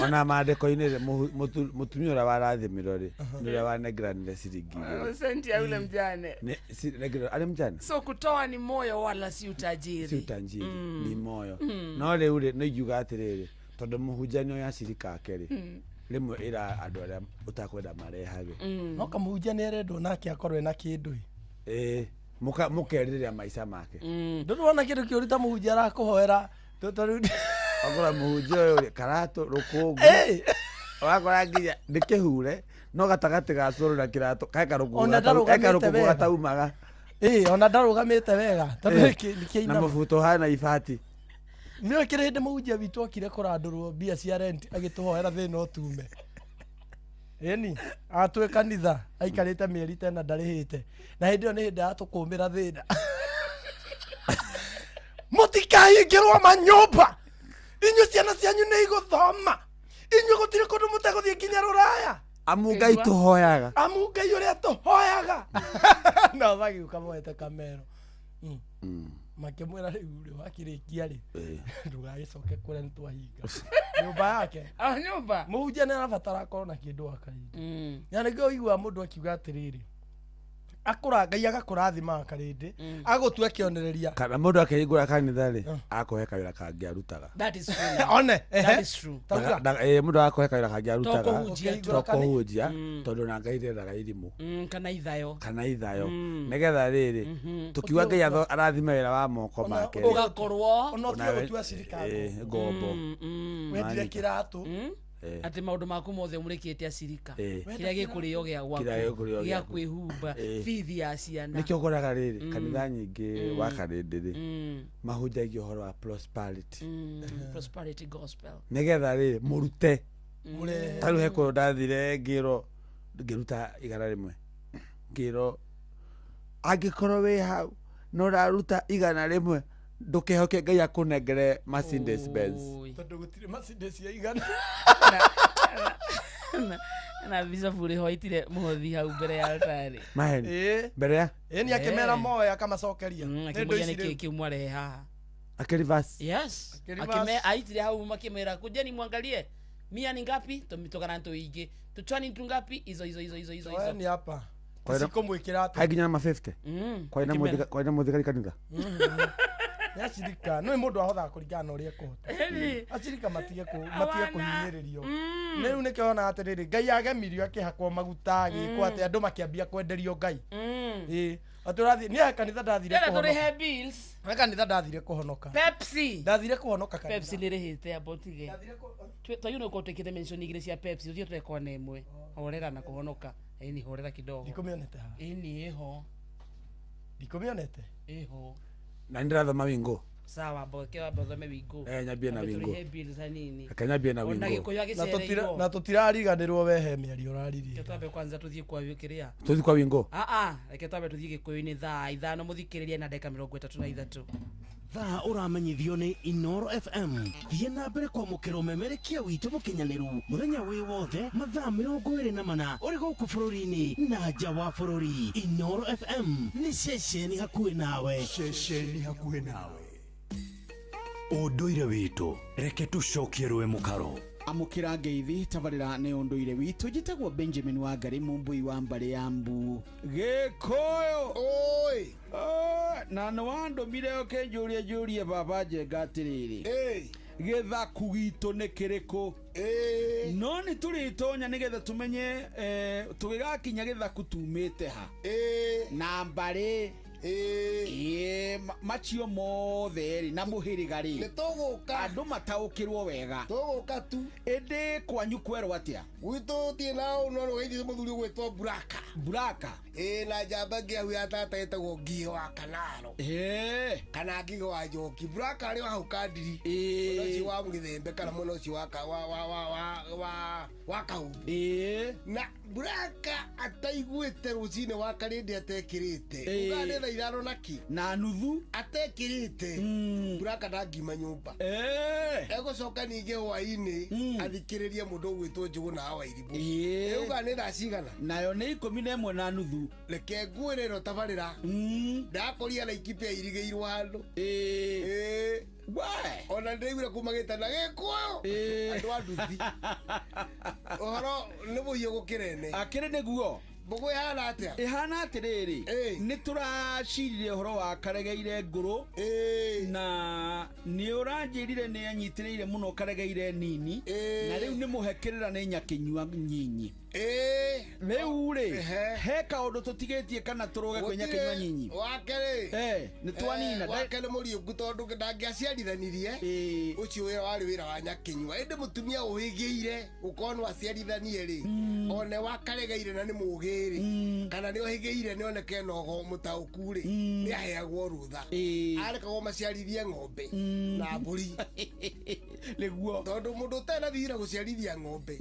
Ona maandĩko-inĩ rĩ, mũtumia ũrĩa warathimirwo rĩ, nĩ ũrĩa wanengeranire ciringi igĩrĩ. Senti ya yule mjane. Arĩ mjane? So kutoa ni moyo wala si utajiri. Si utajiri, ni moyo. No rĩu rĩ, nĩ ingiuga atĩrĩrĩ, tondũ mũhunjia nĩ oya cirika ake rĩ, rĩmwe ĩra andũ arĩa ũtakwenda marehage. No kamũhunjia nĩ arendwo nake akorwo ena kĩndũ. Ĩĩ, mũkerĩrĩra maica make. Ndũrĩ wona kĩndũ kĩũru ta mũhunjia arakũhoera Wakora mũhunjia ũyũ rĩ, karatũ rũkũngũ. Wakora nginya nĩ kĩhure no gatagatĩ ga cũrũ na kĩratũ he karũkũngũ gataumaga. Ona ndarũgamĩte wega tondũ na mũbuto ũhana ibati. Nĩũĩ kĩrĩ hĩndĩ mũhunjia witũ okire kũrandũrwo mbia cia rent agĩtũhoera thĩna ũtume. Ĩni atwĩ kanitha aikarĩte mĩeri tena ndarĩhĩte na hĩndĩ ĩyo nĩ hĩndĩ yatũkũmĩra thĩna. Mũtikahingĩrwo manyũmba. Inyuĩ ciana cianyu nĩ igũthoma. Inyuĩ gũtirĩ kũndũ mũtegũthiĩ nginya rũraya. Amu Ngai tũhoyaga. Amu Ngai ũrĩa tũhoyaga. No magĩũka moete kamero. Makĩmwĩra rĩu rĩ wakĩrĩkia rĩ ndũgagĩcoke kũrĩa nĩ twahinga. Nyũmba yake. Nyũmba. Mũhunjia nĩ arabatara akorwo na kĩndũ akahinda. Na nĩkĩo ũiguaga mũndũ akiuga atĩrĩrĩ, akũra Ngai agakũrathima Karĩndĩ agũtua kĩonereria. Kana mũndũ akĩhingũra kanitha rĩ, akũhe kawĩra kangĩ arutaga. That is true. One. That is true. Mũndũ akũhe kawĩra kangĩ arutaga. To kũhunjia tondũ na Ngai ndendaga irimũ. Kana ithayo. Kana ithayo. Nĩgetha rĩrĩ tũkiuga Ngai arathime wĩra wa moko make. Ũgakorwo ona ũtige gũtua cirika ngombo. Wendire kĩratũ. Atĩ maũndũ maku mothe ũmũrĩkĩte acirika. Kĩrĩa gĩkũrĩo gĩa gwaku, gĩa kwĩhumba, bithi ya ciana. Nĩkĩo ũkoraga rĩrĩ kanitha nyingĩ wa Karĩndĩ rĩ mahunjagia ũhoro wa prosperity. Prosperity gospel. Nĩgetha rĩrĩ mũrute. Ta rĩu he kũndũ ndathire ngĩrwo ngĩruta 100 ngĩrwo angĩkorwo wĩ hau no ũraruta 100 ndũkehoke Ngai akũnengere Mercedes Benz. Tondũ gũtirĩ Mercedes ya 100. Na bishop ũrĩ ho aitire mũhothi hau mbere ya altari. Maheni. Mbere ya? Ĩni akĩmera moe akamacokeria. Akĩmũria nĩkĩ kĩu mwarehe haha. Akĩreverse. Yes. Akime aitire hau makĩmera kujeni mwangalie. Mia ni ngapi? Tumitokana tuingi. Tuchwani tu ngapi? Hizo hizo hizo hizo hizo. Ni hapa. Sikumwĩkĩra atĩ. Hai nginya ma 50. Kwa ina mũthigari kanitha. Nĩ acirika nĩ mũndũ ahothaga kũringana na ũrĩa ekũhota. Acirika matige kũhinyĩrĩrio. Rĩu nĩkĩo wonaga atĩrĩrĩ Ngai agemirio akĩhakwo maguta agĩkwo atĩ andũ makĩambia kwenderio Ngai. Ĩĩ atĩ ũrathiĩ niĩ kanitha ndathire kũhonoka. Tũrĩhe bills. He kanitha ndathire kũhonoka. Pepsi. Ndathire kũhonoka kanitha. Pepsi nĩrĩhĩte amba ũtige. Twagĩrĩirwo nĩ gũkorwo twĩkĩte mention igĩrĩ cia Pepsi ũthiĩ twekwo na ĩmwe. Horera na kũhonoka. Ĩni horera kidogo. Ndikũmĩonete haha. Ĩni ĩho. Ndikũmĩonete. Ĩho. Na nĩndĩrathoma wingo. Sawa mboke wambe ũthome wingo. Nyambie na wingo. Tũrĩhe bills hanini. Reke nyambie na wingo. Ona Gĩkũyũ agĩcereirwo. Na tũtirariganĩrwo wehe mĩario ũraririe. Reke twambe kwanza tũthiĩ kwa kĩrĩa. Tũthiĩ kwa wingo. Reke twambe tũthiĩ Gĩkũyũ-inĩ thaa 5 mũthikĩrĩria na ndagĩka 33. Thaa ũramenyithio nĩ Inoro FM. Thiĩ na mbere kwamũkĩra ũmemerekia witũ mũkinyanĩru mũthenya wĩ wothe mathaa 24 ũrĩ gũkũ bũrũri-inĩ na nja wa bũrũri. Inoro FM nĩ ceceni hakuhĩ nawe. Ceceni hakuhĩ nawe. Ũndũire witũ reke tũcokie rũĩ mũkaro. Amũkĩra ngeithi tabarĩra nĩ ũndũire witũ. Njĩtagwo Benjamin Wangari mũmbui wa mbarĩ ya Mbu. Gĩkũyũ oi na nĩ wandũmire ũkĩnjũria njũrie baba Njenga atĩrĩrĩ, gĩthaku gitũ nĩ kĩrĩkũ? No nĩ tũrĩtonya nĩgetha tũmenye tũgĩgakinya gĩthaku tumĩte ha na mbarĩ Ĩĩ macio mothe rĩ na mũhĩrĩga rĩ nĩ tũgũka andũ mataũkĩrwo wega tũgũka tu ĩndĩ kwanyu kwerwo atĩa gwitũ tie na no rũgeithie mũthuri ũgwĩtwo Buraka Buraka ĩĩ na njamba ĩngĩ hau ya tata ĩtagwo Ngigĩ wa Kanaro kana Ngigĩ wa Njoki. Buraka arĩ o hau Kandiri mwena ũcio wa Gĩthembe kana mwena ũcio wa wa Kahumbu. Na Buraka ataiguĩte rũcinĩ wa Karĩndĩ atekĩrĩte ugaga nĩ thaa ithano na kĩ na nuthu atekĩrĩte Buraka ndangiuma nyũmba. Egũcoka ningĩ hwaĩ-inĩ athikĩrĩrie mũndũ ũgwĩtwo Njũgũna wa Wairimũ. Ugaga nĩ thaa cigana? Nayo nĩ 11 na nuthu. Reke nguĩre ĩno tabarĩra ndakũria Laikipia irigĩirwo handũ. Ona ndĩraiguire kuma gĩtana gĩkũyũ andũ a nduthi ũhoro nĩ mũhiũ gũkĩra ene. Akĩrĩ nĩguo mbũgũ ĩhana atĩa? Ĩhana atĩrĩrĩ, nĩ tũracirire ũhoro wa Karegeire ngũrũ na nĩ ũranjĩrire nĩ anyitĩrĩire mũno Karegeire nini na rĩu nĩ mũhe kĩrĩra nĩ Nyakĩnyua nyinyi. Rĩu rĩ he kaũndũ tũtigĩtie kana tũrũge kwĩ Nyakĩnyua nyinyi wake rĩ nĩ twanina wake nĩ mũriũngu tondũ ndangĩaciarithanirie ũcio wĩra warĩ wĩra wa Nyakĩnyua ĩndĩ mũtumia ũhĩgĩire gũkorwo no aciarithanie rĩ one wa Karegeire na nĩ mũũgĩ rĩ kana nĩ ũhĩgĩire nĩ oneke nogo mũtaũku rĩ nĩ aheagwo rũtha arekagwo maciarithie ng'ombe na mbũri nĩguo tondũ mũndũ ũtarĩ na thira gũciarithia ng'ombe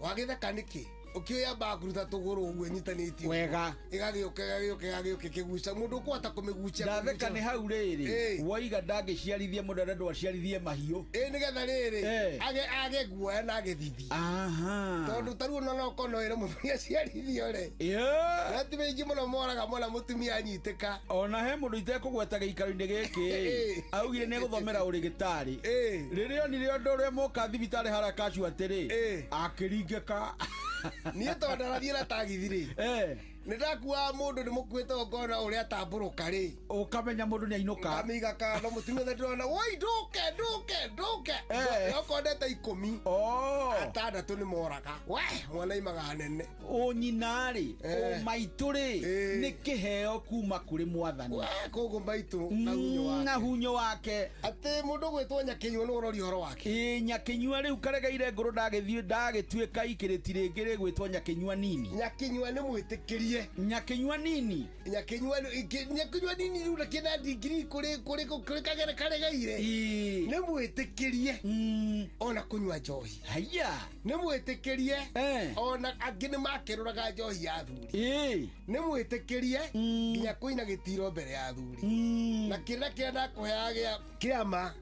wagĩtheka nĩkĩ ũkĩoya kũruta tũgũrũ ũguo ĩnyitanĩtio wega ĩgagĩũka ĩgagĩũka ĩgagĩũka ĩkĩguca mũndũ ũkũhota kũmĩgucia ndatheka nĩ hau rĩrĩ woiga ndangĩciarithia mũndũ arendwo aciarithie mahiũ ĩ nĩgetha rĩrĩ age guoya na agĩthithi tondũ ta rĩu no okorwo no ĩre mũthuri aciarithio rĩ atumia aingĩ mũno moraga mona mũtumia anyitĩka ona he mũndũ itekũgweta gĩikaro-inĩ gĩkĩ augire nĩ gũthomera ũrĩgĩtarĩ rĩrĩa onire ũndũ ũrĩa moka thibitarĩ haraka atĩrĩ akĩringĩka niĩ tondũ ndarathiĩ na tagithi rĩ nĩ ndakuaga mũndũ nĩ mũkuĩte ngona ũrĩa atambũrũka rĩ ũkamenya mũndũ nĩ ainũka ngamĩiga kando mũtumia ũcio ndĩrona woi ndũke ndũke ndũke okorwo ndete 10 6 nĩ moraga we mwana imaga nene ũnyina rĩ ũmaitũ rĩ nĩ kĩheo kuma kũrĩ mwathani koguo maitũ na hunyo wake na hunyo wake atĩ mũndũ ũgwĩtwo Nyakĩnyua nĩ ũroria ũhoro wake ĩ Nyakĩnyua rĩu Karegeire ngũrũ ndagĩthiĩ ndagĩtuĩka ikĩrĩti rĩngĩ rĩgwĩtwo Nyakĩnyua nini Nyakĩnyua nĩ mwĩtĩkĩrie Nyakĩnyua nini Nyakĩnyua nini rĩu nakĩna ndigiri kũrĩ kagere Karegeire nĩ mwĩtĩkĩrie ona kũnyua njohi haya nĩ mwĩtĩkĩrie ona angĩ nĩ makĩrũraga njohi ya athuri nĩ mwĩtĩkĩrie nginya kũina gĩtiro mbere ya athuri na kĩrĩra kĩrĩa ndakũheaga gĩa kĩama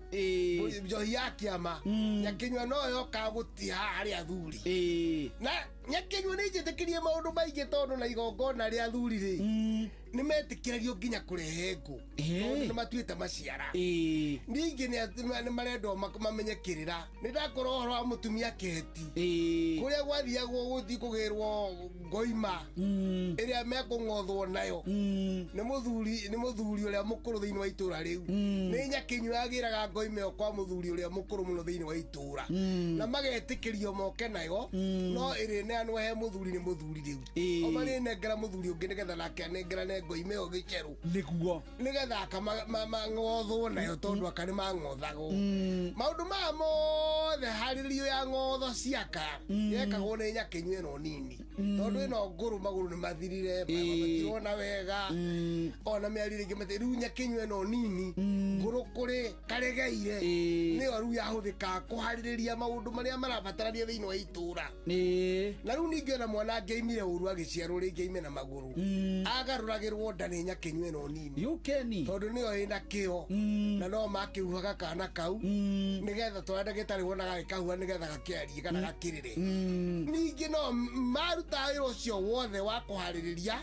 njohi ya kĩama Nyakĩnyua no yokaga gũtiha harĩ athuri na Nyakĩnyua nĩ njĩtĩkĩrie maũndũ maingĩ tondũ na igongona rĩa athuri rĩ nĩ metĩkĩragio nginya kũrehe ngũ tondũ nĩ matuĩte maciara ningĩ nĩ marendwo mamenye kĩrĩra nĩ ndakorwo ũhoro wa mũtumia Keheti kũrĩa gwathiagwo gũthiĩ kũgĩrwo ngoima ĩrĩa mekũng'othwo nayo nĩ mũthuri ũrĩa mũkũrũ thĩinĩ wa itũra rĩu nĩ Nyakĩnyua agĩraga ngoima ĩyo kwa mũthuri ũrĩa mũkũrũ mũno thĩinĩ wa itũra na magetĩkĩrio moke nayo no ĩrĩneanwo he mũthuri nĩ mũthuri rĩu o marĩnengera mũthuri ũngĩ nĩgetha nake anengerane ngoima ĩyo gĩcerũ nĩguo nĩgetha aka mang'othwo nayo tondũ aka nĩ mang'othagwo maũndũ maya mothe harĩrio ya ng'otho ciaka yekagwo nĩ Nyakĩnyua ĩno nini tondũ ĩno ngũrũ magũrũ nĩ mathirire matirona wega ona mĩario rĩngĩ rĩu Nyakĩnyua ĩno nini ngũrũ kũrĩ Karegeire nĩyo rĩu yahũthĩkaga kũharĩrĩria maũndũ marĩa marabatarania thĩinĩ wa itũra na rĩu ningĩ ona mwana angĩaimire ũru agĩciarwo rĩngĩ aime na magũrũ agarũragĩrwo nda nĩ Nyakĩnyua ĩno nini tondũ nĩyo ĩna kĩo na no makĩhuhaga kana kau nĩgetha twana ndagĩtarĩ wonaga gagĩkahuha nĩgetha gakĩarie kana gakĩrĩre ningĩ no marutaga wĩra ũcio wothe wa kũharĩrĩria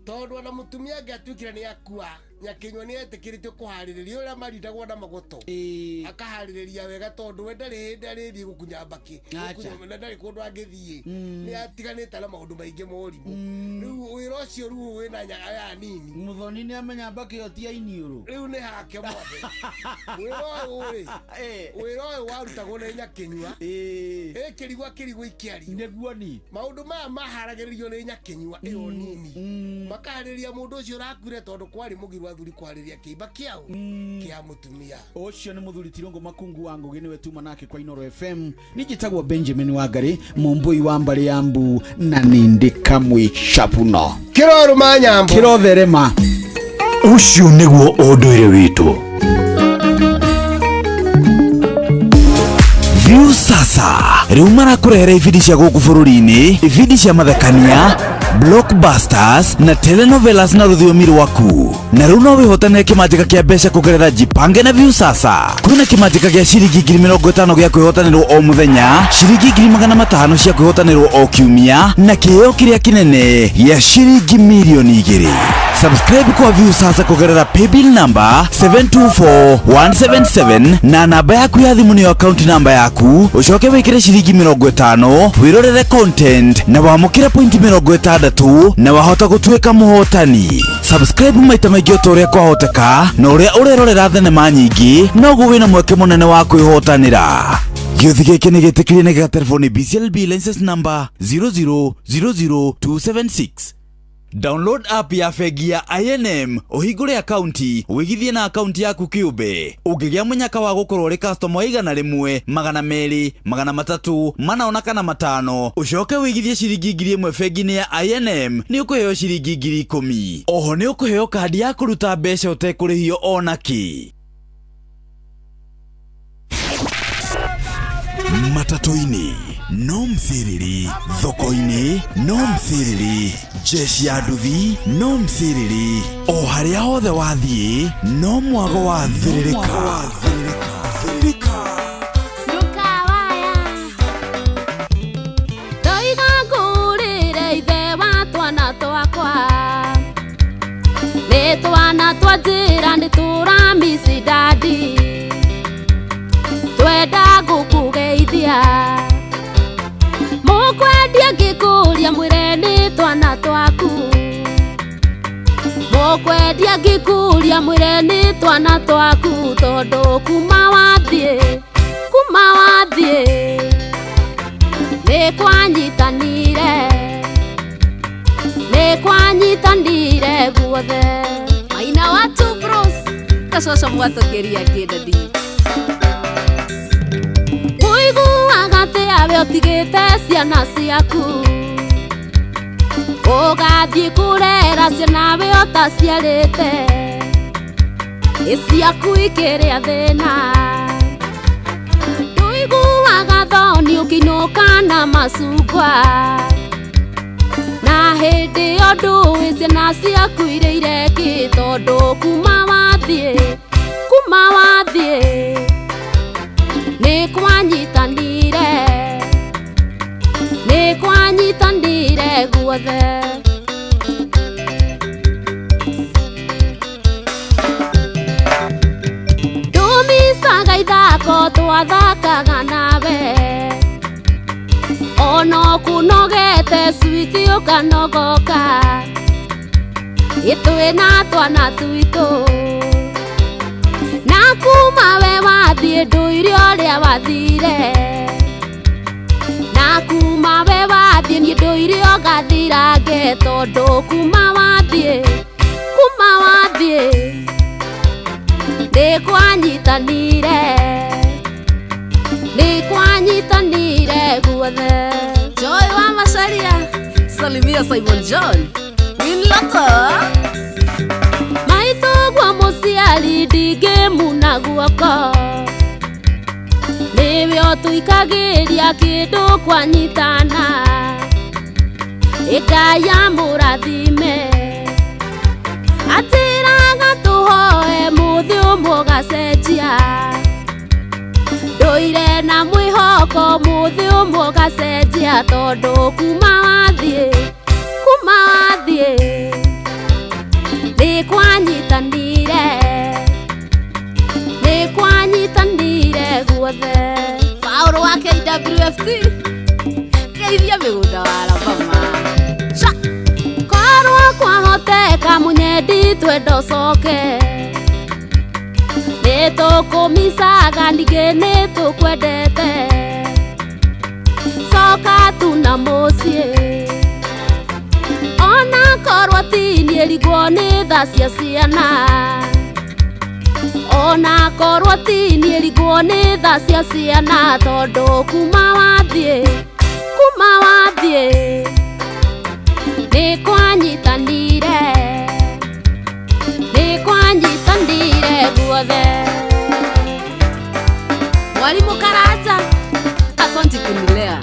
tondũ ona mũtumia angĩatuĩkire nĩ akua Nyakinyua nĩ etĩkĩrĩtio kũharĩrĩria ũrĩa marindagwo na magoto, akaharĩrĩria wega tondũ we ndarĩ hĩndĩ arĩthiĩ gũkunya mbakĩ. Acha. Na ndarĩ kũndũ angĩthiĩ, nĩ atiganĩte na maũndũ maingĩ morimũ. Rĩu wĩra ũcio rĩu wĩna aya anini. Muthoni nĩ amenya mbakĩ ĩyo ti ya iniũrũ. Rĩu nĩ hake mothe. Wĩra ũyũ rĩ, wĩra ũyũ warutagwo nĩ Nyakinyua, ĩkĩrigwo akĩrigwo ikĩario. Nĩguo ni maũndũ maya maharagĩrĩrio nĩ Nyakinyua ĩyo nini, makaharĩrĩria mũndũ ũcio ũrakuire, tondũ kwarĩ mũgiro athuri kwarĩrĩria kĩimba kĩao kĩa mũtumia. Ũcio nĩ mũthuri Tirũngũ Makungu wa Ngũgĩ, nĩwe tuma nake kwa Inoro FM. Nĩnjĩtagwo Benjamin Wangari, mũmbũi wa mbarĩ ya mbu, na nĩndĩ kamwe chapuno. Kĩrorũma nyambo. Kĩrotherema. Ũcio nĩguo ũndũire witũ. View sasa rĩu marakũrehera ibindi cia gũkũ bũrũri-inĩ, ibindi cia mathekania, blockbusters na telenovelas na rũthiomi rwaku. Na rĩu no wĩhotanĩre kĩmanjĩka kĩa mbeca kũgerera Jipange na View sasa. Kwĩna kĩmanjĩka gĩa ciringi 50,000 gĩa kwĩhotanĩrwo o mũthenya, ciringi 500,000 cia kwĩhotanĩrwo o kiumia, na kĩheo kĩrĩa kĩnene gĩa ciringi 2 mirioni. Subscribe kwa View sasa kũgerera paybill number 724177 na namba yaku ya thimũ nĩyo account namba yaku, ũcoke wĩkĩre ciringi 50 wĩrorere content na wamũkĩre pointi 60 na wahota gũtuĩka mũhotani. Subscribe maita maingĩ o ta ũrĩa kwahoteka, na ũrĩa ũrerorera thenema nyingĩ noguo wĩna mweke mũnene wa kwĩhotanĩra. Gĩũthi gĩkĩ nĩ gĩtĩkĩrie nĩ gĩa telefoni BCLB license number 0000276. Download app ya bengi ya I&M, ũhingũre akaunti, ũigithie na akaunti yaku kĩũmbe. Ũngĩgĩa mũnyaka wa gũkorwo ũrĩ customer wa 100, 200, 300, 4 ona kana 5, ũcoke ũigithie ciringi 1,000 bengi-inĩ ya I&M, nĩ ũkũheo ciringi 10,000. Oho nĩ ũkũheo kandi ya kũruta mbeca ũtekũrĩhio ona kĩ. Matatũ-inĩ no msiriri, thoko-inĩ no msiriri, jeshi ya nduthi no msiriri, o harĩa hothe wathiĩ no mwago wa thĩrĩrĩka. Ndukawaya ndoiga ngũrĩre ithe wa twana twakwa, nĩ twana twa njĩra nĩ tũramici dadi, twenda gũkũgeithia. Mũkwendia ngĩkũria mwĩre nĩ twana twaku, mũkwendia ngĩkũria mwĩre nĩ twana twaku, tondũ kuma wathiĩ, kuma wathiĩ nĩ kwanyitanire, nĩ kwanyitanire guothe. Maina wa Two Bros kacoco mwatũkĩria kĩndadi. Ũiguaga atĩa we ũtigĩte ciana ciaku, ũgathiĩ kũrera ciana we ũtaciarĩte, ĩ ciaku ikĩrĩa thĩna. Ndũiguaga thoni ũkĩinũka na macungwa, na hĩndĩ ĩyo ndũĩ ciana ciaku irĩire kĩ, tondũ kuma wathiĩ, kuma wathiĩ nĩ kwanyitanire, nĩ kwanyitanire guothe. Ndũmicaga ithako twathakaga nawe, ona ũkũnogete switi ũkanogoka, ĩtwĩ na twana twitũ. Na kuma we wathiĩ ndũire ũrĩa wathire, na kuma we wathiĩ niĩ ndũire ũgathirange, tondũ kuma wathiĩ, kuma wathiĩ nĩ kwanyitanire, nĩ kwanyitanire guothe. Joy wa Macharia salimia Simon John Winloto. Maitũ guo mũciari ndingĩmuna guoko, nĩwe ũtũikagĩria kĩndũ kwanyitana, ĩkaya mũrathime atĩraga tũhoe mũthĩ ũmwe ũgacenjia, ndũire na mwĩhoko mũthĩ ũmwe ũgacenjia, tondũ kuma wathiĩ, kuma wathiĩ nĩ Nĩ kwanyitanire Nĩ kwanyitanire guothe Paũrũ wa KWFT Geithia mĩgũnda wa Alabama Sha! Korwo kwahoteka mũnyendi twenda ũcoke Nĩ tũkũmicaga ningĩ nĩ tũkwendete Coka tu na mũciĩ Ona korwo ti niĩ rigwo nĩ tha cia ciana Ona korwo ti niĩ rigwo nĩ tha cia ciana Tondũ kuma wathiĩ kuma wathiĩ Nĩ kwanyitanire Nĩ kwanyitanire guothe Mwalimu Karata, asante kunilea.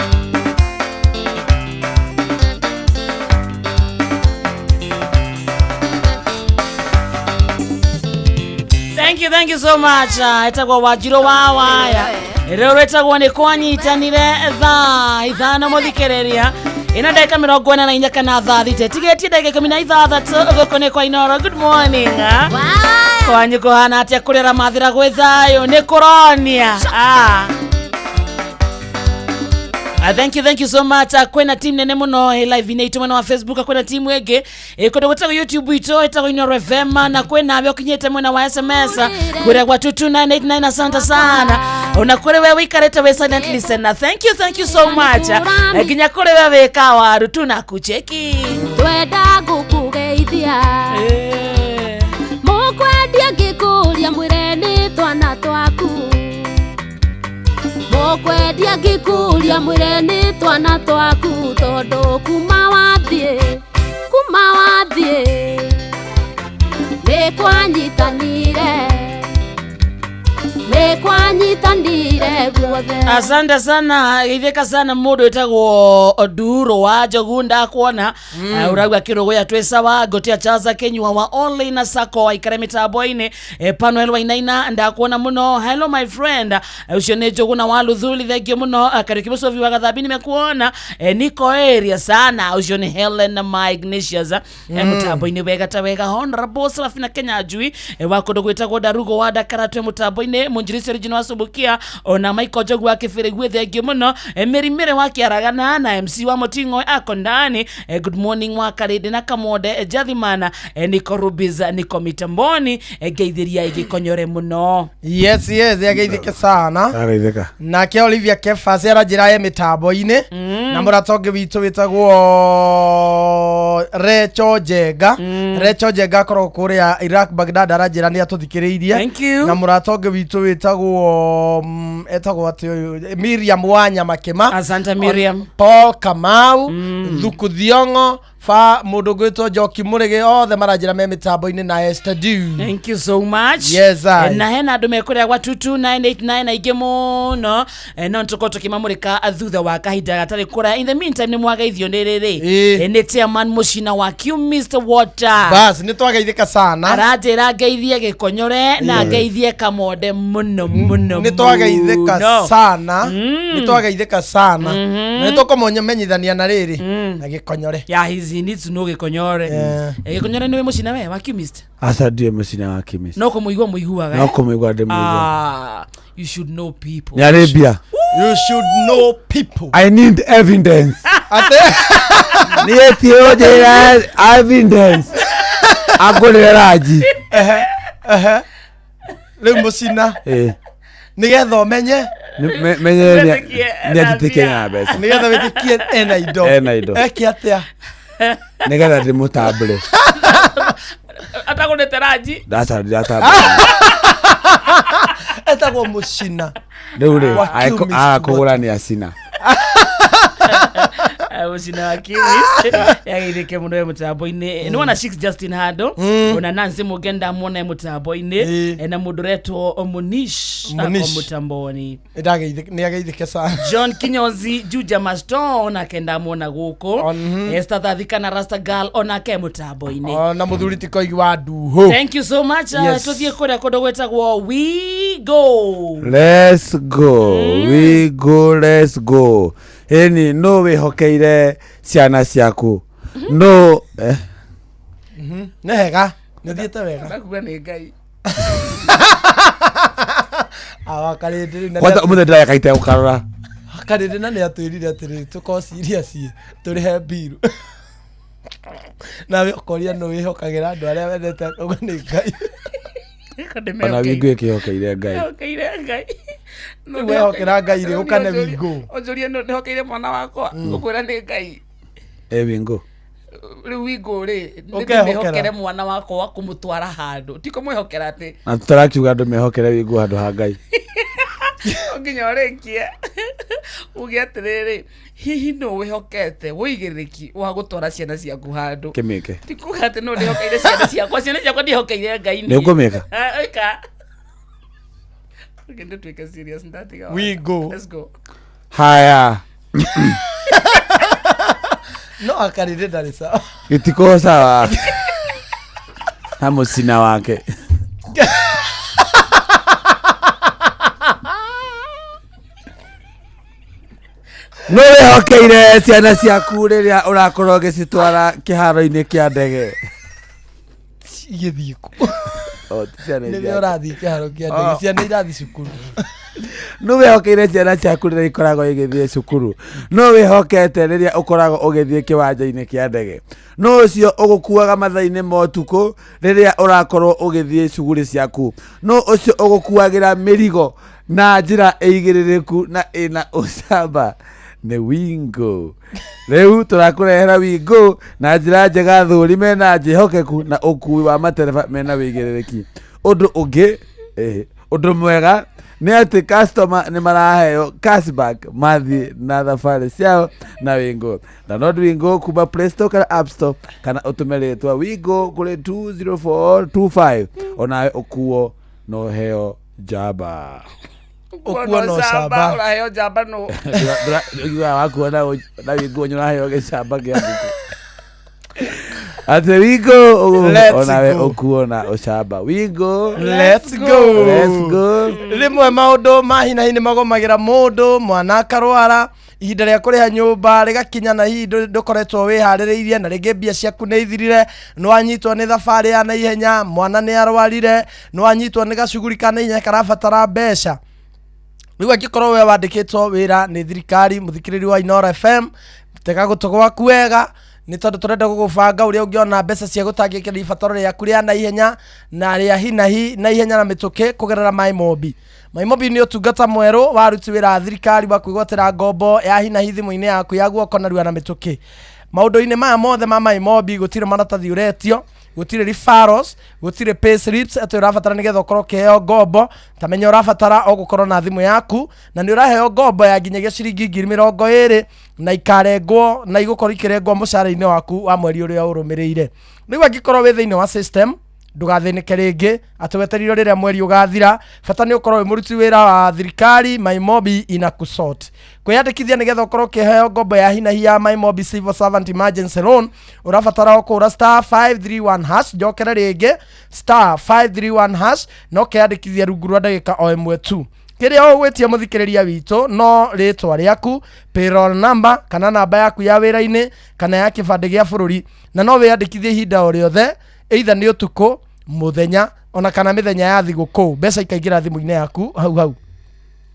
Thank you, thank you so much. Etagwo Wanjirũ wa waya rĩu rwĩtagwo nĩ kwanyitanire thaa 5 mũthikĩrĩria ina ndagĩka 44 kana thaa 6 tigĩtie ndagĩka 16 gũkũ nĩ kwa Inoro. Good morning. Kwanyu kũhana atĩa kũrĩa ramathĩra gwĩ thayũ nĩ kũronia. Thank you, thank you so much. Kwĩna team nene mũno live inĩ itũ mwena wa Facebook, kwĩna team ĩngĩ kũndũ gwĩtagwo YouTube itũ ĩtagwo Inoro FM, na kwĩna we ũkinyĩte mwena wa SMS kũrĩa gwa 22989. Asante sana ona kũrĩ we wĩikarĩte wĩ silent listener. Thank you, thank you so much. Nginya kũrĩ we wĩka waru tunakucheki Twenda gũkũgeithia Mũkwendia ngĩkũria mwĩre nĩ twana twaku Mũkwendia ngĩkũria mwĩre nĩ twana twaku Tondũ kuma wathiĩ kuma wathiĩ Nĩ kwanyitanire Nĩ kwanyitanire guothe. Asante sana geithĩka sana mũndũ wĩtagwo Oduro wa Njogu ndakuona. Urauga kĩrũgũya twĩ sawa ngotia chaza Kenyua wa online na sako aikare mĩtambo-inĩ. Panuel Wainaina ndakuona mũno. Hello my friend, ũcio nĩ Njogu na wa Luthuli thengio mũno. Kariuki Mũcobi wa Gathambi nimekuona. Niko area sana ũcio nĩ Helen na my Ignatius. Mũtambo-inĩ wega ta wega. Honorable Serafina Kenya Njui wa kũndũ gwĩtagwo Ndarugo wa Ndakara twĩ mũtambo-inĩ. Mũnjirisi original wa Subukia ona Michael Njogu wa Kĩbĩrĩgui thengio mũno. Mĩrimĩrĩ wa Kĩaragana na MC wa Mũting'oe ako ndani. Good morning wa Karĩndĩ na Kamonde Jathimana. Niko Rubiza niko mitamboni. Ngeithĩria igĩkonyore mũno. Yes, yes, yageithĩke sana. Araithĩka. Nake Olivia Kefas aranjĩra e mĩtambo-inĩ na mũrata ũngĩ witũ wĩtagwo Recho Njenga. Recho Njenga akoragwo kũrĩa Iraq Baghdad aranjĩra nĩ atũthikĩrĩirie. Thank you. Na mũrata ũngĩ witũ wĩtagwo etagwo atĩ ũyũ Miriam Wanyama Kĩma. Asante Miriam. Paul Kamau, Thuku Thiong'o, fa mũndũ ũngĩ Njoki Mũrĩgĩ othe maranjĩra me mĩtambo-inĩ na Esther Du. Thank you so much. Yes, I. Na hena andũ mekũrĩa gwa 22989 aingĩ mũno. No nĩtũkorwo tũkĩmamũrĩka thutha wa kahinda gatarĩ kũraya. In the meantime nĩ mwageithio nĩ rĩrĩ nĩ chairman Mũcina wa Q Mr Water. Bas nĩ twageithĩka sana. Aranjĩra ngeithie Gĩkonyore na ngeithie Kamonde mũno mũno. Nĩ twageithĩka sana. Nĩ twageithĩka sana. Na nĩ tũkũmenyithania na rĩrĩ na Gĩkonyore. Yeah, he needs to know Gĩkonyore. Gĩkonyore nĩwe Mũcina we wa Q Mr. Aca ndiĩ Mũcina wa Q Mr. No kũmũigua mũiguaga. No kũmũigua ndĩmũigua. You should know people. Nĩ arĩ mbia. You should know people. I need evidence. Niĩ ti ũnjĩra evidence. Angũrĩre ranji. Rĩu Mũcina. Nĩgetha ũmenye. Menye nĩ anjĩtĩkie na mbeca. Nĩgetha wĩtĩkie ena indo. Ena indo. Eke atĩa? Nĩgetha ndĩmũtambũre. Atagũrĩte ranji. Ndaca ndiratambũra. Etagwo Mũcina. Rĩu rĩ, agakũgũra nĩ acina. Mũcina wa Kiwis yageithĩke mũno e mũtambo-inĩ. Nĩ wona Six Justin Hando ona Nancy Mũgenda muona e mũtambo-inĩ na mũndũ ũretwo Munish ako mũtambo-inĩ. Nĩ ageithĩke sana. John Kinyozi Juja Maston onake ndamuona gũkũ. Esther Thathika na Rasta Girl onake mũtambo-inĩ. Na mũthuri ti Koigi wa Nduhũ. Thank you so much. Tũthiĩ kũrĩa kũndũ gwĩtagwo We Go. Let's go. We go, let's go. Ĩni no wĩhokeire ciana ciaku. No Nĩ hega. Nĩ ũthiĩte wega. Ndakuga nĩ Ngai. Awa Karĩndĩ rĩu na Kwanza nĩ- ũmũthĩ ndĩrakaite gũkarora. Karĩndĩ na nĩ atwĩrire atĩrĩrĩ tũkorwo serious tũrĩhe mbiru. Nawe ũkoria nũ wĩhokagĩra andũ arĩa wendete akauga nĩ Ngai. Ona wingu ĩkĩhokeire Ngai. Nĩhokeire Ngai. Rĩu wehokera Ngai rĩ, ũkane wingu. Ũnjũrie nũ ndĩhokeire mwana wakwa. Ũkwĩra nĩ Ngai. Ĩ wingu. Rĩu wingu rĩ, Ũkehokera. ndĩmĩhokere mwana wakwa wa kũmũtwara handũ. Ti kũmwĩhokera atĩ Na tũtarakiuga andũ mehokere wingu handũ ha Ngai. no nginya ũrĩkie uge atĩrĩrĩ hihi nũ wĩhokete wĩigĩrĩrĩki wa gũtwara ciana ciaku handũ Kĩmĩke. ti kuga atĩ nũ ndĩhokeire ciana ciakwa ciana ciakwa ndihokeire Ngai niĩ. Nĩ ũkũmĩka? Ah, ĩka. Okay, ndũtuĩke serious ndatiga We go. Let's go. Haya. No akarĩndĩ ndarĩ sawa. Gĩtiko sawa. Na mũcina wake. Nũ wĩhokeire ciana ciaku rĩrĩa ũrakorwo ũgĩcitwara kĩharo-inĩ kĩa ndege? Igĩthiĩ kũ? Oh, ti ciana Nĩwe iria- ũrathiĩ kĩharo kĩa ndege Oh. ciana irathiĩ cukuru. Nũ wĩhokeire ciana ciaku rĩrĩa ikoragwo igĩthiĩ cukuru? Nũ wĩhokete rĩrĩa ũkoragwo ũgĩthiĩ kĩwanja-inĩ kĩa ndege? Nũ ũcio ũgũkuaga mathaa-inĩ ma ũtukũ rĩrĩa ũrakorwo ũgĩthiĩ cuguri ciaku? Nũ ũcio ũgũkuagĩra mĩrigo na njĩra ĩigĩrĩrĩku na ĩna ũcamba? Nĩ Wingo. Rĩu tũrakũrehera Wingo na njĩra njega thũri mena njĩhokeku na ũkui wa matereba mena wĩigĩrĩrĩki. Ũndũ ũngĩ, ũndũ mwega nĩ atĩ customer nĩ maraheo cashback mathiĩ na thabarĩ ciao na Wingo. Download Wingo kuma Play Store kana App Store kana ũtũme rĩtwa Wingo kũrĩ 20425 onawe ũkuo na ũheo njamba. Ũkuo na ũcamba. Ũraheo njamba nũ. Ũiguaga wakuo na Wingo nĩ ũraheo gĩcamba kĩa ngũkũ. Atĩ Wingo Let's onawe go. ũkuo na ũcamba. Wingo. Let's go. Let's go. Rĩmwe maũndũ ma hi na hi nĩ magomagĩra mũndũ, mwana akarwara, ihinda rĩa kũrĩha nyũmba rĩgakinya na hihi ndũkoretwo wĩharĩrĩirie na rĩngĩ mbia ciaku nĩ ithirire, nĩ wanyitwo nĩ thabarĩ ya naihenya, mwana nĩ arwarire, nĩ wanyitwo nĩ gacuguri ka naihenya karabatara mbeca. Rĩu angĩkorwo we wandĩkĩtwo wĩra nĩ thirikari, mũthikĩrĩri wa Inoro FM, tega gũtũ gwaku wega, nĩ tondũ tũrenda gũgũbanga ũrĩa ũngĩona mbeca cia gũtangĩkĩra ibataro rĩaku rĩa naihenya na rĩa hi na hi naihenya na mĩtũkĩ kũgerera MyMobi. MyMobi nĩ ũtungata mwerũ wa aruti wĩra a thirikari wa kwĩgwatĩra ngombo ya hi na hi thimũ-inĩ yaku ya guoko narua na mĩtũkĩ. Maũndũ-inĩ maya mothe ma MyMobi gũtirĩ maratathi ũretio, gũtirĩ referrals, gũtirĩ pay slips atĩ ũrabatara nĩgetha ũkorwo ũkĩheo ngombo. Ta menya ũrabatara o gũkorwo na thimũ yaku na nĩ ũraheo ngombo ya nginyagia ciringi ngiri mĩrongo ĩrĩ na ikarengwo na igũkorwo ikĩrengwo mũcara-inĩ waku wa mweri ũrĩa ũrũmĩrĩire. Rĩu angĩkorwo wĩ thĩinĩ wa system ndũgathĩnĩke rĩngĩ atĩ wetereire rĩrĩa mweri ũgathira, bata nĩ ũkorwo wĩ mũruti wĩra wa thirikari. MyMobi inakusort. Kwĩyandĩkithia nĩgetha ũkorwo ũkĩheo ngombo ya hi na hi ya MyMobi Civil Servant Emergency Loan ũrabatara o kũhũra star 531 hash, njokere rĩngĩ star 531 hash na ũkeyandĩkithia rungu rwa ndagĩka o ĩmwe tu. Kĩrĩa ũgwĩtia mũthikĩrĩria witũ no rĩtwa rĩaku, payroll number kana namba yaku ya wĩra-inĩ kana ya kĩbandĩ gĩa bũrũri, na no wĩyandĩkithie ihinda o rĩothe, either nĩ ũtukũ, mũthenya ona kana mĩthenya ya thigũkũ, mbeca ikaingĩra thimũ-inĩ yaku hau hau.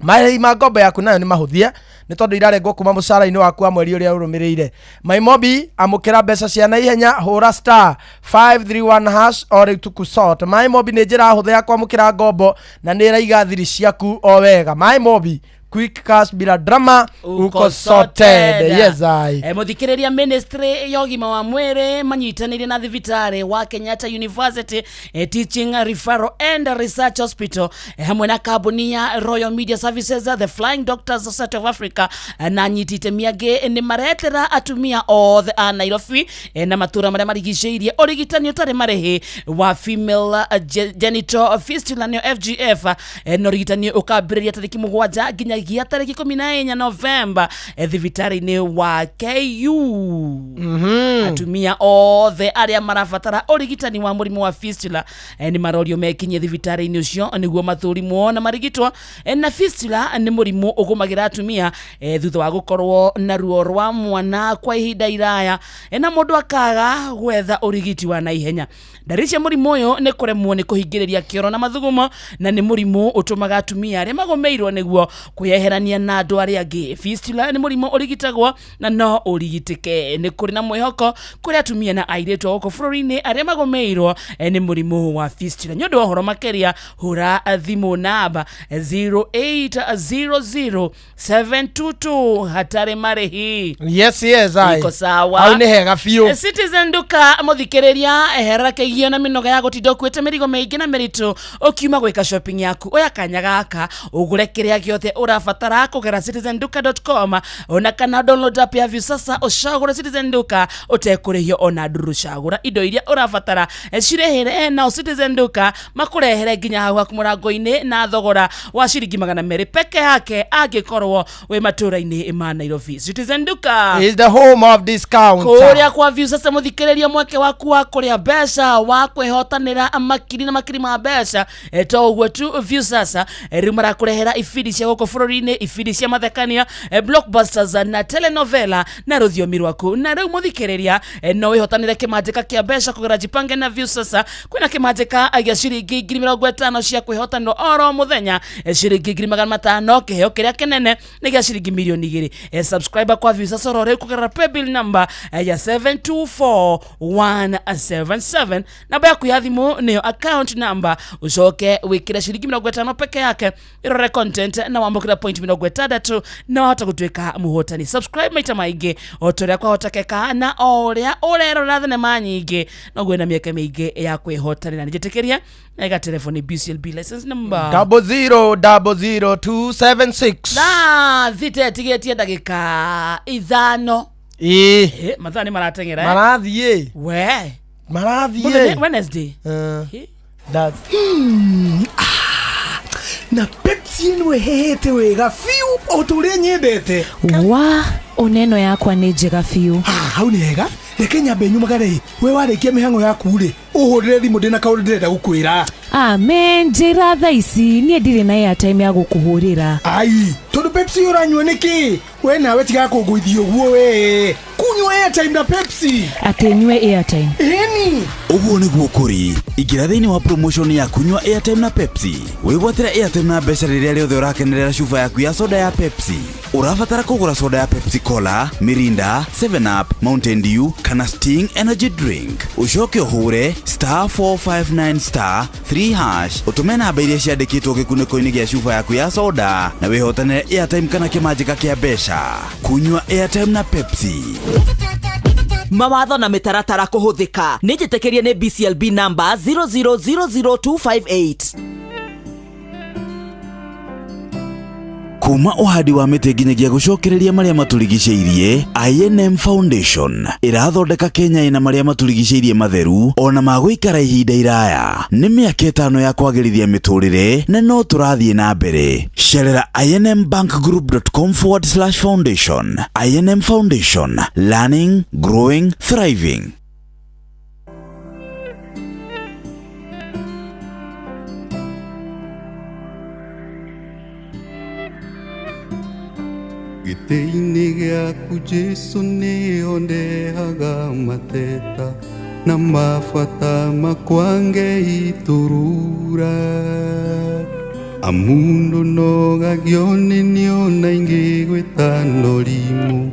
Marĩhi ma ngombo yaku nayo nĩ mahũthie nĩ tondũ irarengwo kuma mũcara-inĩ waku wa mweri ũrĩa ũrũmĩrĩire. MyMobi, amũkĩra mbeca cia naihenya, hũra star 531 hash o rĩu tukusort. MyMobi nĩ njĩra hũthũ ya kwamũkĩra ngombo na nĩ ĩraiga thiri ciaku o wega. MyMobi, quick cash bila drama, uko sorted. Yes, I. Mũthikĩrĩria, ministry ya ũgima wa mwĩrĩ manyitanĩire na thibitarĩ wa Kenyatta University Teaching Referral and Research Hospital hamwe na kambuni ya Royal Media Services, The Flying Doctors Society of Africa na nyiti itemi angĩ nĩ maretera atumia othe a Nairobi na matũra marĩa marigicĩirie ũrigitani ũtarĩ marĩhi wa female genital fistula nĩyo FGF, na ũrigitani ũkambĩrĩria tarĩki 7 nginya nginyagia tarĩki 14 Novemba thibitarĩ-inĩ wa KU. Atumia othe arĩa marabatara ũrigitani wa mũrimũ wa fistula nĩ marorio mekinyie thibitarĩ-inĩ ũcio nĩguo mathũrimwo na marigitwo. Na fistula nĩ mũrimũ ũgũmagĩra atumia thutha wa gũkorwo na ruo rwa mwana kwa ihinda iraya na mũndũ akaga gwetha ũrigiti wa naihenya. Ndariri cia mũrimũ ũyũ nĩ kũremwo nĩ kũhingĩrĩria kĩoro na mathugumo, na nĩ mũrimũ ũtũmaga atumia arĩa magũmĩirwo nĩguo kwĩyeherania na andũ arĩa angĩ. Fistula nĩ mũrimũ ũrigitagwo na no ũrigitĩke. Nĩ kũrĩ na mwĩhoko kũrĩ atumia na airĩtu a gũkũ bũrũri-inĩ arĩa magũmĩirwo nĩ mũrimũ wa fistula. Nĩ ũndũ wa ũhoro makĩria hũra thimũ namba 0800 722 hatarĩ marĩhi. Yes, yes, ai. Iko sawa. Hau nĩ hega biũ. Citizen Duka mũthikĩrĩria eherera kĩgio na mĩnoga ya gũtinda ũkuĩte mĩrigo mĩingĩ na mĩritũ ũkiuma gwĩka shopping yaku. Oya kanya gaka ũgũre kĩrĩa gĩothe ũrabatara kũgera citizenduka.com ona kana download app ya Viusasa ũcagũre Citizen Duka ũtekũrĩhio ona ndururu. Cagũra indo iria ũrabatara cirĩhĩre nao Citizen Duka makũrehere nginya hau haku mũrango-inĩ na thogora wa ciringi 200 peke yake angĩkorwo wĩ matũra-inĩ ma Nairobi. Citizen Duka is the home of discount. Kũrĩa kwa Viusasa mũthikĩrĩria mweke waku wa kũrĩa mbeca wa kwĩhotanĩra makiri na makiri ma mbeca. To ũguo tu, Viusasa rĩu marakũrehera ibindi cia gũkũ bũrũri-inĩ, ibindi cia mathekania, blockbusters na telenovela na rũthiomi rwaku. Na rĩu mũthikĩrĩria no wĩhotanĩre kĩmanjĩka kĩa mbeca kũgera Jipange na Viusasa. Kwĩna kĩmanjĩka gĩa ciringi 50,000 cia kwĩhotanĩrwo oro mũthenya, ciringi 500,000 kĩheo kĩrĩa kĩnene nĩ gĩa ciringi 2 million. Subscriber kwa Viusasa oro rĩu kũgerera paybill number ya 724177. Namba yaku ya thimũ nĩyo account number, ũcoke wĩkĩre ciringi 50 peke yake ĩrore content na wamũkĩra point 60 na wahota gũtuĩka mũhotani. Subscribe maita maingĩ o ta ũrĩa kwahotekeka, na o ũrĩa ũrerora thenema nyingĩ noguo wĩna mĩeke mĩingĩ ya kwĩhotanĩra. Nĩnjĩtĩkĩria ega telefoni BCLB license number 0000276. Na thite tigĩtie ndagĩka 5. Ĩĩ. Mathaa nĩ marateng'era. Marathiĩ. We. Marathiĩ. Wednesday. Na Pepsi ĩno ĩhehete wega biũ o ta ũrĩa nyendete. Wa oneno yakwa nĩ njega biũ. Hau nĩ hega. Reke nyambe nyumagare. We warĩkia mĩhang'o yaku rĩ, ũhũrĩre thimũ ndĩna kaũndũ ndĩrenda gũkwĩra. Amen, njĩra thaa ici niĩ ndirĩ na airtime ya gũkũhũrĩra. Ai, tondũ Pepsi ũranyua nĩkĩ? We nawe tiga kũngũithia ũguo we. Kunyua airtime na Pepsi. Atĩ nyue airtime. Ĩni. Ũguo nĩguo kũrĩ. Ingĩra thĩinĩ wa promotion ya kunyua airtime na Pepsi. Wĩgwatĩre airtime na mbeca rĩrĩa rĩothe ũrakenerera cuba yaku ya soda ya Pepsi. Ũrabatara kũgũra soda ya Pepsi Cola, Mirinda, 7 Up, Mountain Dew kana Sting Energy Drink. Ũcoke ũhũre *459 *3# ũtũme namba iria ciandĩkĩtwo gĩkunĩko-inĩ gĩa cuba yaku ya soda na wĩhotanĩre airtime kana kĩmanjĩka kĩa mbeca. Kunyua airtime na Pepsi. Mawatho na mĩtaratara kũhũthĩka. Nĩ njĩtĩkĩrie nĩ BCLB number 0000258. Kuma ũhandi wa mĩtĩ nginyagia gũcokereria marĩa matũrigicĩirie, INM Foundation ĩrathondeka Kenya ĩna marĩa matũrigicĩirie matheru ona ma gũikara ihinda iraya. Nĩ mĩaka 5 ya kwagĩrithia mĩtũrĩre na no tũrathiĩ na mbere. Cerera inmbankgroup.com/foundation. INM Foundation, learning, growing, thriving. Gĩtĩ-inĩ gĩaku Jesũ nĩho ndehaga mateta na mabata makwa ngeiturura. Amundu nogagio nĩ niona ingĩ gwĩtano rimũ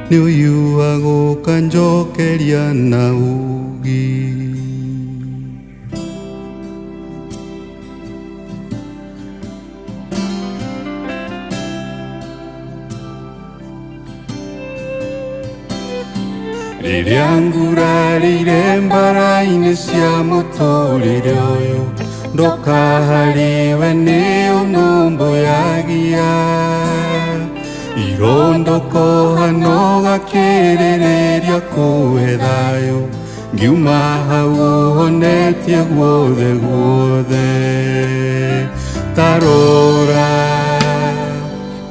nĩ ũyũ agũka njokeria na ũgĩ. Rĩrĩa ngurarĩire mbara-inĩ cia mũtũrĩre ũyũ ndoka harĩwe nĩ ũnũmbũyagia. Irondokoha no gakĩrĩrĩria kũhe thayũ ngiuma hau ũhonetie guothe guothe. Tarora,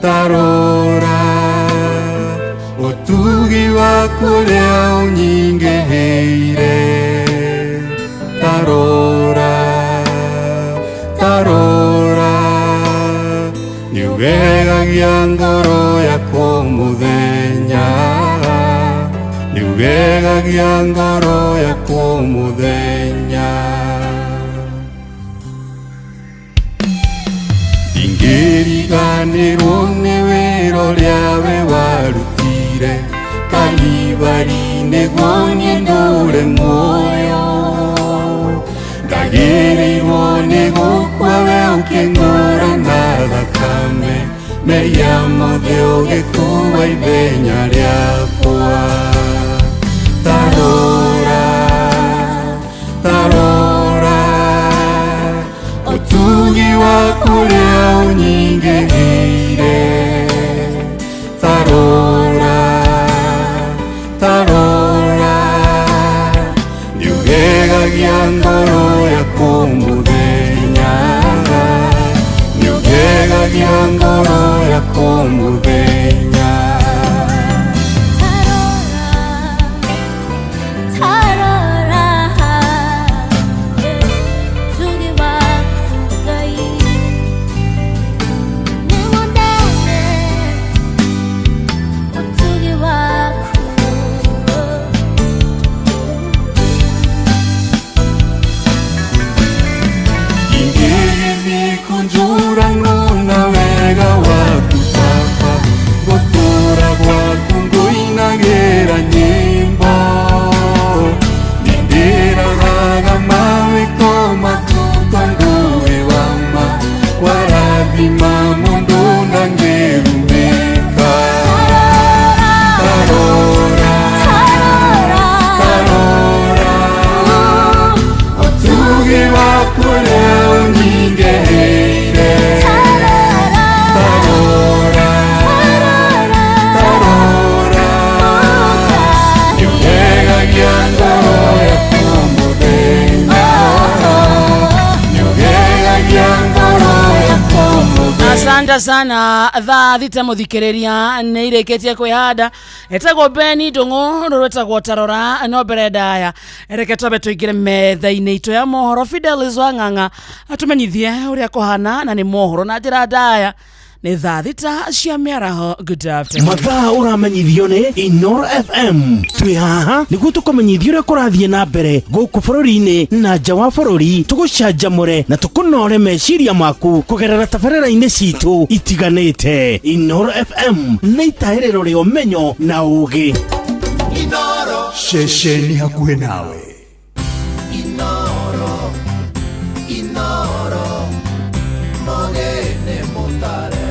Tarora ũtugi waku ũrĩa ũnyingĩhĩire. Tarora, tarora, nĩũgegagia ngoro yakwa mũthenya, nĩũgegagia ngoro yakwa mũthenya. Ndingĩriganĩrwo nĩ wĩra ũrĩa we warutire Kalivari nĩguo niĩ ndũre muoyo. Ndagĩrĩirwo nĩ gũkua we ũkĩngũra na thakame, mehia mothe ũgĩkua ithenya rĩakwa. Tarora, tarora, ũtugi waku ũrĩa ũnyingĩhĩire. Tarora, tarora, nĩũgegagia ngoro yakwa mũthenya, nĩũgegagia ngoro yakwa mũthenya. Tarora, ũtugi waku Ngai nĩwondete, ũtugi waku. Ingĩgĩthiĩ kũnjũranwo na wega waku Baba, ngũtũũra gwaku ngũinagĩra nyĩmbo. Nĩndĩrahaga mawĩko maku tondũ wĩ wa ma, warathima mũndũ ndangĩrumĩka. Tarora, tarora, ũtugi waku ũrĩa ũnyingĩhĩire. Tarora, tarora, nĩũgegagia ngoro yakwa mũthenya, nĩũgegagia ngoro yakwa mũthenya. Asante sana. Thaa 6 muthikiriria nä irä kwihanda etagwo Beni Ndung'u rå rwätagwo Tarora. No mbere ndaya reke twambe tũingĩre metha-inĩ itũ ya mohoro. Fidelis wa Ng'ang'a atũmenyithie ũrĩa kũhana na nĩ mohoro na njĩra ndaya. Nĩ thaa 6 cia mĩaraho. Good afternoon. Mathaa ũramenyithio nĩ Inoro FM. Twĩ haha nĩguo tũkũmenyithia ũrĩa kũrathiĩ na mbere gũkũ bũrũri-inĩ na nja wa bũrũri, tũgũcanjamũre na tũkũnore meciria maku kũgerera tabarĩra-inĩ citũ itiganĩte. Inoro FM nĩ itahĩrĩro rĩa ũmenyo na ũgĩ. Ceceni hakuhĩ nawe. Inoro, Inoro, mogene mutare.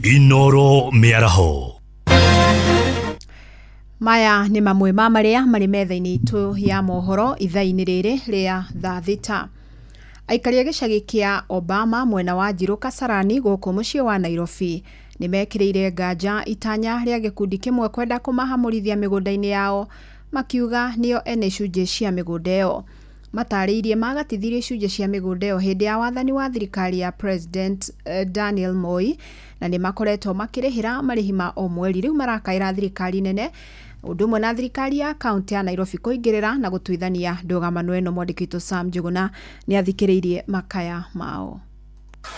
Inoro mĩaraho. Maya nĩ mamwe ma marĩa marĩ metha-inĩ itũ ya mohoro ithaa-inĩ rĩrĩ rĩa thaa 6. Aikari a gĩcagi kĩa Obama mwena wa Njirũ Kasarani gũkũ mũciĩ wa Nairobi nĩ mekĩrĩire nganja itanya rĩa gĩkundi kĩmwe kwenda kũmahamũrithia mĩgũnda-inĩ yao, makiuga nĩo ene icunjĩ cia mĩgũnda ĩyo. Matarĩirie magatithirie icunjĩ cia mĩgũnda ĩyo hĩndĩ ya wathani wa thirikari ya President Daniel Moi, na nĩ makoretwo makĩrĩhĩra marĩhi ma o mweri. Rĩu marakaĩra thirikari nene ũndũ ũmwe na thirikari ya kaunti ya Nairobi kũingĩrĩra na gũtuithania ndũgamano ĩno. Mwandĩki witũ Sam Njuguna nĩ athikĩrĩirie makaya mao.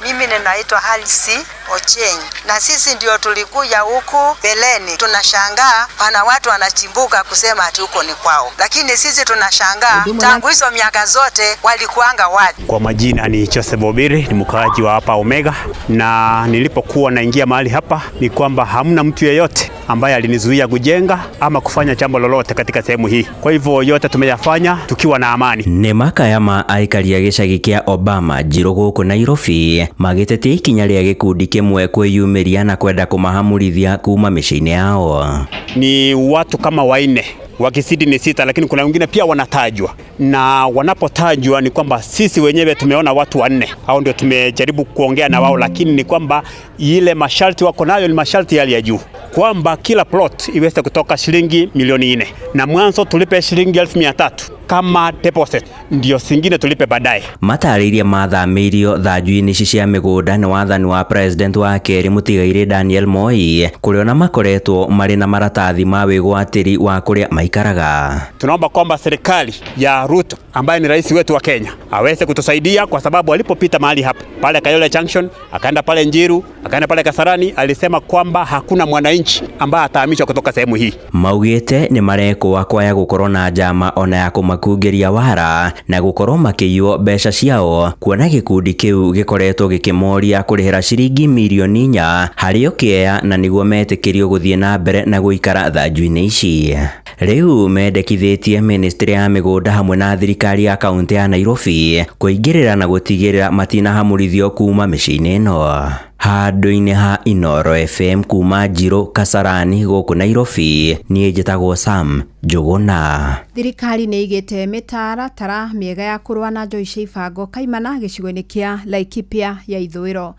Mimi ninaitwa Halisi Ochieng, na sisi ndio tulikuja huku mbeleni. Tunashangaa pana watu wanachimbuka kusema ati huko ni kwao, lakini sisi tunashangaa tangu hizo miaka zote walikuanga wapi? Kwa majina ni Joseph Obiri, ni mkaaji wa hapa Omega, na nilipokuwa naingia mahali hapa ni kwamba hamna mtu yeyote ambaye alinizuia kujenga ama kufanya jambo lolote katika sehemu hii. Kwa hivyo yote tumeyafanya tukiwa na amani. Nĩ makaya ma aikari a gĩcagi kĩa Obama Njirũ gũkũ Nairobi magĩtetia ikinya rĩa gĩkundi kĩmwe kwĩyumĩria na kwenda kũmahamũrithia kuma mĩciĩ-inĩ yao. Ni watu kama 4 wakizidi ni 6, lakini kuna wengine pia wanatajwa, na wanapotajwa ni kwamba sisi wenyewe tumeona watu 4, hao ndio tumejaribu kuongea na wao, lakini ni kwamba ile masharti wako nayo ni masharti yale ya juu, kwamba kila plot iweze kutoka shilingi milioni 4 na mwanzo tulipe shilingi 300,000 kama deposit, ndio singine tulipe baadaye. Matarĩirie mathamĩirio thanju-inĩ ici cia mĩgũnda nĩ wathani wa president wa kerĩ mũtigairĩ Daniel Moi, kũrĩa ona makoretwo marĩ na maratathi ma wĩgwatĩri wa kũrĩa maikaraga. Tunaomba kwamba serikali ya Ruto ambaye ni rais wetu wa Kenya aweze kutusaidia, kwa sababu alipopita mahali hapa pale Kayole Junction, akaenda pale Njiru, akaenda pale Kasarani, alisema kwamba hakuna mwananchi ambaye atahamishwa kutoka sehemu hii. Maugĩte nĩ marekwo kwaya gũkorwo na njama ona ya kũmakungĩria wara na gũkorwo makĩiywo mbeca ciao, kuona gĩkundi kĩu gĩkoretwo gĩkĩmoria kũrĩhĩra ciringi mirioni 4 harĩ o kĩea na nĩguo metĩkĩrio gũthiĩ na mbere na gũikara thanju-inĩ ici. Rĩu mendekithĩtie ministry ya mĩgũnda hamwe na thirikari ya kaunti ya Nairobi kũingĩrĩra na gũtigĩrĩra matinahamũrithio kuma mĩciĩ-inĩ ĩno. Handũ-inĩ ha Inooro FM kuma Njirũ Kasarani gũkũ Nairobi, niĩ njĩtagwo Sam Njũgũna. Thirikari nĩ ĩigĩte mĩtaratara mĩega ya kũrũa na njohi cia ibango kaimana gĩcigo-inĩ kĩa Laikipia ya ithũĩro.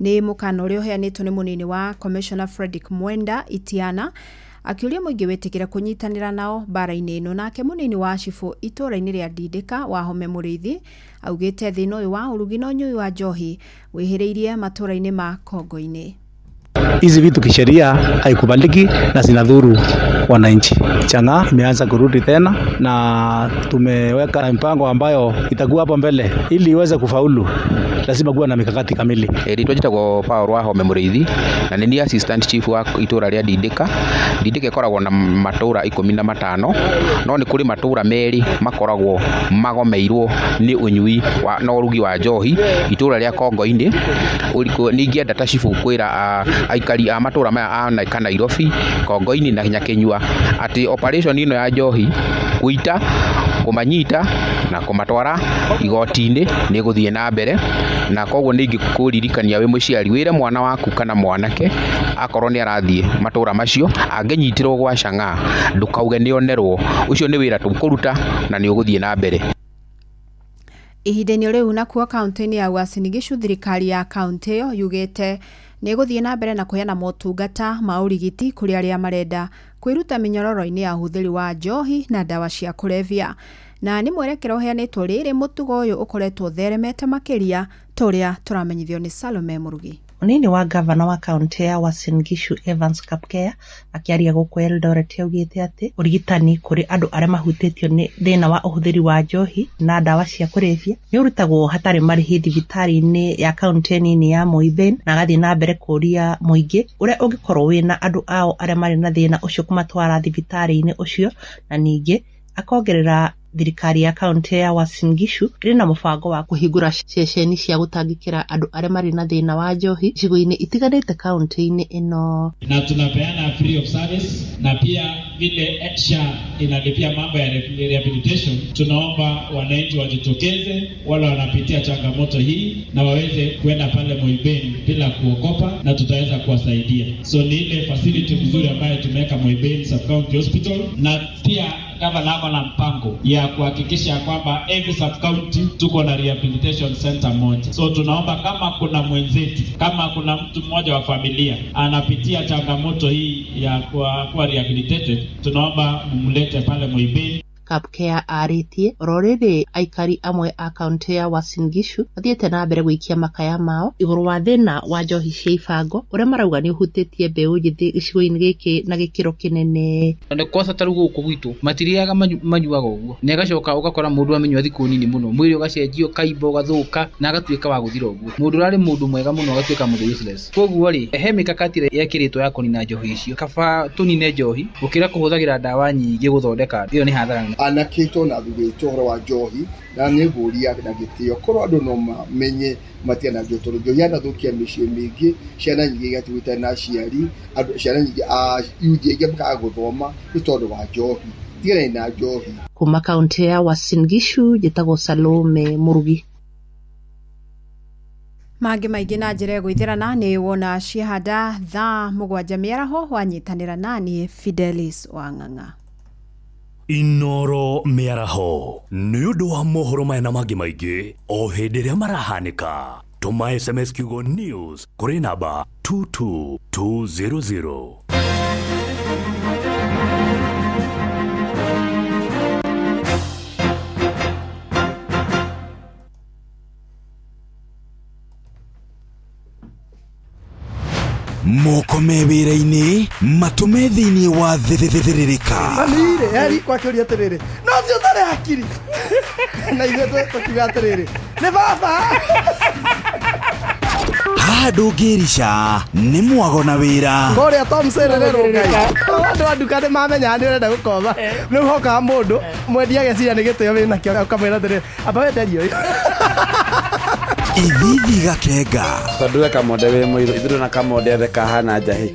Nĩ mũkana ũrĩa ũheanĩtwo nĩ mũnini wa Commissioner Fredrick Mwenda Itiana, akĩũria mũingĩ wĩtĩkĩre kũnyitanĩra nao mbara-inĩ ĩno. Nake mũnini wa cibũ itũũra-inĩ rĩa Ndindĩka Wahome Mũrĩithi augĩte thĩna ũyũ wa ũrugi na ũnyui wa njohi wĩhĩrĩirie matũũra-inĩ ma Kongo-inĩ. Hizi vitu kisheria haikubaliki na zinadhuru wananchi. Chang'aa imeanza kurudi tena na tumeweka mpango ambayo itakuwa hapo mbele ili iweze kufaulu. Lazima kuwa na mikakati kamili. Ritwa njitagwo Paul Wahome Mũrĩithi na nĩ niĩ assistant chief wa itũra rĩa Ndindĩka. Ndindĩka ĩkoragwo na matũra 15, no nĩ kũrĩ matũra merĩ makoragwo magomeirwo nĩ ũnyui wa na ũrugi wa njohi, itũra rĩa Kongo-inĩ. Ningĩenda ta chief kwĩra aikari a matũra maya a Nairobi, Kongo-inĩ na Nyakinyua atĩ operation ĩno ya njohi gũita, kũmanyita na kũmatwara igoti-inĩ nĩ gũthiĩ na mbere, na koguo nĩ ingĩkũririkania wĩ mũciari wĩre mwana waku kana mwanake akorwo nĩ arathiĩ matũra macio, angĩnyitirwo gwa chang'aa ndũkauge nĩ onerwo, ũcio nĩ wĩra tũkũruta na nĩ ũgũthiĩ na mbere. Ihinda-inĩ rĩu nakuo kaunti-inĩ ya Uasin Gishu, thirikari ya kaunti ĩyo yugĩte nĩ ĩgũthiĩ na mbere na kũheana motungata ma ũrigiti kũrĩ arĩa marenda kwĩruta mĩnyororo-inĩ ya ũhũthĩri wa njohi na ndawa cia kũrebia. Na nĩ mwerekera ũheanĩtwo rĩrĩ mũtugo ũyũ ũkoretwo ũtheremete makĩria ta ũrĩa tũramenyithio nĩ Salome Mũrugi. Mũnini wa gavana wa kaunti ya Uasin Gishu Evans Kapkea akĩaria gũkũ Eldoret augĩte atĩ ũrigitani kũrĩ andũ arĩa mahutĩtio nĩ thĩna wa ũhũthĩri wa njohi na ndawa cia kũrebia nĩ ũrutagwo hatarĩ marĩhi thibitarĩ-inĩ ya kaunti nini ya Moiben, na agathiĩ na mbere kũũria mũingĩ ũrĩa ũngĩkorwo wĩna andũ ao arĩa marĩ na thĩna ũcio kũmatwara thibitarĩ-inĩ ũcio, na ningĩ akongerera thirikari ya kaunti ya Uasin Gishu ĩrĩ na mũbango wa kũhingũra ceceni cia gũtangĩkĩra andũ arĩa marĩ na thĩna wa njohi icigo-inĩ itiganĩte kaunti-inĩ ĩno. Na tunapeana free of service, na pia vile SHA inalipia mambo ya rehabilitation, tunaomba wananchi wajitokeze wale wanapitia changamoto hii na waweze kuenda pale Moiben bila kuogopa, na tutaweza kuwasaidia. So ni ile facility mzuri ambayo tumeweka Moiben Sub County Hospital, na pia gavana ako na mpango ya kuhakikisha kwamba every sub county tuko na rehabilitation center moja. So tunaomba kama kuna mwenzetu, kama kuna mtu mmoja wa familia anapitia changamoto hii ya kuwa rehabilitated, tunaomba mumlete pale Moiben. Kapkea arĩtie oro rĩrĩ aikari amwe a kaunti ya Uasin Gishu mathiĩte na mbere gũikia makaya mao igũrũ wa thĩna wa njohi cia ibango ũrĩa marauga nĩ ũhutĩtie mbeũ njĩthĩ gĩcigo-inĩ gĩkĩ na gĩkĩro kĩnene. Na kwaca ta rĩu gũkũ gwitũ matiriaga manyuaga ũguo, na ĩgacoka ũgakora mũndũ amenyua thikũ nini mũno, mwĩrĩ ũgacenjio, ũkaimba, ũgathũka na agatuĩka wa gũthira ũguo. Mũndũ ũrarĩ mũndũ mwega mũno agatuĩka mũndũ useless. Koguo rĩ, he mikakati ĩrĩa yekĩrĩtwo ya kũnina njohi icio, kaba tũnine njohi gũkĩra kũhũthagĩra ndawa nyingĩ gũthondeka, ĩyo nĩ hathara. Anake na athuri ũhoro wa njohi na nĩ ngũria na gĩtĩo korwo andũ no mamenye matiana njohi tondũ njohi yanathukia mĩciĩ mĩingĩ, ciana nyingĩ igatigwo itarĩ na aciari, andũ ciana nyingĩ yuthi aingĩ makaga gũthoma nĩ tondũ wa njohi. Tiganai na njohi. Kuma kaunti ya Uasin Gishu njĩtagwo Salome Mũrugi. Mangĩ maingĩ na njĩra ĩgũithĩrana nĩ wona ciahanda thaa 7 mĩaraho wanyitanĩra naniĩ Fidelis Wang'ang'a. Inoro mĩaraho nĩ ũndũ wa mohoro maya na mangĩ maingĩ o hĩndĩ ĩrĩa marahanĩka, tũma SMS kiugo news kũrĩ namba 22200. Moko me wĩra-inĩ matũme thĩinĩ wa thĩthĩrĩrĩka. Mami-rĩ, eri kwakĩũria atĩrĩrĩ, no ũcio ũtarĩ hakiri na ithuĩ tũkiuga atĩrĩrĩ, nĩ baba. Haha ndũngĩrica nĩ mwago na wĩra. Kũrĩa Tom Serere Rũngai, andũ a nduka nĩ mamenyaga nĩ ũrenda gũkoma. Rĩu hokaga mũndũ mwendia ageciria nĩ gĩtĩo wĩnakĩo, ũkamwĩra atĩrĩrĩ, amba wenderie ũyũ. Ithithi gakenga. Tondũ we Kamonde wĩ mũirũ, ithuĩ na Kamonde othe kahana njahĩ.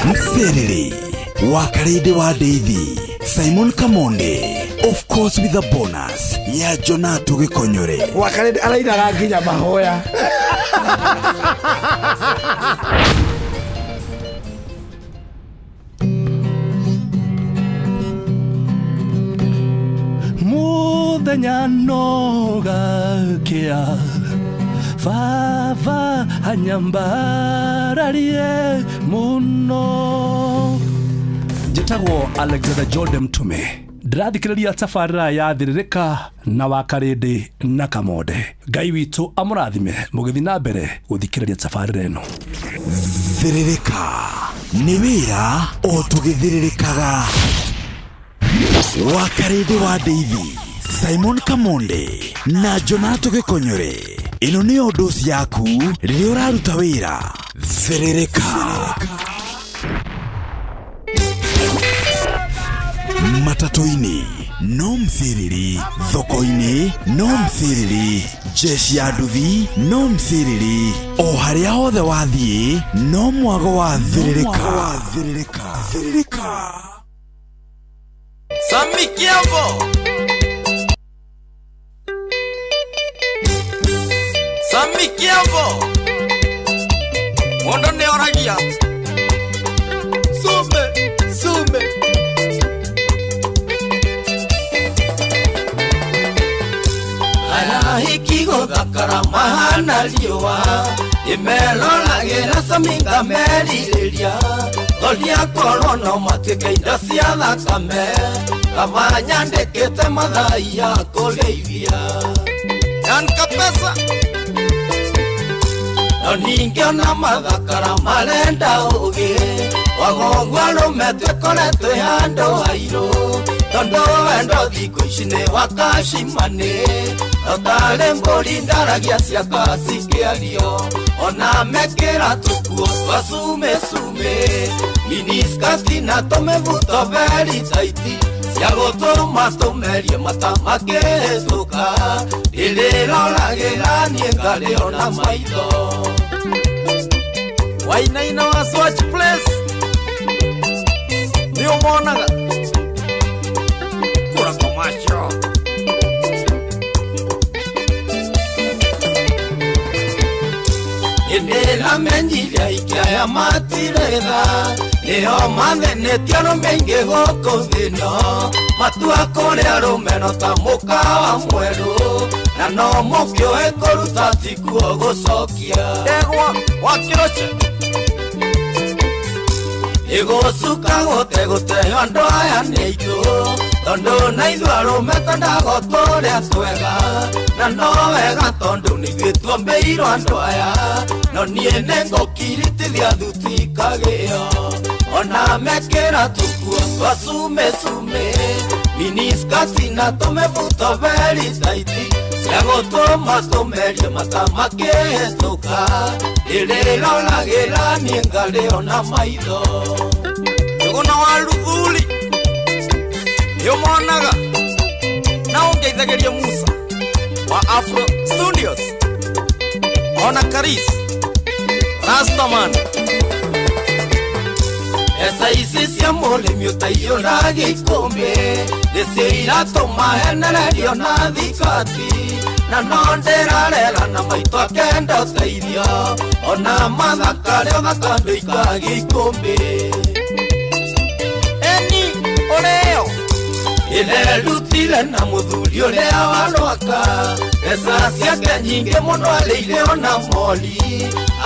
Mserere wa Karĩndĩ wa Ndeithi Simon Kamonde, of course with a bonus ya Jonato Gĩkonyore. Wakarĩndĩ arainaga nginya mahoya. Muthenya no gakia baba anyambararie muno. Njĩtagwo Alexander Jordan Mtume, ndĩrathikĩrĩria tabarĩra ya Thĩrĩrĩka na Wakarĩndĩ na Kamonde. Ngai witũ amũrathime mũgĩthiĩ na mbere gũthikĩrĩria tabarĩra ĩno. Thĩrĩrĩka nĩ wĩra o tũgĩthĩrĩrĩkaga. Wakarĩndĩ wa Ndeithi Simon Kamonde na Jonato Gĩkonyore, ĩno nĩyo ndoci yaku rĩrĩa ũraruta wĩra. Thĩrĩrĩka. Matatũ-inĩ no mciriri, thoko-inĩ no mciriri, jeshi ya nduthi no mciriri, o harĩa hothe wathiĩ no mwago wa thĩrĩrĩka. Thĩrĩrĩka. Sami Kiambo, Sami Kiambo, mũndũ nĩ oragia sume sume. Arahiki gũthakara mahana riũa, ndĩmeroragĩra Sami ngamerirĩria, thoria korwo no matuĩke indo cia thakame, kaba nyandĩkĩte mathai ya kũrĩithia. Yan Kapesa. No ningĩ ona mathakara marenda ũgĩ, wagogwo arũme twĩkore twĩ handũ hairũ, tondũ wendo thikũ ici nĩ wakacimani, no tarĩ mbũri ndaragia ciakwa cikĩario, ona mekĩra tũkuo twa cume cume, miniskati na tũmĩbuto very tight, cia gũtũma tũmerie mata makĩhĩtũka, ndĩrĩroragĩra niĩ ngarĩona maitho. Wainaina wa Swatch Place nĩ ũmonaga kũra commercial. Nĩndĩramenyire aikia aya matirĩ tha, nĩo mathĩnĩtie arũme aingĩ gũkũ thĩ ĩno, matua kũrĩa arũme no ta mũkawa mwerũ, na no mũkĩũĩ kũruta tikuo gũcokia. Ndegwa wa Kĩroche nĩgũcuka gũtegũteo andũ aya nĩ aitũ, tondũ na ithuĩ arũme twendaga tũrĩa twega, na no wega tondũ nĩ ithuĩ tuombĩirwo andũ aya, no niĩ nĩngũkiritithia thuti ikagĩo, ona mekĩra tũkuo twa cume cume, miniskati na tũmĩbuto very tight, cia gũtũma tũmerie mata makĩhĩtũka, ndĩrĩroragĩra niĩ ngarĩona maitho. Njũgũna wa Luthuli nĩ ũmonaga na ũngeithagĩrie Musa wa Afro Studios, ona Karis Rastaman. Mbeca ici cia mũrĩmi ũtaiyũraga ikũmbĩ, nĩcio iratũma henererio na thikati, na no ndĩrarera na maitũ akenda ũteithio, ona mathaka rĩo gakandũ ikagia ikũmbĩ. Nĩnderutire na mũthuri ũrĩa wa rwaka mbeca ciake nyingĩ mũno arĩire ona mori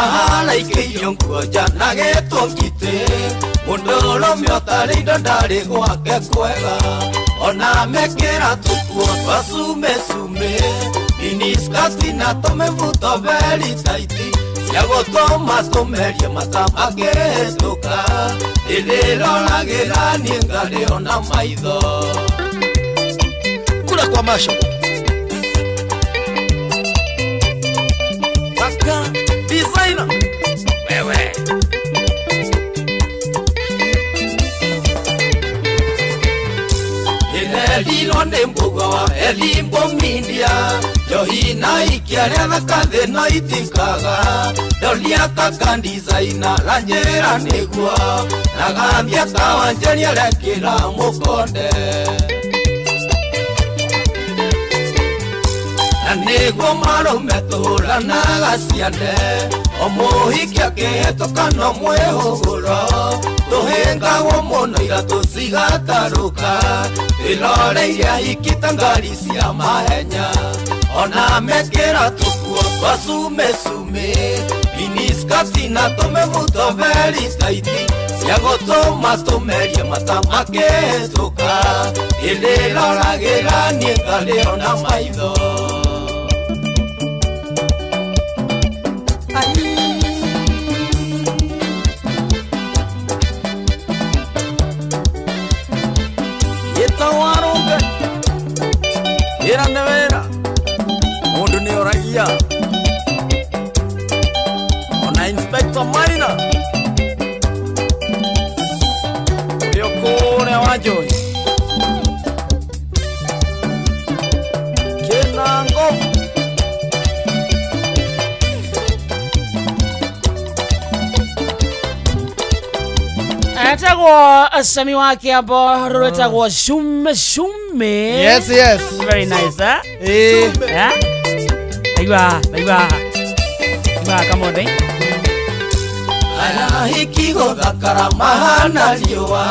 aharaikĩirio nguo nja na getwo ngitĩ mũndũrũme ũtarĩ indo ndarĩ gwake kwega ona mekĩra tũkuo twa cume cume miniskati na tũmĩbuto very tight cia gũtũma tũmerie mata makĩhĩtũka ndĩrĩroragĩra niĩ ngarĩo na maitho kula kwa macho Baka designer wewe Nĩnderirwo nĩ mbũgwa wa Elimbo Media njohi na ikia rĩa thaka thĩ no itikaga ndoria kaka designer ranjĩra nĩguo na gambia kawanjĩria rekĩra mũkonde na nĩguo marũme tũhũranaga ciande o mũhiki akĩhetũka no mwĩhũgũro tũhĩngagwo mũno iratũ cigatarũka twĩroreirie ahiki ta ngari cia mahenya ona mekĩra tũkuo twa cume cume miniskati na tũmĩbuto very tight cia gũtũma tũmerie mata makĩhĩtũka ndĩrĩroragĩra niĩ ngarĩo na maitho. Ĩtagwo wĩra nĩ wĩra mũndũ nĩ oragia ona Inspector Maina ũrĩa kũrĩa wa njohi kĩna ngobu. Etagwo Sami wa Kiambo rwetagwo Shume Shume. Yes, yes. Very nice, eh? Eh. Yeah? Aigua, aigua. Aigua, come on, eh? Arahiki gũthakara mahana riũa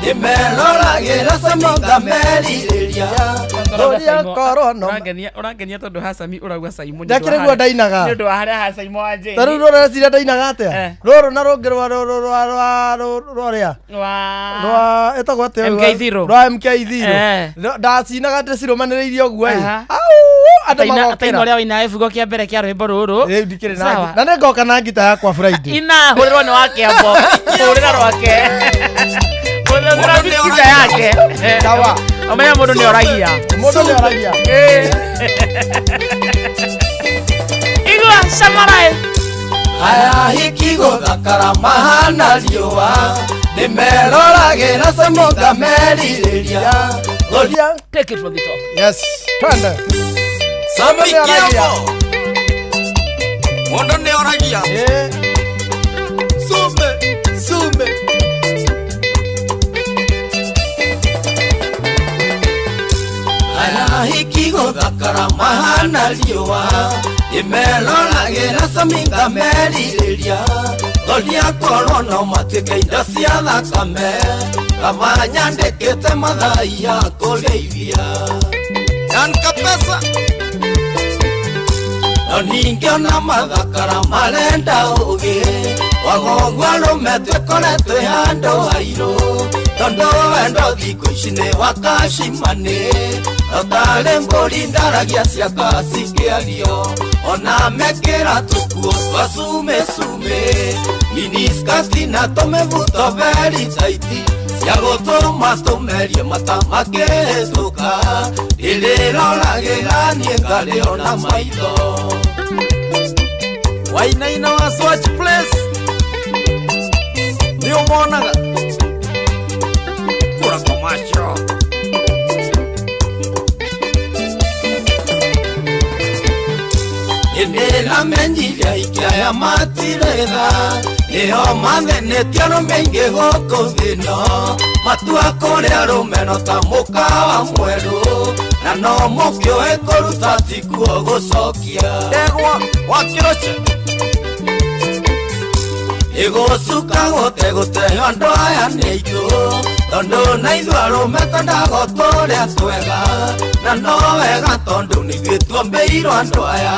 ndĩmeroragĩra Sami ngamerirĩria. Ũrangenia ũrangenia tondũ ha Sami ũrauga Simon. Ndakĩrĩ guo ndainaga. Nĩ ũndũ wa harĩa ha Simon wa Jane. Ta rĩu rũreciria ndainaga atĩa rũrũ na rũngĩ rwa rwa rwa rwa rũrĩa Wa rwa ĩtagwo atĩa MK0. Rwa MK0. Eh. Ndacinaga ndĩcirũmanĩrĩirie ũguo ĩ Aha. au andũ Taina magokĩra ũrĩa waina gĩbugo kĩa mbere kĩa rwĩmbo rũrũ. Rĩu ndikĩrĩ na Sawa. na nĩngoka na ngita yakwa Friday. Ina hũrĩrwo nĩ wa Kiambo. Hũrĩra rwake. Hũrĩra ngita yake. Sawa. Ũmenye mũndũ nĩ oragia. Mũndũ nĩ oragia. Igua Samarai. Arahiki gũthakara mahana riũa ndĩmeroragĩra Sami ngamerirĩria. Take it from the top. Yes. Twende. Sami Kiambo mũndũ nĩ oragia Sume sume Arahiki gũthakara mahana riũa ndĩmeroragĩra Sami ngamerirĩria thoria korwo no matuĩke indo cia thakame kaba nyandĩkĩte mathai ya kũrĩithia. Yan Kapesa No ningĩ ona mathakara marenda ũgĩ wagogwo arũme twĩkore twĩ handũ hairũ tondũ wendo thikũ ici nĩ wakacimani no tarĩ mbũri ndaragia ciakwa cikĩario ona mekĩra tũkuo twa cume cume miniskati na tũmĩbuto very tight cia gũtũma tũmerie mata makĩhĩtũka ndĩrĩroragĩra niĩ ngarĩo na maitho. Wainaina wa Swatch Place nĩ ũmonaga kura kwa macho. Nĩndĩramenyire aikia aya matiretha nĩo mathenetie arũme aingĩ gũkũ thĩ ĩno matua kũrĩa arũme no ta mũkawa mwerũ na no mũkĩũĩ kũruta tikuo gũcokia. Ndegwa wa Kĩroche Ĩgũcuka gũte gũte andũ aya nĩ aitũ Tondũ na ithuĩ arũme twendaga o tũrĩa twega na no wega tondũ nĩ ithuĩ tuombĩirwo andũ aya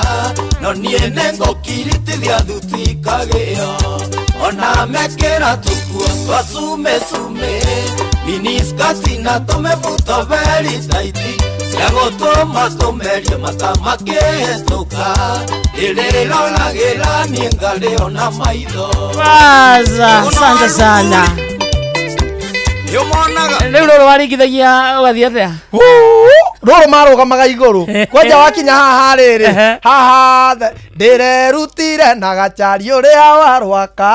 no niĩ nĩngũkiritithia thuti ikagĩo ona mekĩra tũkuo twa cume cume miniskati na tũmĩbuto very tight cia gũtũma tũmerie mata makĩhĩtũka ndĩrĩroragĩra niĩ ngarĩo na maitho. Baza, asante sana. Rĩu rũrũ waringithagia ũgathiĩ atĩa? Rũrũ marũgamaga igũrũ kwanja wakinya haha rĩrĩ haha ndĩrerutire na gacari ũrĩa warwaka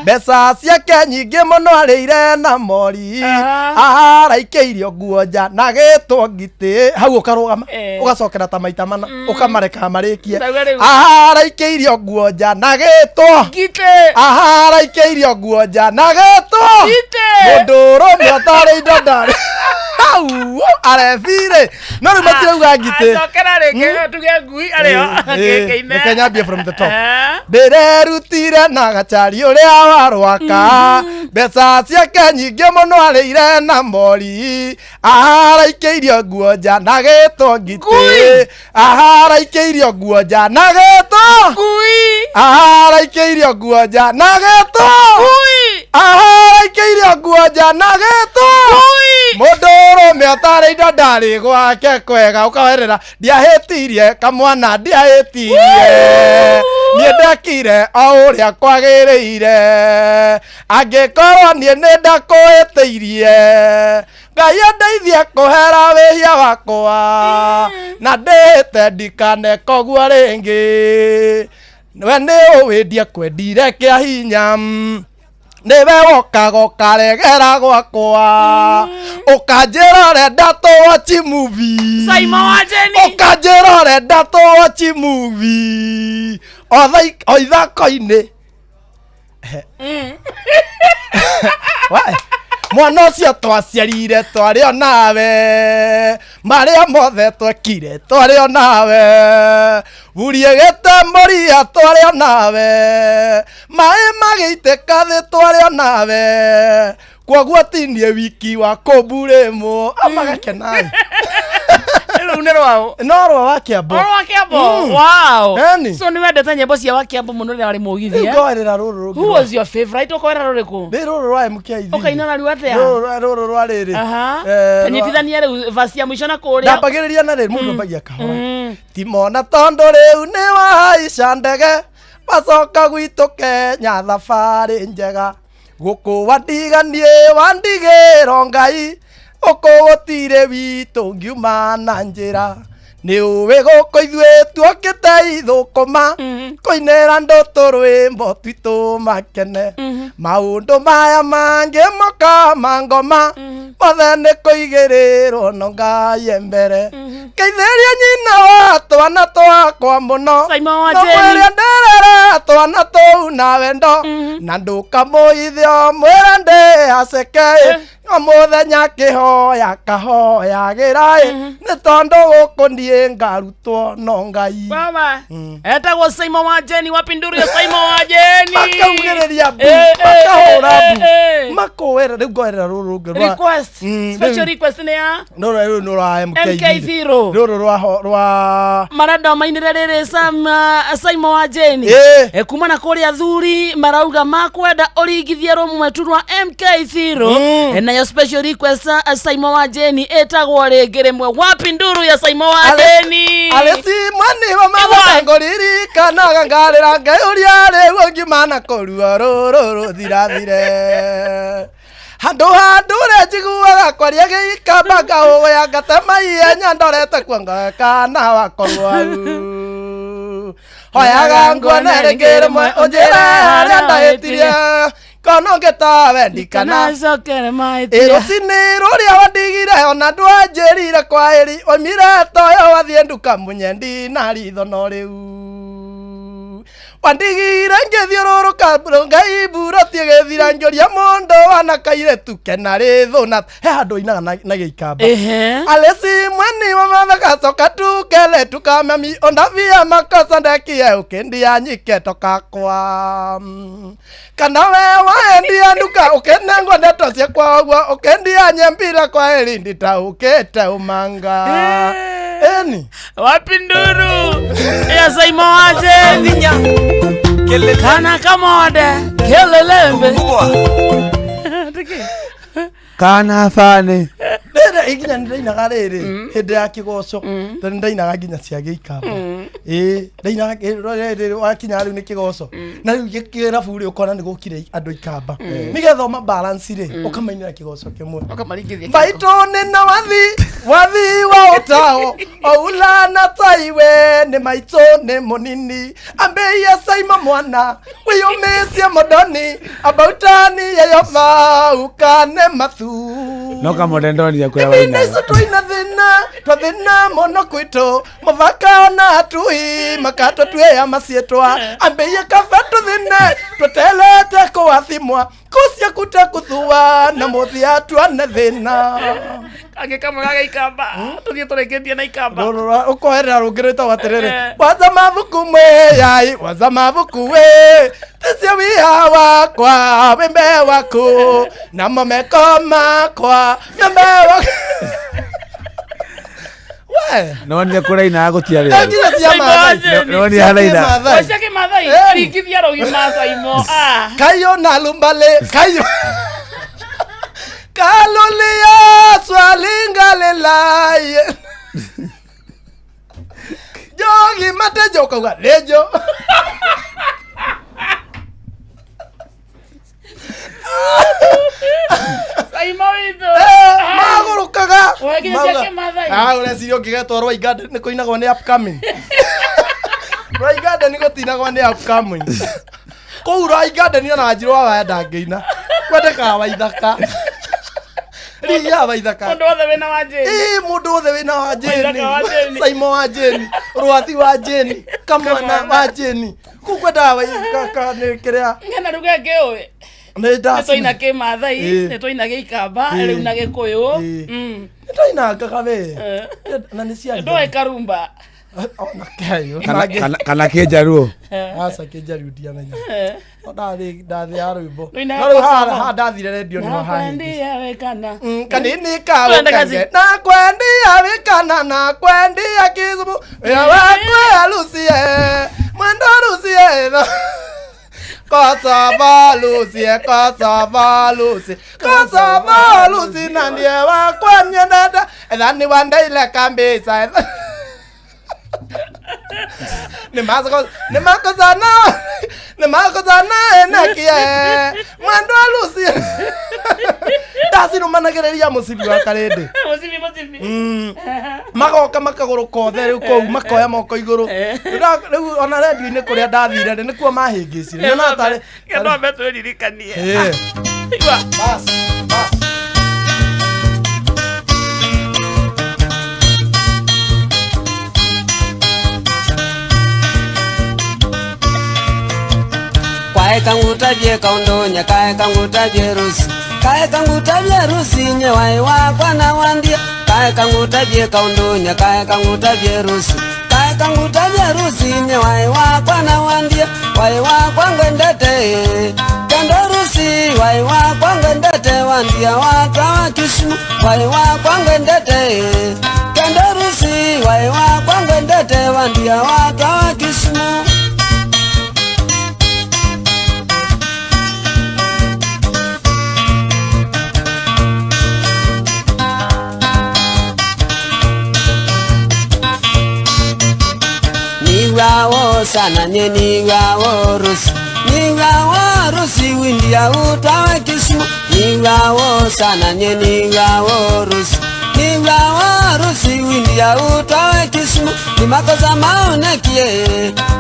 mbeca ciake nyingĩ mũno arĩire na mori aharaikĩirio nguo nja na gĩtwo ngitĩ hau ũkarũgama ũgacokera ta maita mana ũkamareka marĩkie. Ndauga rĩu. Aharaikĩirio nguo nja na gĩtwo ngitĩ aharaikĩirio nguo nja na gĩtwo ngitĩ mũndũrũme ũtarĩ indo ndarĩ hau arebire no rĩu matirauga ngitĩ. Acokera rĩngĩ tuge ngui arĩo gĩkĩine. Reke nyambie from the top. Ndĩrerutire na gacari ũrĩa warwaka mbeca ciake nyingĩ mũno arĩire na mori aharaikĩirio nguo nja na gĩtwo ngitĩ aharaikĩirio nguo nja na gĩtwo ngui aharaikĩirio nguo nja na gĩtwo ngui aharaikĩirio nguo nja na gĩtwo ngui mũndũrũme ũtarĩ indo ndarĩ gwake kwega ũkawerera ndiahĩtirie kamwana ndiahĩtirie niĩ ndekire o ũrĩa kwagĩrĩire angĩkorwo niĩ nĩ ndakũhĩtĩirie Ngai andeithie kũhera wĩhia wakwa na ndĩhĩte ndikaneka ũguo rĩngĩ we nĩ ũĩ ndiakwendire kĩa hinya nĩwe wokaga ũkaregera gwakwa ũkanjĩra ũrenda tũwatch movie. Saimo wa Jeni. Ũkanjĩra ũrenda tũwatch movie o ithako-inĩ. Wae. Mwana ũcio twaciarire twarĩ o nawe marĩa mothe twekire twarĩ o nawe hurie gĩtembũria twarĩ o nawe maĩ magĩitĩka thĩ twarĩ o nawe kwoguo ti niĩ wiki wa kũmburĩmwo amagakena. Rũu nĩ rwao? No rwa wa Kĩambo. O rwa Kĩambo. Wow. Eni. So nĩ wendete nyĩmbo cia wa Kĩambo mũno rĩrĩa warĩ mũgithi, Rĩu eh? ngoerera rũrũ rũngĩ. Who was your favorite? Ũkoerera rũrĩkũ? Nĩ rũrũ rwa MK Ithiri. Ũkaina naruo atĩa? Rũrũ rwa rĩrĩ. Aha. Rwa- Tanyitithania rĩu verse ya mũico na kũrĩa. Ndambagĩrĩria na rĩrĩ mũndũ ambagia kahora timona tondũ rĩu nĩ wahaica ndege wacoka gwitũ Kenya thabarĩ njega gũkũ wandiganie wandigĩrwo Ngai gũkũ gũtirĩ witũ ngiuma na njĩra nĩ ũĩ gũkũ ithuĩ tuokĩte ithũkũma kũinĩra andũ tũrwĩmbo twitũ makene maũndũ maya mangĩ moka ma ngoma mothe nĩ kũigĩrĩrwo no Ngai e mbere ngeithĩria nyina wa twana twakwa mũno Simon wa no Jeni. mwĩre nderere twana tũu na wendo na ndũkamũithio mwĩre ndĩ aceke o mũthenya kĩhoya kahoyagĩra ĩ nĩ tondũ gũkũ niĩ ngarutwo no Ngai. Baba. Etagwo Simon wa Jeni wa Pinduri ya Simon wa Jeni. Makaugĩrĩria mbu makahũra mbu makũwĩra rĩu ngoerera rũrũ rũngĩ rwa Request. Special rĩu- request nĩ ya rũrũ rĩu nĩ rwa MK MK0. rũrũ rwa marenda mainĩre rĩrĩ Simon wa Jeni. Kuma na kũrĩa athuri marauga makwenda ũringithie rũmwe tu rwa MK0. Nayo special request Simon wa Jeni ĩtagwo rĩngĩ rĩmwe wapi nduru ya Simon wa Jeni. Alesi mwani wa mama ngũririkanaga ngarĩra Ngai ũrĩa rĩu ngimana kũruo rũrũ rũthirathire handũ handũ ũrĩa njiguaga kwaria gĩikamba ngahũya ngatema ihenya ndorete kuongo kana wakorwo hau hoyaga nguone rĩngĩ rĩmwe ũnjĩre harĩa ndahĩtirie kono ngĩtawe ndikana Kanacokere mahĩtia. ĩrũcinĩ rũrĩa wandigire ona ndwanjĩrire kwahĩri oimire toyo wathiĩ nduka munyendi na ritho no rĩu Wandigire ngĩthiũrũrũka ngai mbura tiĩgĩthira ngĩũria mũndũ wana kairetu kena rĩthũ na he handũ ainaga na gĩikamba. Alesi mweni wa mathakacoka tukele tukamami ondavia makosa ndekie ũkĩndia nyike toka kwa kana we waendia nduka ũkĩnengwo ndeto ciakwa ũguo ũkĩndia nyembila kwa ĩrindi ta ũkĩte ũmanga. Eni wapi nduru ya Saimo Wajeni kana kamode kelelembe kana fane rĩrĩ nginya nĩndainaga rĩrĩ hĩndĩ ya kĩgoco tondũ nĩndainaga nginya cia gĩikamba. Ĩĩ ndainaga rĩrĩ wakinya rĩu nĩ kĩgoco na rĩu kĩrabu rĩ ũkona nĩ gũkire andũ ikamba nĩgetha ũma balance rĩ ũkamainĩra kĩgoco kĩmwe maitũ nĩ na wathi wathi wa ũtao oulana taiwe nĩ maitũ nĩ mũnini ambĩie Saimo mwana wĩyũmĩcie modoni abautani yeyova ukane mathu no kamode ndonire kuria waina icio twina thina twathina muno kwitu muvaka na atui makatwatwia macietwa ambĩie kaba tuthine twetelete kũathimwa kucia kuta kuthua na muthia tuane thina kangĩ kamwe ga gĩikamba tũthiĩ tũrĩkĩtie na ikamba ũkoherera rũngĩ rwĩtagwo atĩrĩrĩ waza mabuku mwĩyai waza mabuku wĩ ticio wia wakwa wĩmbe waku namo meko makwa wĩmbe waku. We no nĩ kũraina gũtia rĩu no nĩ haraina cia kĩmathai ringithia rũgima Saimo kayo na lumbale kayo kalulia swalingalelaye jogi matejo kauga lejo Saimo witũ magũrũkaga cia ũreciria ũngĩgetwo Roy Garden nĩ kũinagwo nĩ upcoming. Roy Garden gũtinagwo nĩ upcoming kũu Roy Garden ona Wanjirũ wa Waya ndangĩina kwendekaga Waithaka ria Waithaka mũndũ wothe wĩna wa Jane. Ĩĩ mũndũ wothe wĩna wa Jane Saimo wa Jane Rwathi wa Jane Kamwana wa Jane kũu kwendaga nĩ kĩrĩa ng'ena rĩu ngĩũĩ nĩ twaina kĩmathai nĩ twaina gĩikamba rĩu na gĩkũyũ nĩ twainangaga we na nĩ ciarĩ ndũĩ karumba ona keyo kana kĩnjaruo aca kĩnjaruo ndiamenya ndathĩ rwĩmbo no rĩu haha ndathire redio nĩho hahĩngĩca kanini kaũkange na kwendia wĩkana na kwendia Kisumu wĩra wakwa Lucie mwendo Lucie Kosovo Lucie Kosovo Lucie Kosovo Lucie na ndiye wakwa nyendete ethani wandeile kabisa Nĩ makozana enekie mwendo Lucie ndacirumanagĩrĩria mũcibi wa karĩndĩ mũcibi magoka makagũrũka othe rĩu kũu makoya moko igũrũ rĩu ona redio-inĩ kũrĩa ndathire rĩ nĩkuo mahĩngĩcire nyonaga tarĩ twambe twĩririkanie. Bas bas Kae kangutabye kaundonya kae kangutabye rusi kae kangutabye rusi nye wae wakwa na wandia kae kangutabye kaundonya kae kangutabye rusi kae kangutabye rusi nye wae wakwa na wandia wae wakwa ngwendete kando rusi wae wakwa ngwendete wandia wakwa wa Kisumu wae wakwa ngwendete kando rusi wae wakwa ngwendete wandia wakwa wa Kisumu. Niwawo sana nye niwawo rusi niwawo rusi windia utawe Kisumu niwawo sana nye niwawo rusi niwawo rusi windia utawe Kisumu ni makosa maonekie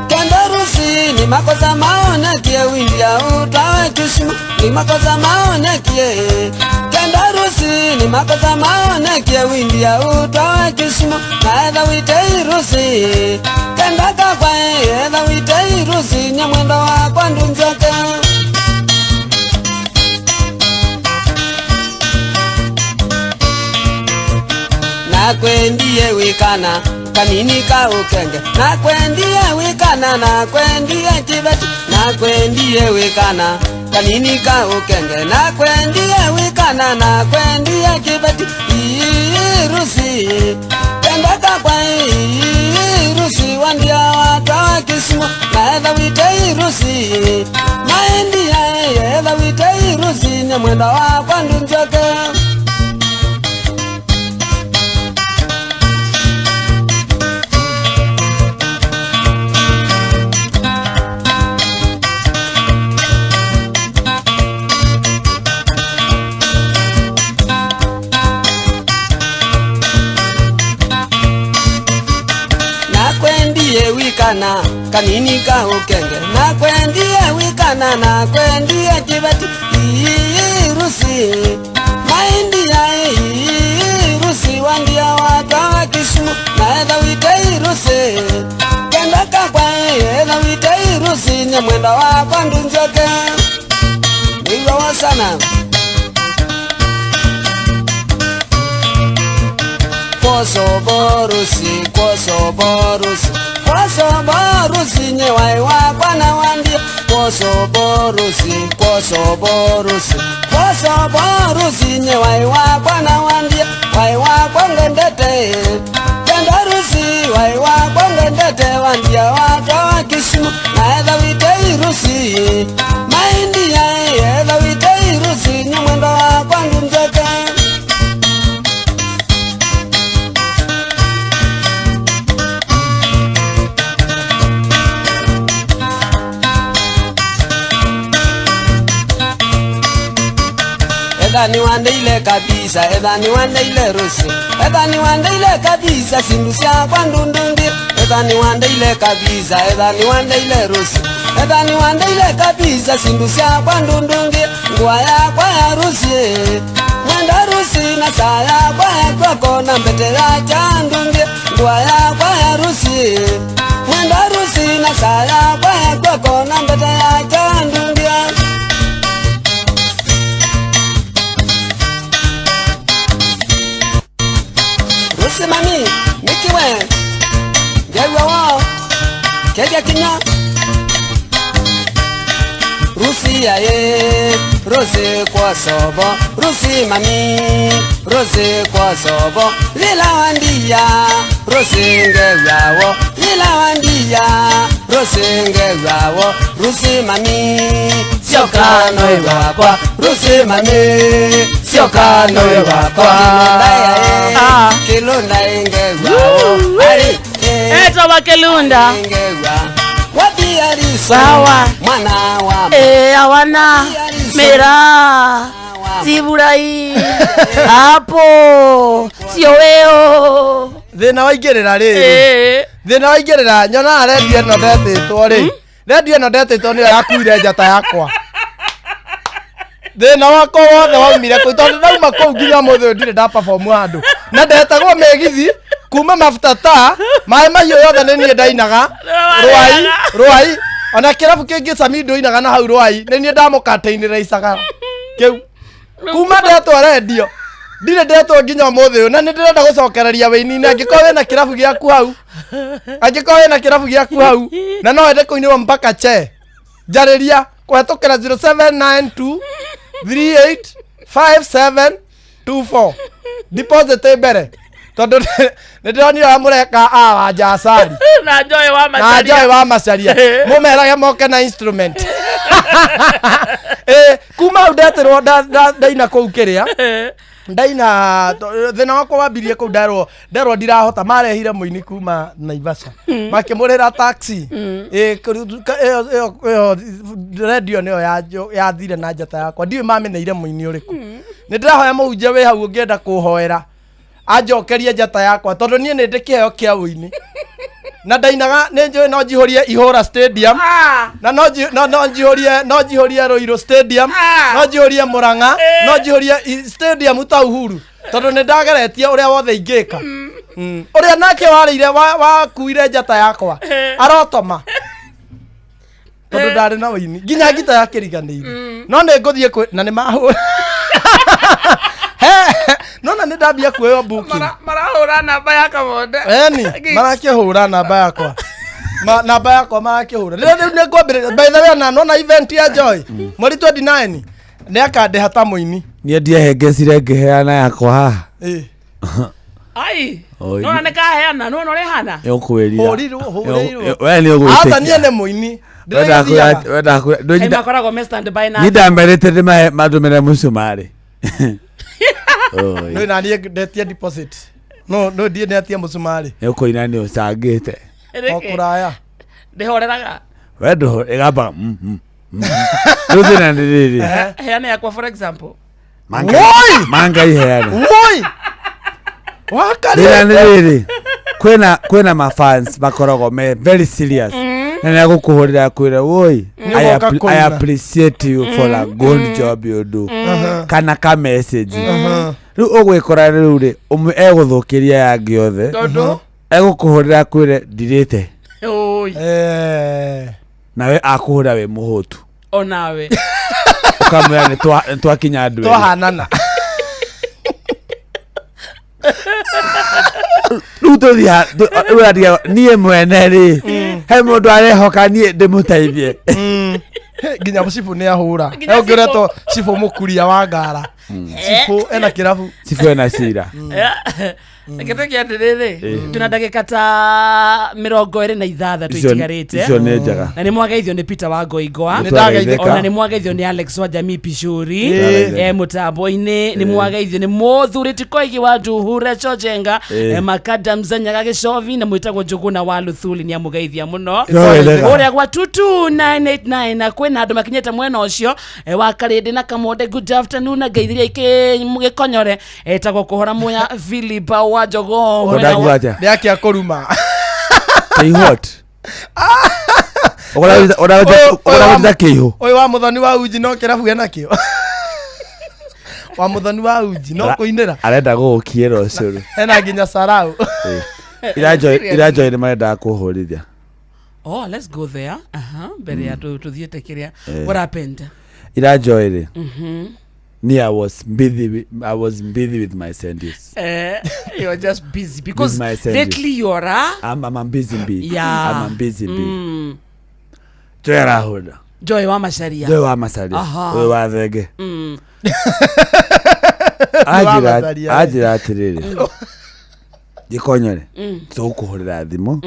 kendo rusi ni makosa maonekie windia utawe Kisumu ni makosa maonekie kendo rusi ni makosa maonekie windia utawe Kisumu naetha wite rusi. Kenda kakwa etha wite irusi nye mwendo wakwa ndunjoke. Nakwendie wikana kanini ka ukenge. Nakwendie wikana nakwendie chibeti. Nakwendie wikana kanini ka ukenge. Nakwendie wikana nakwendie chibeti. Irusi kenda kakwa irusi wandia watawa Kisumu. Naetha wite irusi maendia etha wite irusi nye mwenda wakwa ndunjoke. Nakwendie wikana kanini ka ukenge. Nakwendie wikana nakwendie chibeti. Irusi maindia irusi wandia watawa Kisumu. Naetha wite irusi kenda kakwa etha wite irusi nye mwenda wakwa ndunjoke. Niwa wasana Kosoborusi, kosoborusi, kosoborusi nye wai wakwa na wandia. Kosoborusi, kosoborusi, kosoborusi nye wai wakwa na wandia. Wai wakwa ngendete, kendarusi, wai wakwa ngendete wandia watawa Kisumu. Naetha wite irusi, maindia etha wite irusi nye mwendo wakwa ndunjoke. Ethani wandeile kabisa, ethani wandeile rusi. Ethani wandeile kabisa, sindu syakwa ndundundi. Ethani wandeile kabisa, ethani wandeile rusi. Ethani wandeile kabisa, sindu syakwa ndundungi. Ngua yakwa ya rusi, mwenda rusi na saa yakwa ya kwako na mbete ya chandungi. Ngua yakwa ya rusi, mwenda rusi na saa yakwa ya kwako na mbete ya chandungi. Rusi mami, mikiwe, ngewa wao, keja kinya. Rusi ya ye, rusi kwa sobo, rusi mami, rusi kwa sobo. Lila wandia, rusi ngewa wo, lila wandia, rusi ngewa wo. Rusi mami, siokano iwakwa, rusi mami, siokano iwakwa. Kilunda ingewa wo, ari Eto wa Kilunda. Sawa mwana wa awana mera siburai hapo sio weo thina waingirira riri thina waingirira nyonaga redio ĩno ndetĩtwo rĩ redio ĩno ndetĩtwo nĩyo yakuire njata yakwa. Thĩna wakwa wothe waumire kũu tondũ ndauma kũu nginya ũmũthĩ ũyũ ndirĩ nda perform handũ na ndetagwo mĩgithi kuma mafuta ta maĩ mahiũ yothe nĩ niĩ ndainaga rwai rwai ona kĩrabu kĩngĩ Samido inaga na hau rwai nĩ niĩ ndamũkatĩinĩra icagara kĩu kuma ndetwo redio ndirĩ ndetwo nginya ũmũthĩ ũyũ na nĩ ndĩrenda gũcokereria wĩini-inĩ angĩkorwo wĩna kĩrabu gĩaku hau angĩkorwo wĩna kĩrabu gĩaku hau na no wende kũinĩrwo mpaka che njarĩria kũhetũkĩra 0792 385724 deposit mbere tondu nĩ ndĩronire ũrĩa mũreka a wanja acari na Joy wa na Macharia Joy wa Macharia mũmerage moke na instrument kuma hau ndetirwo ndaina kũu kĩrĩa ndaina thĩna wakwa wambirie kũu nderwo ndirahota marehire mũini kuma Naivasha makĩmũrĩra taxi ĩyo redio nĩyo yathire na njata yakwa ndiũĩ mamĩneire mũini ũrĩkũ nĩ ndĩrahoya mũhunjia wĩ hau ũngĩenda kũhoera anjokerie njata yakwa tondũ niĩ nĩ ndĩ kĩheo kĩa ũini na ndainaga nĩ njũĩ no njihũrie Ihũra Stadium na no njihũrie Ruiru Stadium no njihũrie Murang'a no njihũrie stadium ta Uhuru tondũ nĩ ndageretie ũrĩa wothe ingĩka Ũrĩa nake warĩire wakuire njata yakwa arotoma tondũ ndarĩ na ũini nginya ngita yakĩriganĩire no nĩ ngũthiĩ na nĩ mahũra no na nĩ ndambia kuoywo booking marahũra namba ya Kamonde eni marakĩhũra namba yakwa namba yakwa marakĩhũra rĩu nĩ ngwambĩrĩria by the way na nona event ya Joy mweri 29 nĩ akandĩha ta mũini niĩ ndiehengecire ngĩheana yakwa haha ai no nĩ kaheana no no rehana ũkwĩrira hũrirwo hũrĩirwo we nĩ ũgwĩtĩkia aca niĩ nĩ mũini makoragwo me stand by na niĩ ndamerĩte ndĩmahe mandũmĩre mũcumarĩ no na niĩ ndetie deposit no no ndiĩ ndetie mũcumarĩ nĩ ũkũina nĩ ũcangĩte o kũraya ndĩhoreraga we ndũhore ĩgambaga rĩu thĩna nĩ rĩrĩ heana yakwa for example mangai heana woi thĩna nĩ rĩrĩ kwĩna mafans makoragwo me very serious na nĩ agũkũhũrĩra akwĩre woi I appreciate you for a good job you do kana ka message rĩu ũgwĩkora rĩu rĩ ũmwe egũthũkĩria yangĩ yothe egũkũhũrĩra akwĩre ndirĩte nawe akũhũra wĩ mũhũtu onawe ũkamwĩra nĩ twakinya andũ erĩ twahanana rĩu tũthiĩ niĩ mwene rĩ he mũndũ arehoka niĩ ndĩmũteithie nginya cibũ nĩ ahũra ũngĩ ũretwo cibũ mũkuria wa ngara cibũ ena kĩrabu cibũ ena cira reke tuge atĩrĩrĩ twĩna ndagĩka ta 26 itigarĩte icio nĩ njega na nĩ mwageithio nĩ Peter wa Ngoingwa ona nĩ mwageithio nĩ Alex wa Jamii Pishuri mũtambo-inĩ nĩ mwageithio nĩ mũthuri ti Koigi wa Nduhure Chojenga Makadam Zenyaga Gĩcovi na mwĩtagwo Njũgũna wa Luthuli nĩ amũgeithia mũno ũrĩa gwa 22989 na kwĩna andũ makinyĩte mwena ũcio wa Karĩndĩ na Kamonde good afternoon na ngeithiria gĩkonyore etagwo Kũhora Muya Philip wa Jogoo nĩ akia kũruma kĩihũ ũragũtita kĩihũ ũyũ wa mũthoni wa uji no kĩrabu enakĩo wa mũthoni wa uji no kũinĩra arenda gũgũkiĩra ũcũrũ ena nginya sarau ira Joy nĩ marendaga kũhũrithia. Oh, let's go there. Mbere ya tuthiĩte kĩrĩa what happened ira Joy rĩ me I was busy with my sandals. You're just busy because lately you're a I'm a busy bee. Yeah. I'm a busy bee. Joy arahũra. Joy wa Macharia. Joy wa Macharia. Joy wa Thenge. Anjĩra atĩrĩrĩ. Gĩkonyore. Tũgũkũhũrĩra thimũ.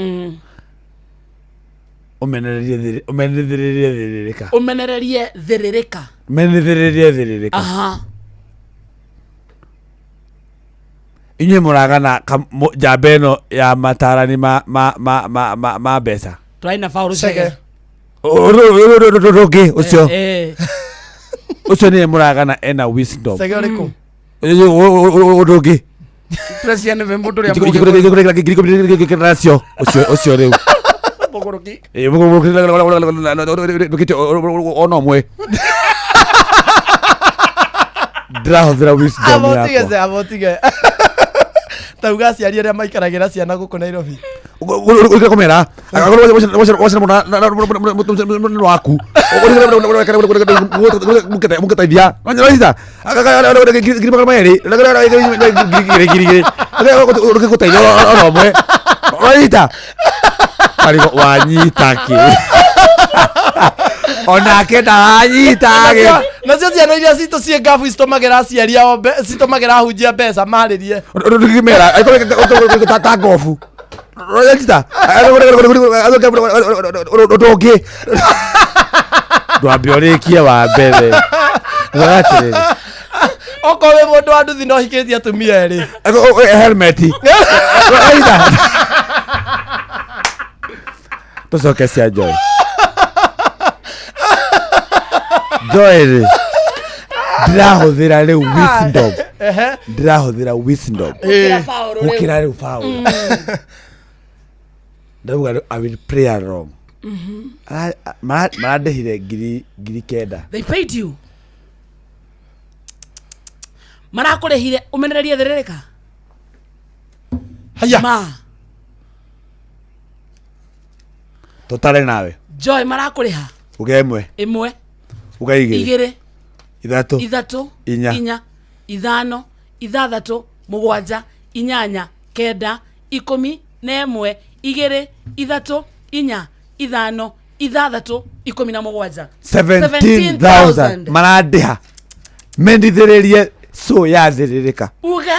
Ũmenererie thĩrĩrĩka. Ũmenererie thĩrĩrĩka. Ũmenererie thĩrĩrĩka. Inyuĩ mũragana njamba ĩno ya matarani ma mbeca. Tũrarĩ na Paul Chege. Ũngĩ ũcio. Ũcio nĩwe mũragana ena wisdom. Chege ũrĩkũ? Ũndũ ũngĩ. President nĩwe mũndũ ũrĩa ũcio rĩu. Mũgũrũki. Ona ũmwe. Ndĩrahũthĩra wisdom yakwa. Abotige. Tauga aciari arĩa maikaragĩra ciana gũkũ Nairobi. Ũrĩa kũmera waku mũgĩteithia ngiri 200 ona ũmwe ũranyita wanyita kĩ onake ndaranyita kĩ nacio ciana iria citũ ciĩ ngabu citũmagĩra aciari ao citũmagĩra ahunjia mbeca marĩrie ũngĩmera ta ngobu ũranyita ũndũ ũngĩ ndwambe ũrĩkie wa mbere atĩrĩrĩ okorwo wĩ mũndũ wa nduthi no hikĩtie atumia erĩ helmeti tũcoke cia Joy. Joy rĩ ndĩrahũthĩra rĩu wisdom. Ndĩrahũthĩra wisdom gũkĩra rĩu Paul. Ndauga rĩu I will play along. Marandĩhire 9,000. They paid you. Marakũrĩhire ũmenererie thĩrĩrĩka. Haya. Ma. Tũtare nawe. Joy marakũrĩha. Uge ĩmwe. Ĩmwe. Uge igĩrĩ. Igĩrĩ. Ithatũ. Ithatũ. Inya. Inya. Ithano. Ithathatũ. Mũgwanja. Inyanya. Kenda. Ikũmi. Na ĩmwe. Igĩrĩ. Ithatũ. Inya. Ithano. Ithathatũ. 17. 17,000 marandĩha mendithĩrĩrie so yathĩrĩrĩka. Uga.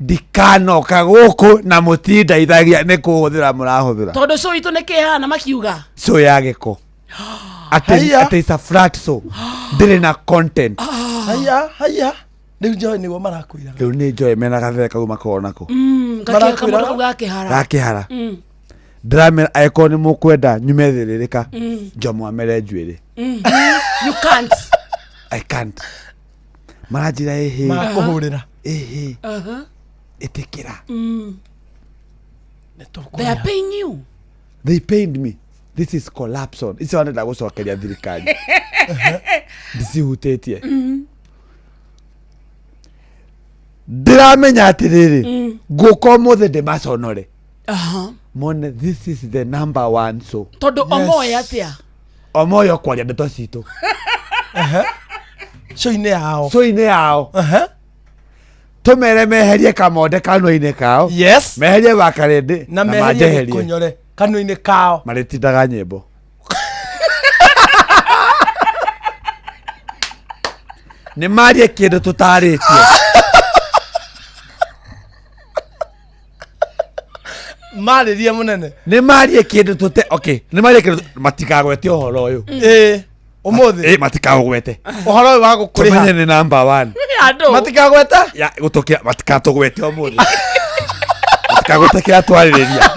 Ndikanoka gũkũ na mũtindeithagia nĩ kũhũthĩra mũrahũthĩra. Tondũ show itũ nĩ kĩhana makiuga. So ya gĩko. Atĩ it's a flat so ndĩrĩ na content. Haya haya. Rĩu Joy nĩguo marakwĩra. Rĩu nĩ Joy mena gathere kau makoragwo nako. Kamũndũ kau gakĩhara. Gakĩhara. Ndĩramera angĩkorwo nĩ mũkwenda nyume thĩrĩrĩka Njomo amere njuĩrĩ. You can't. I can't. Maranjĩra ĩhĩ. Makũhũrĩra. Ĩhĩ. Ĩtĩkĩra. They are paying you. They paid me. This is collapse on. Icio ndĩrenda gũcokeria thirikari. Ndicihutĩtie. Ndĩramenya atĩrĩrĩ, ngũka ũmũthĩ ndĩmaconore. Mone this is the number one so. Tondũ omoe atĩa? Omoyo kwaria ndeto citũ. Show-inĩ yao. Show-inĩ yao. Tũmere meherie kamonde kanua-inĩ kao. Yes. Meherie wakarĩndĩ na meherie gĩkũnyore kanua-inĩ kao. Marĩtindaga nyĩmbo. Nĩ marie kĩndũ tũtarĩtie. Marĩrie mũnene. Nĩ marie kĩndũ tũte okay, nĩ marie kĩndũ matikagwete ũhoro ũyũ. Ĩĩ. Ũmũthĩ. Ĩĩ matikagwete. Ũhoro ũyũ wa gũkũrĩha. Tũmenye nĩ number one. Andũ. Matikagwete? Ya gũtũkĩra matikatũgwete ũmũthĩ. Matikagwete kĩrĩa twarĩrĩria.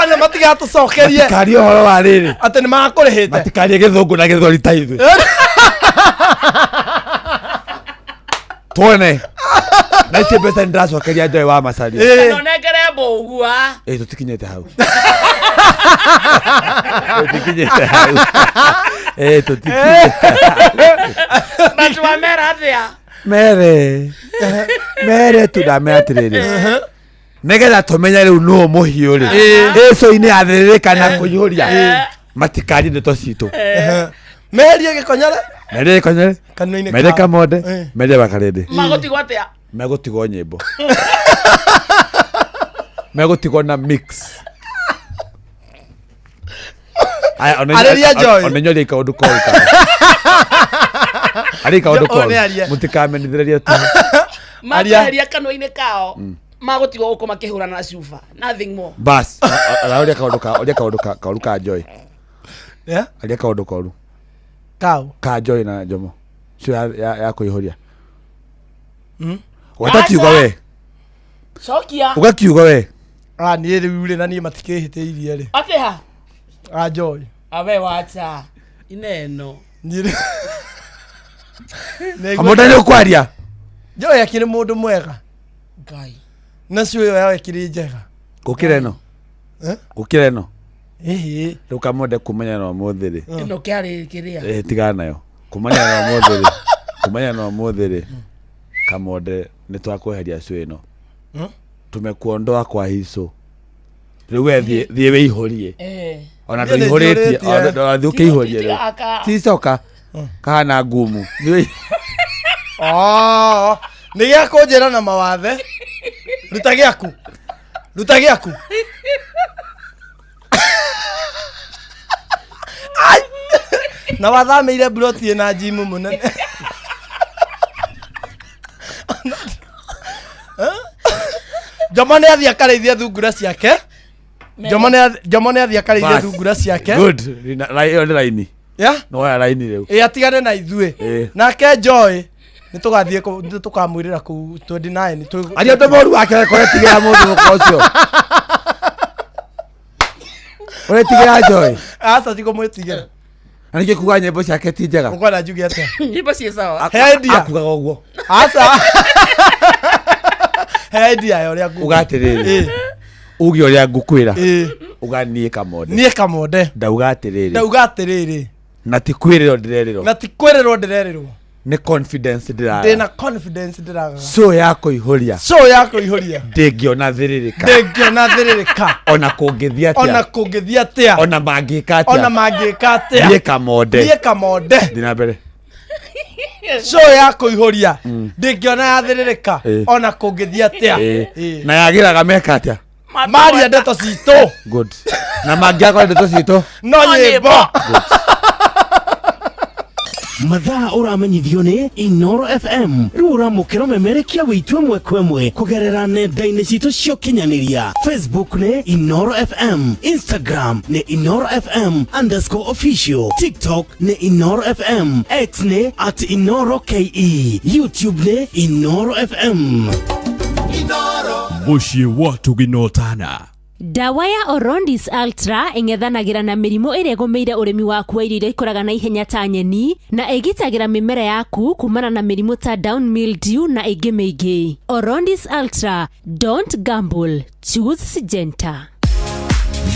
Ona matigatũcokerie. Matikarie ũhoro wa rĩrĩ. Atĩ nĩ makũrĩhĩte. Matikarie gĩthũngũ na gĩthweri ta ithuĩ. Tuone. Na icio mbeca nĩ ndĩracokeria Joy wa Macaria. Kana ũnengere mbũgua. Ĩĩ tũtikinyĩte hau. Tũtikinyĩte hau. Ĩĩ tũtikinyĩte. But wamera atĩa? Mere. Mere tu ndamera atĩrĩrĩ. Nĩgetha tũmenye rĩu nũũ mũhiũ rĩ. Ĩco-inĩ yathĩrĩrĩka na kũiyũria. Matikarie ndeto citũ. Meherie gĩkonyore. Meherie gĩkonyore. Kanua-inĩ Meherie kao. kamonde. Meherie wakarĩndĩ. Magũtigwo atĩa? Megũtigwo nyĩmbo. Megũtigwo na mix. Aya, Arĩria Joy. ona inyuĩ ariai kaũndũ koru kana. Ariai kaũndũ Joy, koru. nĩ arie. Mũtikamenithĩrĩrie tu. Makweheria kanua-inĩ kao. Magũtigwo gũkũ makĩhũrana na cuba. Nothing more. Bas, oria kaũndũ ka oria kaũndũ ka koru ka Joy. Yeah? Aria kaũndũ koru. Kau. Ka Joy na Njomo. Cio ya kũihũria. Gweta kiugo we. Cokia. Uga kiugo we. Ah niĩ rĩu rĩ na niĩ matikĩhĩtĩirie rĩ. Atĩa? Ah Joy. Awe wacha. Ineno. Niĩ rĩ. Kamonde nĩ ũkwaria. Joy akĩrĩ mũndũ mwega. Ngai. Na cio ĩyo yao ĩkĩrĩ njega. Gũkĩra ĩno. Gũkĩra ĩno. Ĩhĩ. Rĩu Kamonde kumenya na ũmũthĩ rĩ. Ĩno kĩarĩ kĩrĩa. Ĩĩ tigana nayo. Kumenya na ũmũthĩ rĩ. Kumenya na ũmũthĩ rĩ. Kamonde nĩ twakweheria cio ĩno. Tumekuondoa kwa hiso. Rĩu we thiĩ wĩihũrie. Ona Niĩ nĩ ndũihũrĩtie. njihũrĩtie. Ona thiĩ ũkĩihũrie rĩu. Aka. Ti icoka. Kahana ngumu. Thiĩ Oh, nĩ gĩa kũnjĩra na mawathe. Ruta gĩaku. Ruta gĩaku. Ai! Na wathamĩire mburoti ĩna njimu mũnene. Njomo nĩ athiĩ akarĩithie thungura ciake. Njomo nĩ athiĩ akarĩithie Bas. thungura ciake. Good. Ĩyo nĩ raini. Yeah? Nĩwoya raini rĩu. Ĩ atigane na ithuĩ. Ĩ. Nake Joy nĩ tũgathiĩ nĩ tũkamwĩrĩra kũu 29 Aria ũndũ mũru wake ũretigĩra mũndũ mũka ũcio. Ũretigĩra Joy. Aca tigũmwĩtigĩra. Na ningĩ kuga nyĩmbo ciake ti njega. Ũkwenda njuge atĩa? Nyĩmbo ciĩ sawa. He idea. Akugaga ũguo. Aca. He idea ya ũrĩa nguga. Uga atĩrĩrĩ. Uge ũrĩa ngũkwĩra. Ĩ. Uga niĩ Kamonde. Niĩ Kamonde. Ndauga atĩrĩrĩ. Ndauga atĩrĩrĩ. Na ti kwĩrĩrwo ndĩrerĩrwo. Na ti kwĩrĩrwo ndĩrerĩrwo. Nĩ confidence ndĩraga. Ndĩna confidence ndĩragaga. So ya kũihũria. So ya kũihũria. Ndĩngĩona thĩrĩrĩka. Ndĩngĩona thĩrĩrĩka. Ona kũngĩthiĩ atĩa. Ona kũngĩthiĩ atĩa. Ona mangĩka atĩa. Ona mangĩka atĩa. Niĩ Kamonde. Niĩ Kamonde. Thiĩ na mbere. So ya kũihũria. Ndĩngĩona ya thĩrĩrĩka. Ona kũngĩthiĩ atĩa. Na yagĩraga meka atĩa? Maria ndeto citũ. Good. Na mangĩakora ndeto citũ. No nyĩmbo. Mathaa ũramenyithio nĩ Inoro FM. Rĩu ũramũkĩra ũmemerekia witũ ĩmwe kwa ĩmwe kũgerera nenda-inĩ citũ cia ũkinyanĩria. Facebook nĩ Inoro FM, Instagram nĩ Inoro FM underscore official, TikTok nĩ Inoro FM, X nĩ at Inoro KE, YouTube nĩ Inoro FM. Mũciĩ wa Tũginotana. Ndawa ya Orondis Ultra ĩng'ethanagĩra na mĩrimũ ĩrĩa ĩgũmĩire ũrĩmi waku wa irio iria ikũraga na ihenya ta nyeni na ĩgitagĩra mĩmera yaku kumana na mĩrimũ ta down mildew na ĩngĩ mĩingĩ. Orondis Ultra, don't gamble, choose Syngenta.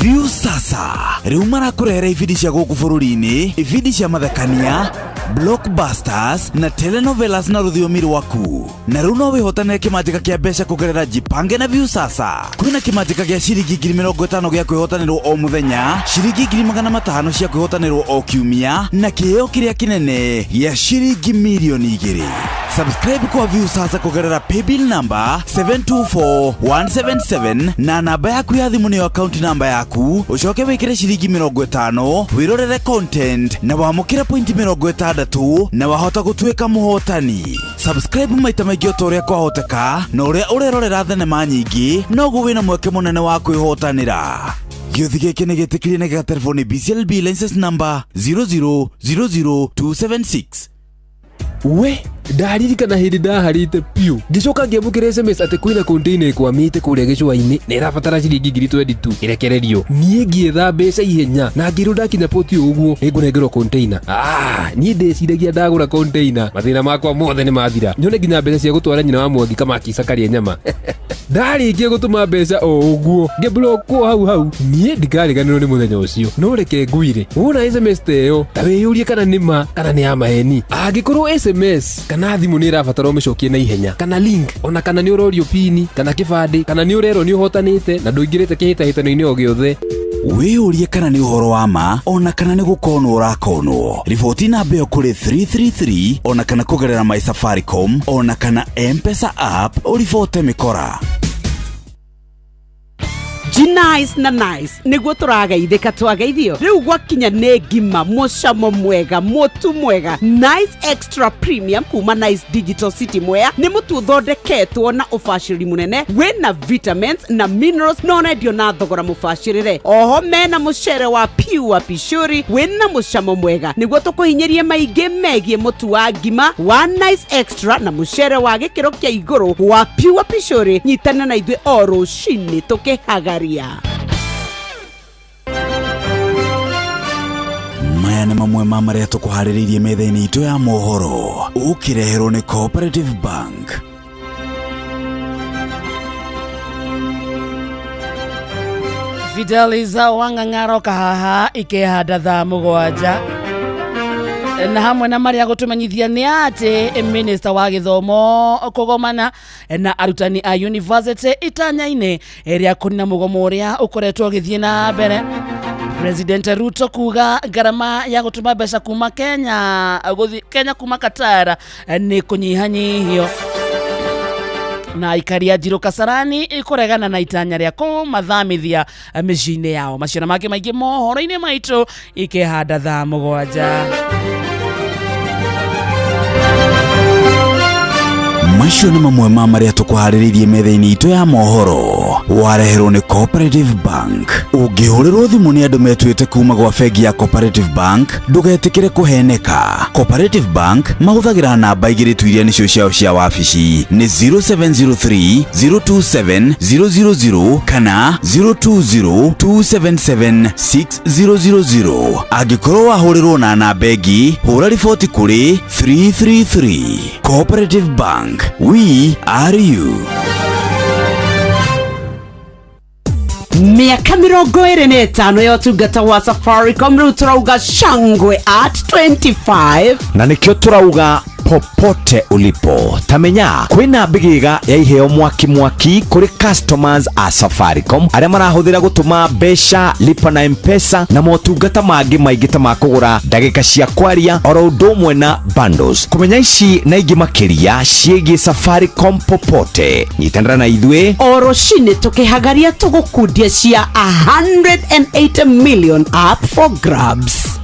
View sasa rĩu marakũrehera ibindi cia gũkũ bũrũri-inĩ, ibindi cia mathekania, blockbusters na telenovelas na rũthiomi rwaku. Na rĩu no wĩhotanĩre kĩmanjĩka kĩa mbeca kũgerera Jipange na View sasa. Kwĩna kĩmanjĩka gĩa ciringi 50,000 gĩa kwĩhotanĩrwo o mũthenya, ciringi 500,000 cia kwĩhotanĩrwo o kiumia, na kĩheo kĩrĩa kĩnene gĩa ciringi 2 million. Subscribe kwa View sasa kũgerera paybill number 724177 na namba yaku ya thimũ nĩyo account number yaku, ũcoke wĩkĩre ciringi 50 wĩrorere content na wamũkĩre pointi 60 na wahota gũtuĩka mũhotani. Subscribe maita maingĩ o ta ũrĩa kwahoteka, na ũrĩa ũrerorera thenema nyingĩ noguo wĩna mweke mũnene wa kwĩhotanĩra. Gĩũthi gĩkĩ nĩ gĩtĩkĩrie na gĩgaterebo nĩ BCLB license number 0000276. We ndaririkana hĩndĩ ndaharĩte piũ, ngĩcoka ngĩamũkĩra SMS atĩ kwĩna container ĩkwamĩte kũrĩa gĩcũa-inĩ na ĩrabatara ciringi 22,000 ĩrekererio. Niĩ ngĩetha mbeca ihenya na ngĩrwo ndakinya poti ũguo nĩngũnengerwo container. Niĩ ndeciragia ndagũra container mathĩna makwa mothe nĩ mathira, nyone nginya mbeca cia gũtwara nyina wa Mwangi Kamakisa karĩe nyama. Ndarĩkia gũtũma mbeca o ũguo ngĩblockwo hau hau. Niĩ ndikariganĩrwo nĩ mũthenya ũcio. No reke ngwĩre, wona SMS ta ĩyo ta wĩyũrie kana nĩ ma kana nĩ ya maheni. Angĩkorwo SMS kana thimũ nĩ ĩrabatara ũmĩcokie na ihenya, kana link, ona kana nĩ ũrorio pini kana kĩbandĩ, kana nĩ ũrerwo nĩ ũhotanĩte na ndũingĩrĩte kĩhĩtahĩtano-inĩ o gĩothe, Wĩyũrie kana nĩ ũhoro wa ma ona kana nĩ gũkonwo ũrakonwo. Riboti namba ĩyo kũrĩ 333 ona kana kũgerera My Safaricom ona kana M-Pesa app ũribote mĩkora. Nice na nice nĩguo tũrageithĩka twageithio rĩu gwakinya nĩ ngima mũcamo mwega mũtu mwega. Nice Extra Premium kuma Nice Digital City Mwea nĩ mũtu ũthondeketwo na ũbacĩrĩri mũnene, wĩna vitamins na minerals na ũrendio na thogora mũbacĩrĩre. Oho mena mũcere wa pure pishuri wĩna mũcamo mwega. Nĩguo tũkũhinyĩrie maingĩ megiĩ mũtu wa ngima wa Nice Extra na mũcere wa gĩkĩro kĩa igũrũ wa pure pishuri, nyitana na ithuĩ o rũcinĩ tũkĩhagaria. Maya nĩ mamwe ma marĩa tũkũharĩrĩirie metha-inĩ itũ ya mohoro, ũkĩreherwo nĩ Cooperative Bank. Fidelis Wang'ang'aro kahaha ikĩhanda thaa 7, na hamwe na marĩa gũtũmenyithia nĩ atĩ minista wa gĩthomo kũgomana na arutani a university itanya-inĩ rĩa kũnina mũgomo ũrĩa ũkoretwo ũgĩthiĩ na mbere. President Ruto kuga ngarama ya gũtũma mbeca kuma Kenya gũthiĩ Kenya kuma Qatar nĩ kũnyihanyihio, na aikari a Njirũ Kasarani kũregana na itanya rĩa kũmathamithia mĩciĩ-inĩ yao. Macio na mangĩ maingĩ mohoro-inĩ maitũ ikĩhanda thaa 7. Macio nĩ mamwe ma marĩa tũkũharĩrĩirie metha-inĩ itũ ya mohoro, wareherwo nĩ Cooperative Bank. Ũngĩhũrĩrwo thimũ nĩ andũ metuĩte kuma gwa bengi ya Cooperative Bank, ndũgetĩkĩre kũheneka. Cooperative Bank mahũthagĩra namba igĩrĩ tu iria nĩcio ciao cia wabici, nĩ 0703 027 000 kana 020 277 6000. Angĩkorwo wahũrĩrwo na namba ĩngĩ, hũra riboti kũrĩ 333. Cooperative Bank, we are you. Mĩaka 25 ya ũtungata wa Safaricom, rĩu tũrauga shangwe at 25. Na nĩkĩo tũrauga Popote ulipo tamenya kwina mbigiga ya iheo mwaki mwaki kuri customers a Safaricom aria marahuthira gutuma mbeca, lipa na Mpesa na motungata mangi maingi ta ma kugura ndagika cia kwaria oro undu umwe na bundles. Kumenya ici na ingi makiria ciĩgiĩ Safaricom popote, nyitanĩra na ithuĩ o rũcinĩ tũkĩhagaria tũgũkundia cia 180 million up for grabs.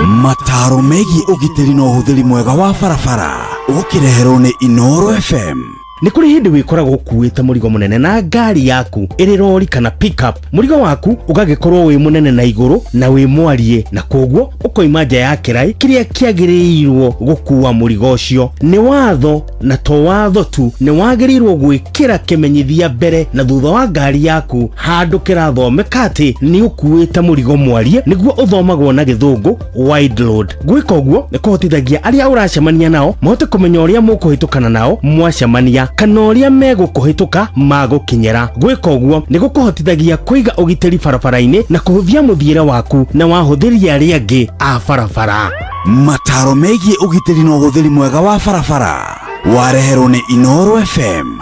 Mataro megiĩ ũgitĩri na ũhũthĩri mwega wa barabara ũkĩreherwo nĩ Inoro FM. Nĩ kũrĩ hĩndĩ wĩkoragwo ũkuĩte mũrigo mũnene na ngari yaku ĩrĩ rori kana pickup. Mũrigo waku ũgagĩkorwo wĩ mũnene na igũrũ na wĩ mwariĩ, na koguo ũkoima nja ya kĩraĩ kĩrĩa kĩagĩrĩirwo gũkua mũrigo ũcio. Nĩ watho na to watho tu, nĩ wagĩrĩirwo gwĩkĩra kĩmenyithia mbere na thutha wa ngari yaku handũ kĩrathomeka atĩ nĩ ũkuĩte mũrigo mwariĩ, nĩguo ũthomagwo na gĩthũngũ wide load. Gwĩka ũguo nĩ kũhotithagia arĩa ũracemania nao mahote kũmenya ũrĩa mũkũhĩtũkana nao mwacemania kana ũrĩa megũkũhĩtũka magũkinyĩra. Gwĩka ũguo nĩ gũkũhotithagia kũiga ũgitĩri barabara-inĩ na kũhũthia mũthiĩre waku na wahũthĩri arĩa angĩ a barabara. Mataro megiĩ ũgitĩri na ũhũthĩri mwega wa barabara wareherwo nĩ Inoro FM.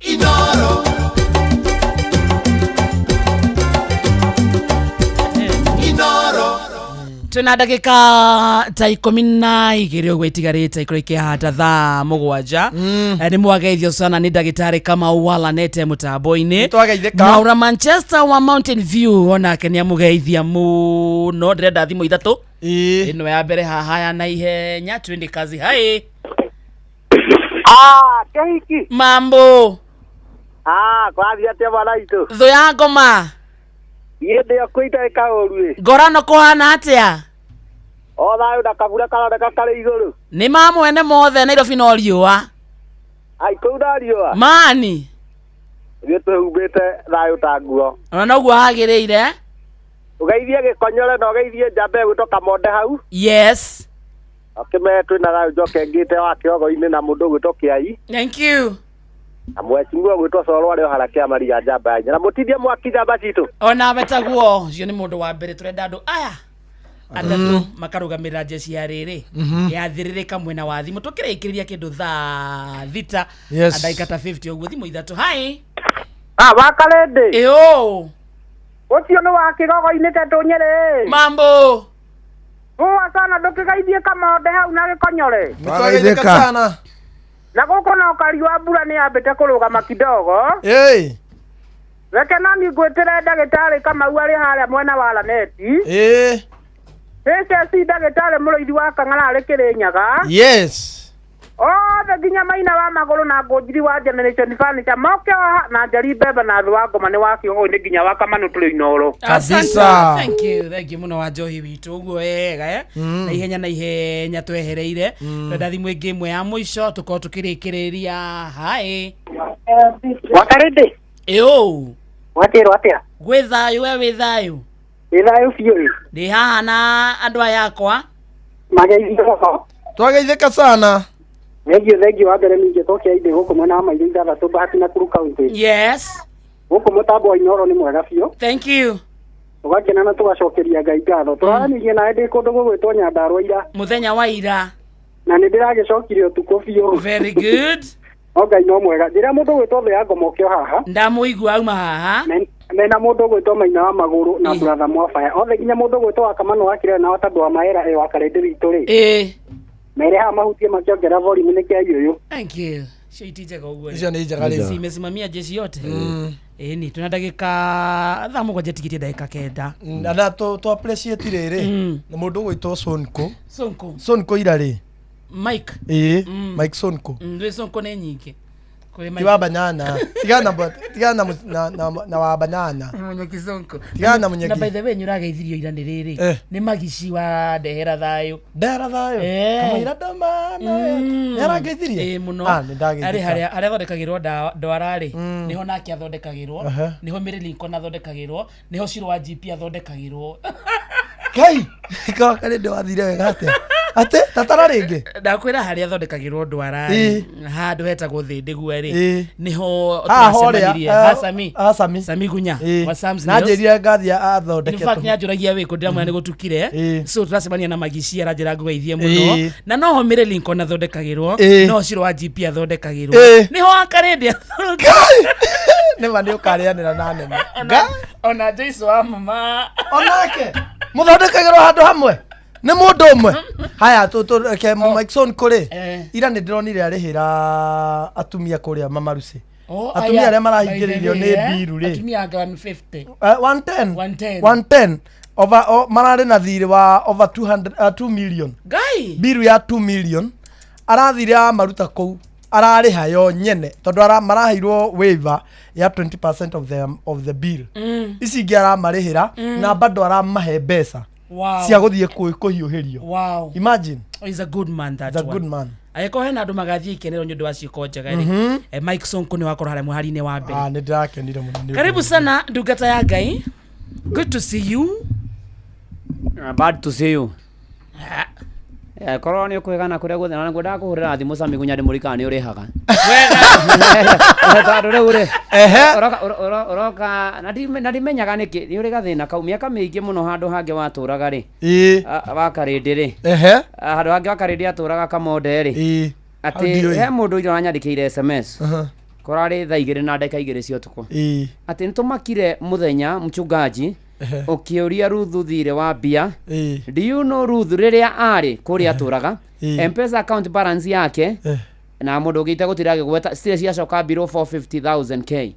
Inoro. Inoro. Twina ndagika ta 12 ũguo itigarĩte ikorwo ikĩhanda thaa 7. Nĩ mwageithio sana nĩ ndagĩtarĩ Kamau wa Lanete mũtambo-inĩ. Nĩtwageithĩka. Maura Manchester wa Mountain View onake nĩ amũgeithia mũno. Ndĩrenda thimũ ithatũ, ĩno ya mbere haha ya naihenya. Twende kazi. Hai. Kehiki. Mambo. Kwathiĩ atĩa mwana witũ? Thũ ya ngoma. Niĩ ndĩ o kũu itarĩ kaũru ĩ. Ngorano kũhana atĩa? O thayũ na kabura karoneka karĩ igũrũ. Nĩ ma mwene mothe Nairobi no riũa. Ai kũu no riũa. Mani. Ithuĩ twĩhumbĩte thayũ ta nguo. Ona noguo hagĩrĩire. Ũgeithie gĩkonyore na ũgeithie njamba ĩgwĩtwo Kamonde hau. Yes. Ũkĩmenye twĩna thayũ njoke ngĩte wa kĩogo-inĩ na mũndũ ũgwĩtwo Kĩai. Thank you. Na mheshimiwa ũgwĩtwo Coro arĩ o harake Maria njamba ya inya. Na mũtindie mwaki njamba citũ. Ona wetaguo ũcio nĩ mũndũ wa mbere tũrenda andũ aya atatũ makarũgamĩrĩra jeshi ya rĩrĩ yathĩrĩrĩka mwena wa thimũ. Tũkĩrĩkĩrĩria kĩndũ thaa 6 Yes. ndagĩka ta 50 ũguo. Thimũ ithatũ. Hai. Wakarĩndĩ. Ĩũ. Ũcio nĩ wa kĩgogo-inĩ tetũ Nyĩrĩ. Mambo. Poa sana ndũkĩgeithie Kamonde hau na gĩkonyore. Nĩtwageithĩka sana. Na gũkũ no kariũa mbura nĩ yambĩte kũrũgama kidogo. Ĩĩ. Reke nani ngwĩtĩre ndagĩtarĩ Kamau arĩ harĩa mwena wa Laneti. Ĩĩ. HSC ndagĩtarĩ mũrĩithi wa Kang'ara arĩ Kĩrĩnyaga. Yes. Othe nginya Maina wa Magũrũ na Ngũnjiri wa Generation Furniture moke haha na Njeri Mbembe na Thũ wa Ngoma nĩ wa kĩogo-inĩ nginya wa Kamanu tũrĩ Inoro. Asante. Thank you. Thank you mũno wa njohi witũ ũguo wega eh? Na ihenya na ihenya twehereire. Twenda thimũ ĩngĩ ĩmwe ya mũico tũkorwo tũkĩrĩkĩrĩria. Hai. Wakarĩndĩ. Ĩũ. Watĩrwo atĩa? Gwĩ thayũ we wĩ thayũ. Wĩ thayũ biũ ĩ. Ndĩ haha na andũ aya akwa. Mageithio mũno. Twageithĩka sana. Thengio thengio wa mbere ningĩ tũkĩa inde gũkũ mwena wa maitho ithathatũ Bahati Nakuru County. Yes. Gũkũ mũtambo wa Inoro nĩ mwega biũ. Thank you. Tũgakena na tũgacokeria Ngai ngatho. Tũraranĩirie nawe ndĩ kũndũ gũgwĩtwo Nyandarua ira. Mũthenya wa ira. Na nĩ ndĩragĩcokire ũtukũ biũ. Very good. No Ngai no mwega. Njĩra mũndũ ũgwĩtwo Thũ ya Ngoma ũkĩo haha. Ndamũigua auma haha. Mena mũndũ ũgwĩtwo Maina wa Magũrũ na brother Mwabaya. Othe nginya mũndũ ũgwĩtwo wa Kamanu wa Kĩrere na wa Tandũ wa Mahera ĩ wa Karĩndĩ witũ rĩ. Ĩĩ. Mere haha mahutie makĩongera volume nĩ kĩa iyũyũ. Thank you. Icio iti njega ũguo. Icio nĩ njega rĩu. Si imesimamia jeshi yote. Ĩni twĩna ndagĩka thaa 7 tigĩtie ndagĩka 9. Na tũ appreciate rĩrĩ nĩ mũndũ ũgwĩtwo Sonko. Sonko. Sonko ira rĩ. Mike. Ĩĩ, Mike Sonko. Ndwĩ Sonko nĩ nyingĩ. Kũrĩ Ti Mike. wa banana. Tigana tigana na wa banana. Munyeki Sonko. Tigana na Munyeki. Na by the way nyũrageithirio ira nĩ rĩrĩ. Nĩ magici wa ndehera thayũ. Ndehera thayũ. Kamũira ndamana. Nĩ arangeithirie? Ĩĩ mũno. Nĩ ndageithĩka. Arĩ harĩa harĩa athondekagĩrwo ndwara rĩ. Nĩho nake athondekagĩrwo. Nĩho Mary Lincoln athondekagĩrwo. Nĩho Shiro wa GP athondekagĩrwo. Kai. Kawa karĩ ndĩ wathire wega atĩa? Atĩ tatara rĩngĩ. Ndakwĩra harĩa athondekagĩrwo ndwara Ĩ. handũ hetagwo thĩndĩgue rĩ Ĩ. nĩho Haha horĩa, tũracemanirie ha Sami. ha Sami. Sami Gunya Ĩ. wa Sam's Na Nails. njĩrire ngathi In fact athondeketwo. nĩanjũragia wĩkũ ndĩramwĩra nĩ gũtukire so tũracemania na magici aranjĩra ngũgeithie mũno Ĩ. na noho Mary Lincoln athondekagĩrwo Ĩ. no Ciro wa GP athondekagĩrwo Ĩ. nĩho akarĩndĩ Nĩma nĩ ũkarĩanĩra na nene. ona Joyce wa mama Onake mũthondekagĩrwo handũ hamwe nĩ mũndũ ũmwe. Haya tũreke Mikeson kũrĩ. Ira nĩ ndĩronire arĩhĩra atumia kũrĩa mamaruci. Oh, Atumia aya, arĩa marahingĩrĩirio by the nĩ way, mbiru rĩ. atumia anga 150 110 110. 110 over mararĩ na thirĩ wa over 200 2 million. Ngai Mbiru ya 2 million arathire amaruta kũu ararĩha yo nyene tondũ maraheirwo waiver ya 20% of the bill. Ici ingĩ aramarĩhĩra na bado aramahe mbeca Wow. cia gũthiĩ kũhiũhĩrio. Wow. Imagine. He's a good man that He's a one. good man. Angĩkorwo hena andũ magathiĩ ikenero nĩ ũndũ wa ciĩko njega rĩ Mike Sonko nĩ wakorwo harĩa mũhari-inĩ wa mbere. Ah, nĩ ndĩrakenire mũno nĩ ũndũ Karibu sana ndungata ya Ngai. Good to see you. Bad to see you. Korwo nä å kå hegana kå rä a guothe na ngwendaga kå hå rä ra thimå Sami Gunya ndä må ri kana nä å rä haga tondå rä u rä ũroka na ndimenyaga nä kä nä å rä gathä na kau mä aka mä ingä må no handå hangä watå raga rä wakarä ndä rä handå hangä wakarä ndä atå raga kamonde rä Hau atä ndiũĩ. he må ndå ira wanyandä kä ire SMS korarä thaa igä rä na ndagä igä rä cia å tukå atä nä tå makire må thenya mchungaji å ria Ruthu thirä wa mbia do you know Ruthu rä rä a arä kå rä a atå raga mpesa account balance yake na må ndå å ngä ite gå tira agä gweta citirä ciacoka below 450,000 k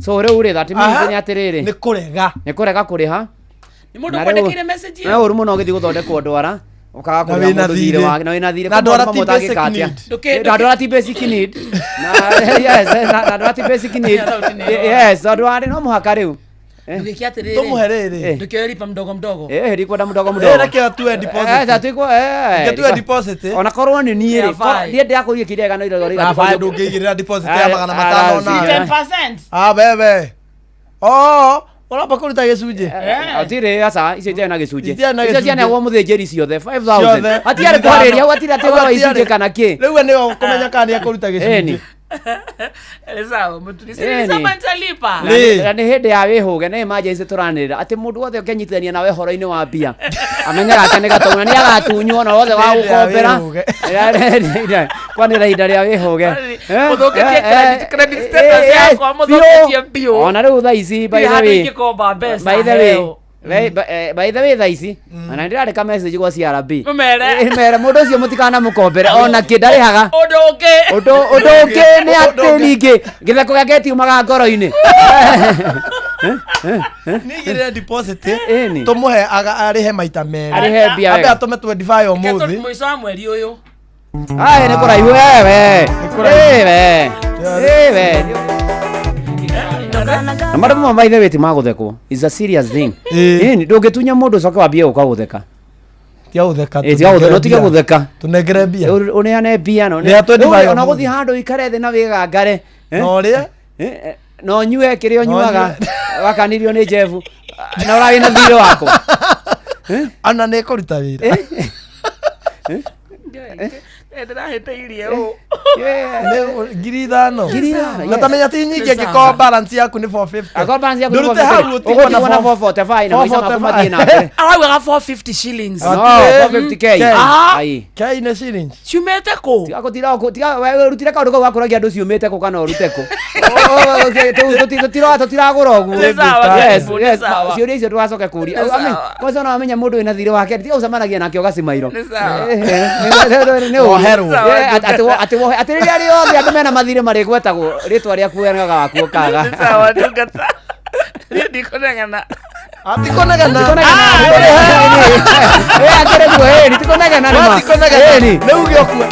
so rä u rä that means Aha. nä atä rä rä nä kå rega nä kå rega kå rä ha Nĩ mũndũ kwandĩkĩire message ĩyo? na å ru må no å gä thiä gå thondekwo ndwara ũkaga Na kå rä wĩna ha må ndå thirä thirĩ. wake na wĩna thirĩ Na ndwara ti Kwĩ maũndũ mamwe basic ũtangĩka atĩa. need. Na ndwara ti basic need na yes na ndwara ti basic need yes tondũ warĩ no mũhaka rĩu Ndũgĩke atĩrĩrĩ. Tũmũhe rĩrĩ. Ndũkĩoe lipa mdogo mdogo. Ndikwenda mdogo mdogo. Reke atue deposit. Reke atue deposit. Ona korwo nĩ niĩ rĩ, Ya five. niĩ ndĩrakũria kĩrĩa gana ira Na five ndũngĩigĩrĩra deposit ya 500 nawe. 10%. Ah, wewe. Oh, ũramba kũruta gĩcunjĩ. Atirĩ aca icio itiarĩ na gĩcunjĩ. Itiarĩ na Icio gĩcunjĩ. cianeagwo mũthĩnjĩri ciothe 5000. Ciothe. Hatiarĩ kwarĩria hau hatirĩ atĩ ũhoro wa icunjĩ kana kĩ. Rĩu we nĩwe ũkũmenya kana nĩekũruta gĩcunjĩ. Ĩni. Sawa, mũturi. Si Ĩni. nilisema nitalipa. Na nĩ hĩndĩ ya wĩhũge nĩ emergency tũranĩrĩra atĩ mũndũ wothe ũngĩnyitithania nawe ũhoro-inĩ wa mbia amenyaga ake nĩ gatonya nĩ agatunywo na wothe wa Hĩndĩ ya gũkombera wĩhũge. kwanĩra ihinda rĩa wĩhũge Mũthũkĩtie credit status yakwa, mũthũkĩtie biũ. ona rĩu thaa ici by Ndirĩ the handũ way ingĩkomba mbeca, by the way heo. By the way thaa ici ona nĩndĩrandĩka message gwa CRB Mũmere. Mere mũndũ ũcio mũtikanamũkombere ona kĩ ndarĩhaga Ũndũ ũngĩ. ũndũ ũngĩ nĩ atĩ ningĩ gĩtheko gĩake tiumaga ngoro-inĩ Nĩigĩrĩre deposit tũmũhe arĩhe maita merĩ. Arĩhe mbia Ambe wega. atũme 25 ũmũthĩ. Mũico wa mweri ũyũ. Ai nĩ kũraihu wewe wewe wewe na maũndũ mamwe by the way ti ma gũthekwo is a serious thing ĩni ndũngĩtunya mũndũ ũcoke wambie gũka gũtheka Tiga gũtheka. Ĩ, tiga gũtheka, no tiga gũtheka Tũnengere mbia. Ũneane mbia no Rĩha 25 ona ũmũthĩ. gũthiĩ handũ ũikare thĩ na wĩgangare Na ũrĩe? Na ũnyue kĩrĩa Na ũnyuaga wakanirio nĩ Jeff na ũrarĩ na thirĩ wakwa Ona nĩ ĩkũruta wĩra. Ndĩrahĩtĩirie ũũ. Nĩ 5,000. 5,000, Na yes. tamenya ti nyingĩ angĩkorwo balance yaku nĩ 450. Angĩkorwo balance yaku nĩ Ndũrute 450, hau ũtigwo na ũgũtigwo na 445 na maica maku mathiĩ na mbere. Araugaga 450 shillings. No, 450K. Ai. K nĩ shillings. Ciumĩte kũ? Tiga gũtira tiga we rutire kaũndũ kau gakũragia andũ ciumĩte kũ kana ũrute kũ. Tũtiragũra ũguo. Nĩ sawa, Yes, Karibu, nĩ yes, sawa. ciũria icio ndũgacoke kũũria. Nĩ sawa. Kwanza ona wamenya mũndũ wĩna thirĩ wake tiga gũcemanagia nake ũgacimairwo. Nĩ sawa. Nĩ ũru. Woherwo. Atĩ rĩrĩa rĩothe andũ mena mathirĩ marĩgwetagwo rĩtwa rĩaku wenaga waku ũkaga. Nĩ sawa ndungata. Niĩ ndikũnegena. Atikonegena. Akĩrĩ guo, ĩni, ti kũnegena nĩ ma. Atikonegena. Ĩni. Nĩ uge ũkue.